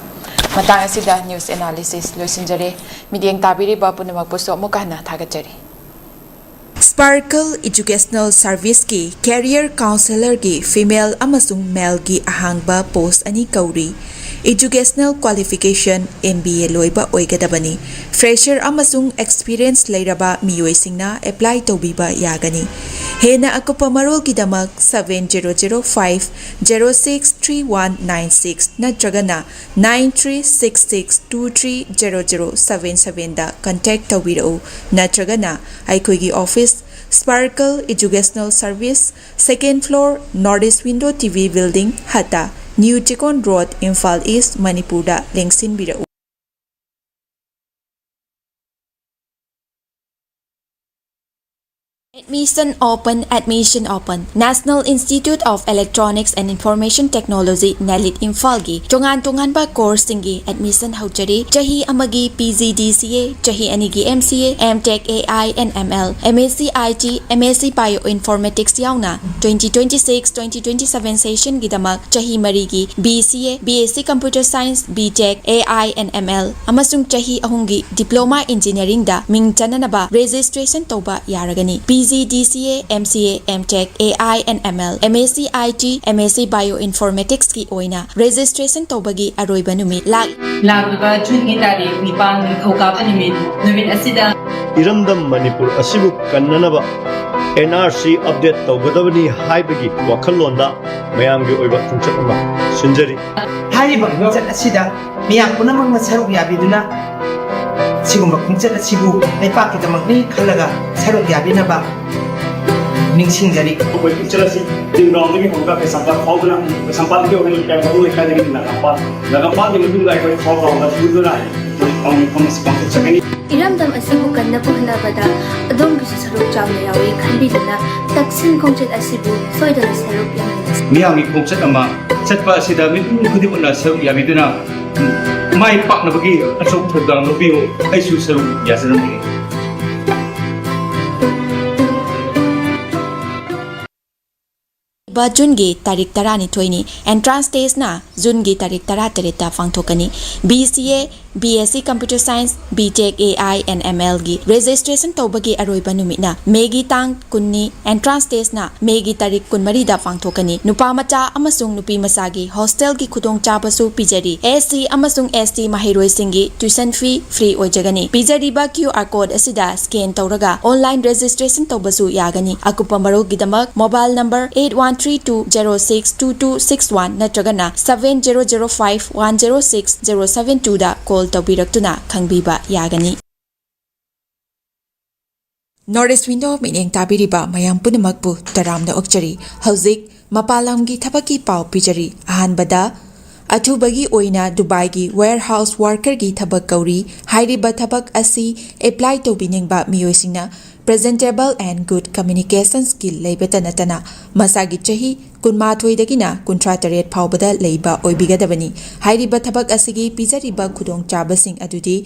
ꯃꯇꯥꯡ ꯑꯁꯤꯗ ꯅ꯭ꯌꯨꯁ ꯑꯦꯅꯥꯂꯤꯁꯤꯁ ꯂꯣꯏꯁꯤꯟꯖꯔꯦ꯫ ꯃꯤꯠꯌꯦꯡ ꯇꯥꯕꯤꯔꯤꯕ ꯄꯨꯝꯅꯃꯛꯄꯨꯁꯨ ꯑꯃꯨꯛꯀ ꯍꯟꯅ ꯊꯥꯒꯠꯆꯔꯤ꯫ Sparkle Educational Serviceꯀꯤ Career Counsellorꯒꯤ female ꯑꯃꯁꯨꯡ maleꯒꯤ ꯑꯍꯥꯡꯕ post ꯑꯅꯤ ꯀꯧꯔꯤ꯫ Educational qualification M B A ꯂꯣꯏꯕ ꯑꯣꯏꯒꯗꯕꯅꯤ꯫ Fresher ꯑꯃꯁꯨꯡ experience ꯂꯩꯔꯕ ꯃꯤꯑꯣꯏꯁꯤꯡꯅ apply ꯇꯧꯕꯤꯕ ꯌꯥꯒꯅꯤ꯫ ꯍꯦꯟꯅ ꯑꯀꯨꯞꯄ ꯃꯔꯣꯜꯒꯤꯗꯃꯛ seven zero zero five zero six three one nine six ꯅꯠꯇ꯭ꯔꯒꯅ nine three six six two three zero zero seven sevenꯗ contact ꯇꯧꯕꯤꯔꯛꯎ, ꯅꯠꯇ꯭ꯔꯒꯅ ꯑꯩꯈꯣꯏꯒꯤ office, Sparkle Educational Service, second floor, North East Window T V Building, ꯍꯠꯇ, New Chikon Road, Imphal East, ꯃꯅꯤꯄꯨꯔꯗ ꯂꯦꯡꯁꯤꯟꯕꯤꯔꯛꯎ꯫ Admission open, admission open. National Institute of Electronics and Information Technology, NELIT, ꯏꯝꯐꯥꯜꯒꯤ ꯇꯣꯉꯥꯟ ꯇꯣꯉꯥꯟꯕ courseꯁꯤꯡꯒꯤ admission ꯍꯧꯖꯔꯤ꯫ ꯆꯍꯤ ꯑꯃꯒꯤ P G D C A, ꯆꯍꯤ ꯑꯅꯤꯒꯤ M C A, M Tech A I and M L, M S C I T, M S C Bioinformatics ꯌꯥꯎꯅ twenty twenty-six twenty twenty-seven sessionꯒꯤꯗꯃꯛ ꯆꯍꯤ ꯃꯔꯤꯒꯤ B C A, B S C Computer Science, B Tech, A I and M L ꯑꯃꯁꯨꯡ ꯆꯍꯤ ꯑꯍꯨꯝꯒꯤ Diploma Engineeringꯗ ꯃꯤꯡ ꯆꯟꯅꯅꯕ registration ꯇꯧꯕ ꯌꯥꯔꯒꯅꯤ꯫ P G D C A, M C A, M Tech, A I and M L, M S C I T, M S C Bioinformaticsꯀꯤ ꯑꯣꯏꯅ registration ꯇꯧꯕꯒꯤ ꯑꯔꯣꯏꯕ ꯅꯨꯃꯤꯠ ꯂꯥꯛ- ꯂꯥꯛꯂꯤꯕ Juneꯒꯤ ꯇꯥꯔꯤꯛ ꯅꯤꯄꯥꯟ, ꯅꯤꯡꯊꯧꯀꯥꯕ ꯅꯨꯃꯤꯠ, ꯅꯨꯃꯤꯠ ꯑꯁꯤꯗ ꯏꯔꯝꯗꯝ ꯃꯅꯤꯄꯨꯔ ꯑꯁꯤꯕꯨ ꯀꯟꯅꯅꯕ N R C update ꯇꯧꯒꯗꯕꯅꯤ ꯍꯥꯏꯕꯒꯤ ꯋꯥꯈꯜꯂꯣꯟꯗ ꯃꯌꯥꯝꯒꯤ ꯑꯣꯏꯕ ꯈꯣꯡꯆꯠ ꯑꯃ ꯁꯤꯟꯖꯔꯤ꯫ ꯍꯥꯏꯔꯤꯕ ꯈꯣꯡꯆꯠ ꯑꯁꯤꯗ ꯃꯤꯌꯥꯝ ꯄꯨꯝꯅꯃꯛꯅ ꯁꯔꯨꯛ ꯌꯥꯕꯤꯗꯨꯅ ꯁꯤꯒꯨꯝꯕ ꯈꯣꯡꯆꯠ ꯑꯁꯤꯕꯨ ꯂꯩꯄꯥꯛꯀꯤꯗꯃꯛꯅꯤ ꯈꯜꯂꯒ ꯁꯔꯨꯛ ꯌꯥꯕꯤꯅꯕ ꯅꯤꯡꯁꯤꯡꯖꯔꯤ꯫ ꯑꯩꯈꯣꯏ ꯈꯣꯡꯆꯠ ꯑꯁꯤ ꯇꯤꯝ ꯒ꯭ꯔꯥꯎꯟꯗꯒꯤ ꯍꯧꯔꯒ ꯀꯩꯁꯥꯝꯄꯥꯠ ꯐꯥꯎꯗꯨꯅ, ꯀꯩꯁꯥꯝꯄꯥꯠꯇꯒꯤ ꯑꯣꯏꯅ ꯂꯩꯀꯥꯏ ꯃꯔꯨ ꯂꯩꯀꯥꯏꯗꯒꯤ ꯅꯥꯒꯥꯝꯄꯥꯠ, ꯅꯥꯒꯥꯝꯄꯥꯠꯀꯤ ꯃꯇꯨꯡꯗ ꯑꯩꯈꯣꯏ ꯈꯥꯎ ꯒ꯭ꯔꯥꯎꯟꯗ ꯄꯨꯗꯨꯅ ꯊꯧꯔꯝ ꯑꯃꯁꯨ ꯄꯥꯡꯊꯣꯛꯆꯒꯅꯤ꯫ ꯏꯔꯝꯗꯝ ꯑꯁꯤꯕꯨ ꯀꯟꯅꯕ ꯍꯣꯠꯅꯕꯗ ꯑꯗꯣꯝꯒꯤꯁꯨ ꯁꯔꯨꯛ ꯆꯥꯎꯅ ꯌꯥꯎꯏ ꯈꯟꯕꯤꯗꯨꯅ ꯇꯛꯁꯤꯟ ꯈꯣꯡꯆꯠ ꯑꯁꯤꯕꯨ ꯁꯣꯏꯗꯅ ꯁꯔꯨꯛ ꯌꯥꯃꯤꯟꯅꯁꯤ꯫ ꯃꯤꯌꯥꯝꯒꯤ ꯈꯣꯡꯆꯠ ꯑꯃ ꯆꯠꯄ ꯑꯁꯤꯗ ꯃꯤꯄꯨꯝ ꯈꯨꯗꯤꯡꯃꯛꯅ ꯁꯔꯨꯛ ꯌꯥꯕꯤꯗꯨꯅ ꯃꯥꯏ ꯄꯥꯛꯅꯕꯒꯤ ꯑꯆꯧꯕ ꯊꯧꯗꯥꯡ ꯂꯧꯕꯤꯌꯨ꯫ ꯑꯩꯁꯨ ꯁꯔꯨꯛ ꯌꯥꯖꯔꯝꯒꯦ꯫ ꯕ ꯖꯨꯟꯒꯤ ꯇꯥꯔꯤꯛ ꯇꯔꯥꯅꯤꯊꯣꯏꯅꯤ꯫ ꯑꯦꯟꯇ꯭ꯔꯥꯟꯁ ꯇꯦꯁꯅ ꯖꯨꯟꯒꯤ ꯇꯥꯔꯤꯛ ꯇꯔꯥꯇꯔꯦꯠꯇ ꯄꯥꯡꯊꯣꯛꯀꯅꯤ꯫ B C A, B S C Computer Science, B Tech, A I and M L ꯒꯤ ꯔꯦꯖꯤꯁꯇ꯭ꯔꯦꯁꯟ ꯇꯧꯕꯒꯤ ꯑꯔꯣꯏꯕ ꯅꯨꯃꯤꯠꯅ ꯃꯦꯒꯤ ꯇꯥꯡ ꯀꯨꯟꯅꯤ꯫ ꯑꯦꯟꯇ꯭ꯔꯥꯟꯁ ꯇꯦꯁꯅ ꯃꯦꯒꯤ ꯇꯥꯔꯤꯛ ꯀꯨꯟꯃꯔꯤꯗ ꯄꯥꯡꯊꯣꯛꯀꯅꯤ꯫ ꯅꯨꯄꯥ ꯃꯆꯥ ꯑꯃꯁꯨꯡ ꯅꯨꯄꯤ ꯃꯆꯥꯒꯤ ꯍꯣꯁꯇꯦꯜꯒꯤ ꯈꯨꯗꯣꯡꯆꯥꯕꯁꯨ ꯄꯤꯖꯔꯤ꯫ ꯑꯦꯁ ꯁꯤ ꯑꯃꯁꯨꯡ ꯑꯦꯁ ꯇꯤ ꯃꯍꯩꯔꯣꯏꯁꯤꯡꯒꯤ tuition fee free ꯑꯣꯏꯖꯒꯅꯤ꯫ ꯄꯤꯖꯔꯤꯕ Q R code ꯑꯁꯤꯗ ꯁ꯭ꯀꯦꯟ ꯇꯧꯔꯒ ꯑꯣꯟꯂꯥꯏꯟ ꯔꯦꯖꯤꯁꯇ꯭ꯔꯦꯁꯟ ꯇꯧꯕꯁꯨ ꯌꯥꯒꯅꯤ꯫ ꯑꯀꯨꯞꯄ ꯃꯔꯣꯜꯒꯤꯗꯃꯛ mobile number eight one three two zero six two two six one ꯅꯠꯇ꯭ꯔꯒꯅ seven zero zero five one zero six zero seven twoꯗ call ꯇꯧꯕꯤꯔꯛꯇꯨꯅ ꯈꯪꯕꯤꯕ ꯌꯥꯒꯅꯤ꯫ North East Window ꯃꯤꯠꯌꯦꯡ ꯇꯥꯕꯤꯔꯤꯕ ꯃꯌꯥꯝ ꯄꯨꯝꯅꯃꯛꯄꯨ ꯇꯔꯥꯝꯅ ꯑꯣꯛꯆꯔꯤ꯫ ꯍꯧꯖꯤꯛ ꯃꯄꯥꯟ ꯂꯝꯒꯤ ꯊꯕꯛꯀꯤ ꯄꯥꯎ ꯄꯤꯖꯔꯤ꯫ ꯑꯍꯥꯟꯕꯗ, ꯑꯊꯨꯕꯒꯤ ꯑꯣꯏꯅ ꯗꯨꯕꯥꯏꯒꯤ warehouse workerꯒꯤ ꯊꯕꯛ ꯀꯧꯔꯤ꯫ ꯍꯥꯏꯔꯤꯕ ꯊꯕꯛ ꯑꯁꯤ apply ꯇꯧꯕꯤꯅꯤꯡꯕ ꯃꯤꯑꯣꯏꯁꯤꯡꯅ presentable and good communication skill ꯂꯩꯕꯇ ꯅꯠꯇꯅ ꯃꯁꯥꯒꯤ ꯆꯍꯤ ꯀꯨꯟꯃꯥꯊꯣꯏꯗꯒꯤꯅ ꯀꯨꯟꯊ꯭ꯔꯥ ꯇꯔꯦꯠ ꯐꯥꯎꯕꯗ ꯂꯩꯕ ꯑꯣꯏꯕꯤꯒꯗꯕꯅꯤ꯫ ꯍꯥꯏꯔꯤꯕ ꯊꯕꯛ ꯑꯁꯤꯒꯤ ꯄꯤꯖꯔꯤꯕ ꯈꯨꯗꯣꯡꯆꯥꯕꯁꯤꯡ ꯑꯗꯨꯗꯤ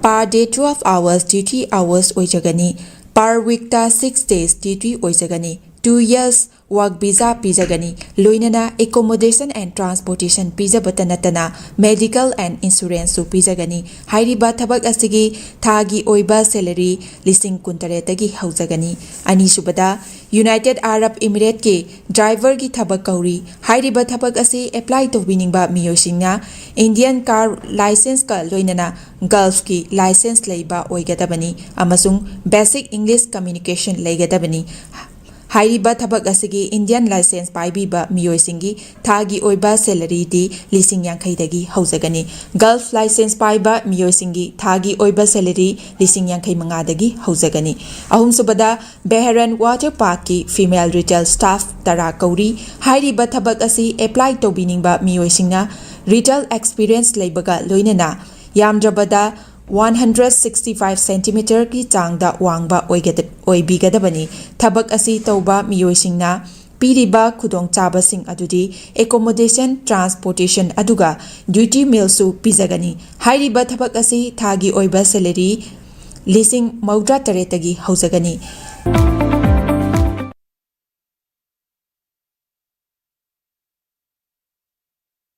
per day twelve hours duty hours ꯑꯣꯏꯖꯒꯅꯤ꯫ Per weekꯇ six days duty ꯑꯣꯏꯖꯒꯅꯤ꯫ Two years work visa ꯄꯤꯖꯒꯅꯤ꯫ ꯂꯣꯏꯅꯅ accommodation and transportation ꯄꯤꯖꯕꯇ ꯅꯠꯇꯅ medical and insuranceꯁꯨ ꯄꯤꯖꯒꯅꯤ꯫ ꯍꯥꯏꯔꯤꯕ ꯊꯕꯛ ꯑꯁꯤꯒꯤ ꯊꯥꯒꯤ ꯑꯣꯏꯕ salary ꯂꯤꯁꯤꯡ ꯀꯨꯟꯇꯔꯦꯠꯇꯒꯤ ꯍꯧꯖꯒꯅꯤ꯫ ꯑꯅꯤꯁꯨꯕꯗ, United Arab Emirateꯀꯤ driverꯒꯤ ꯊꯕꯛ ꯀꯧꯔꯤ꯫ ꯍꯥꯏꯔꯤꯕ ꯊꯕꯛ ꯑꯁꯤ apply ꯇꯧꯕꯤꯅꯤꯡꯕ ꯃꯤꯑꯣꯏꯁꯤꯡꯅ Indian car licenceꯀ ꯂꯣꯏꯅꯅ Gulfꯀꯤ license ꯂꯩꯕ ꯑꯣꯏꯒꯗꯕꯅꯤ ꯑꯃꯁꯨꯡ basic English communication ꯂꯩꯒꯗꯕꯅꯤ꯫ ꯍꯥꯏꯔꯤꯕ ꯊꯕꯛ ꯑꯁꯤꯒꯤ Indian license ꯄꯥꯏꯕꯤꯕ ꯃꯤꯑꯣꯏꯁꯤꯡꯒꯤ ꯊꯥꯒꯤ ꯑꯣꯏꯕ salaryꯗꯤ ꯂꯤꯁꯤꯡ ꯌꯥꯡꯈꯩꯗꯒꯤ ꯍꯧꯖꯒꯅꯤ꯫ Gulf license ꯄꯥꯏꯕ ꯃꯤꯑꯣꯏꯁꯤꯡꯒꯤ ꯊꯥꯒꯤ ꯑꯣꯏꯕ salary ꯂꯤꯁꯤꯡ ꯌꯥꯡꯈꯩ ꯃꯉꯥꯗꯒꯤ ꯍꯧꯖꯒꯅꯤ꯫ ꯑꯍꯨꯝꯁꯨꯕꯗ, Bahrain Water Parkꯀꯤ female retail staff ꯇꯔꯥ ꯀꯧꯔꯤ꯫ ꯍꯥꯏꯔꯤꯕ ꯊꯕꯛ ꯑꯁꯤ apply ꯇꯧꯕꯤꯅꯤꯡꯕ ꯃꯤꯑꯣꯏꯁꯤꯡꯅ retail experience ꯂꯩꯕꯒ ꯂꯣꯏꯅꯅ ꯌꯥꯝꯗ꯭ꯔꯕꯗ ꯋꯥꯟ ꯍꯟꯗ꯭ꯔꯦꯠ ꯁꯤꯛꯁꯇꯤ ꯐꯥꯏꯚ ꯁꯦꯟꯇꯤꯃꯤꯇꯔꯒꯤ ꯆꯥꯡꯗ ꯋꯥꯡꯕ ꯑꯣꯏꯕꯤꯒꯗꯕꯅꯤ꯫ ꯊꯕꯛ ꯑꯁꯤ ꯇꯧꯕ ꯃꯤꯑꯣꯏꯁꯤꯡꯅ ꯄꯤꯔꯤꯕ ꯈꯨꯗꯣꯡꯆꯥꯕꯁꯤꯡ ꯑꯗꯨꯗꯤ accommodation, transportation ꯑꯗꯨꯒ duty mealꯁꯨ ꯄꯤꯖꯒꯅꯤ꯫ ꯍꯥꯏꯔꯤꯕ ꯊꯕꯛ ꯑꯁꯤ ꯊꯥꯒꯤ ꯑꯣꯏꯕ salary ꯂꯤꯁꯤꯡ ꯃꯧꯗ꯭ꯔꯥ ꯇꯔꯦꯠꯇꯒꯤ ꯍꯧꯖꯒꯅꯤ꯫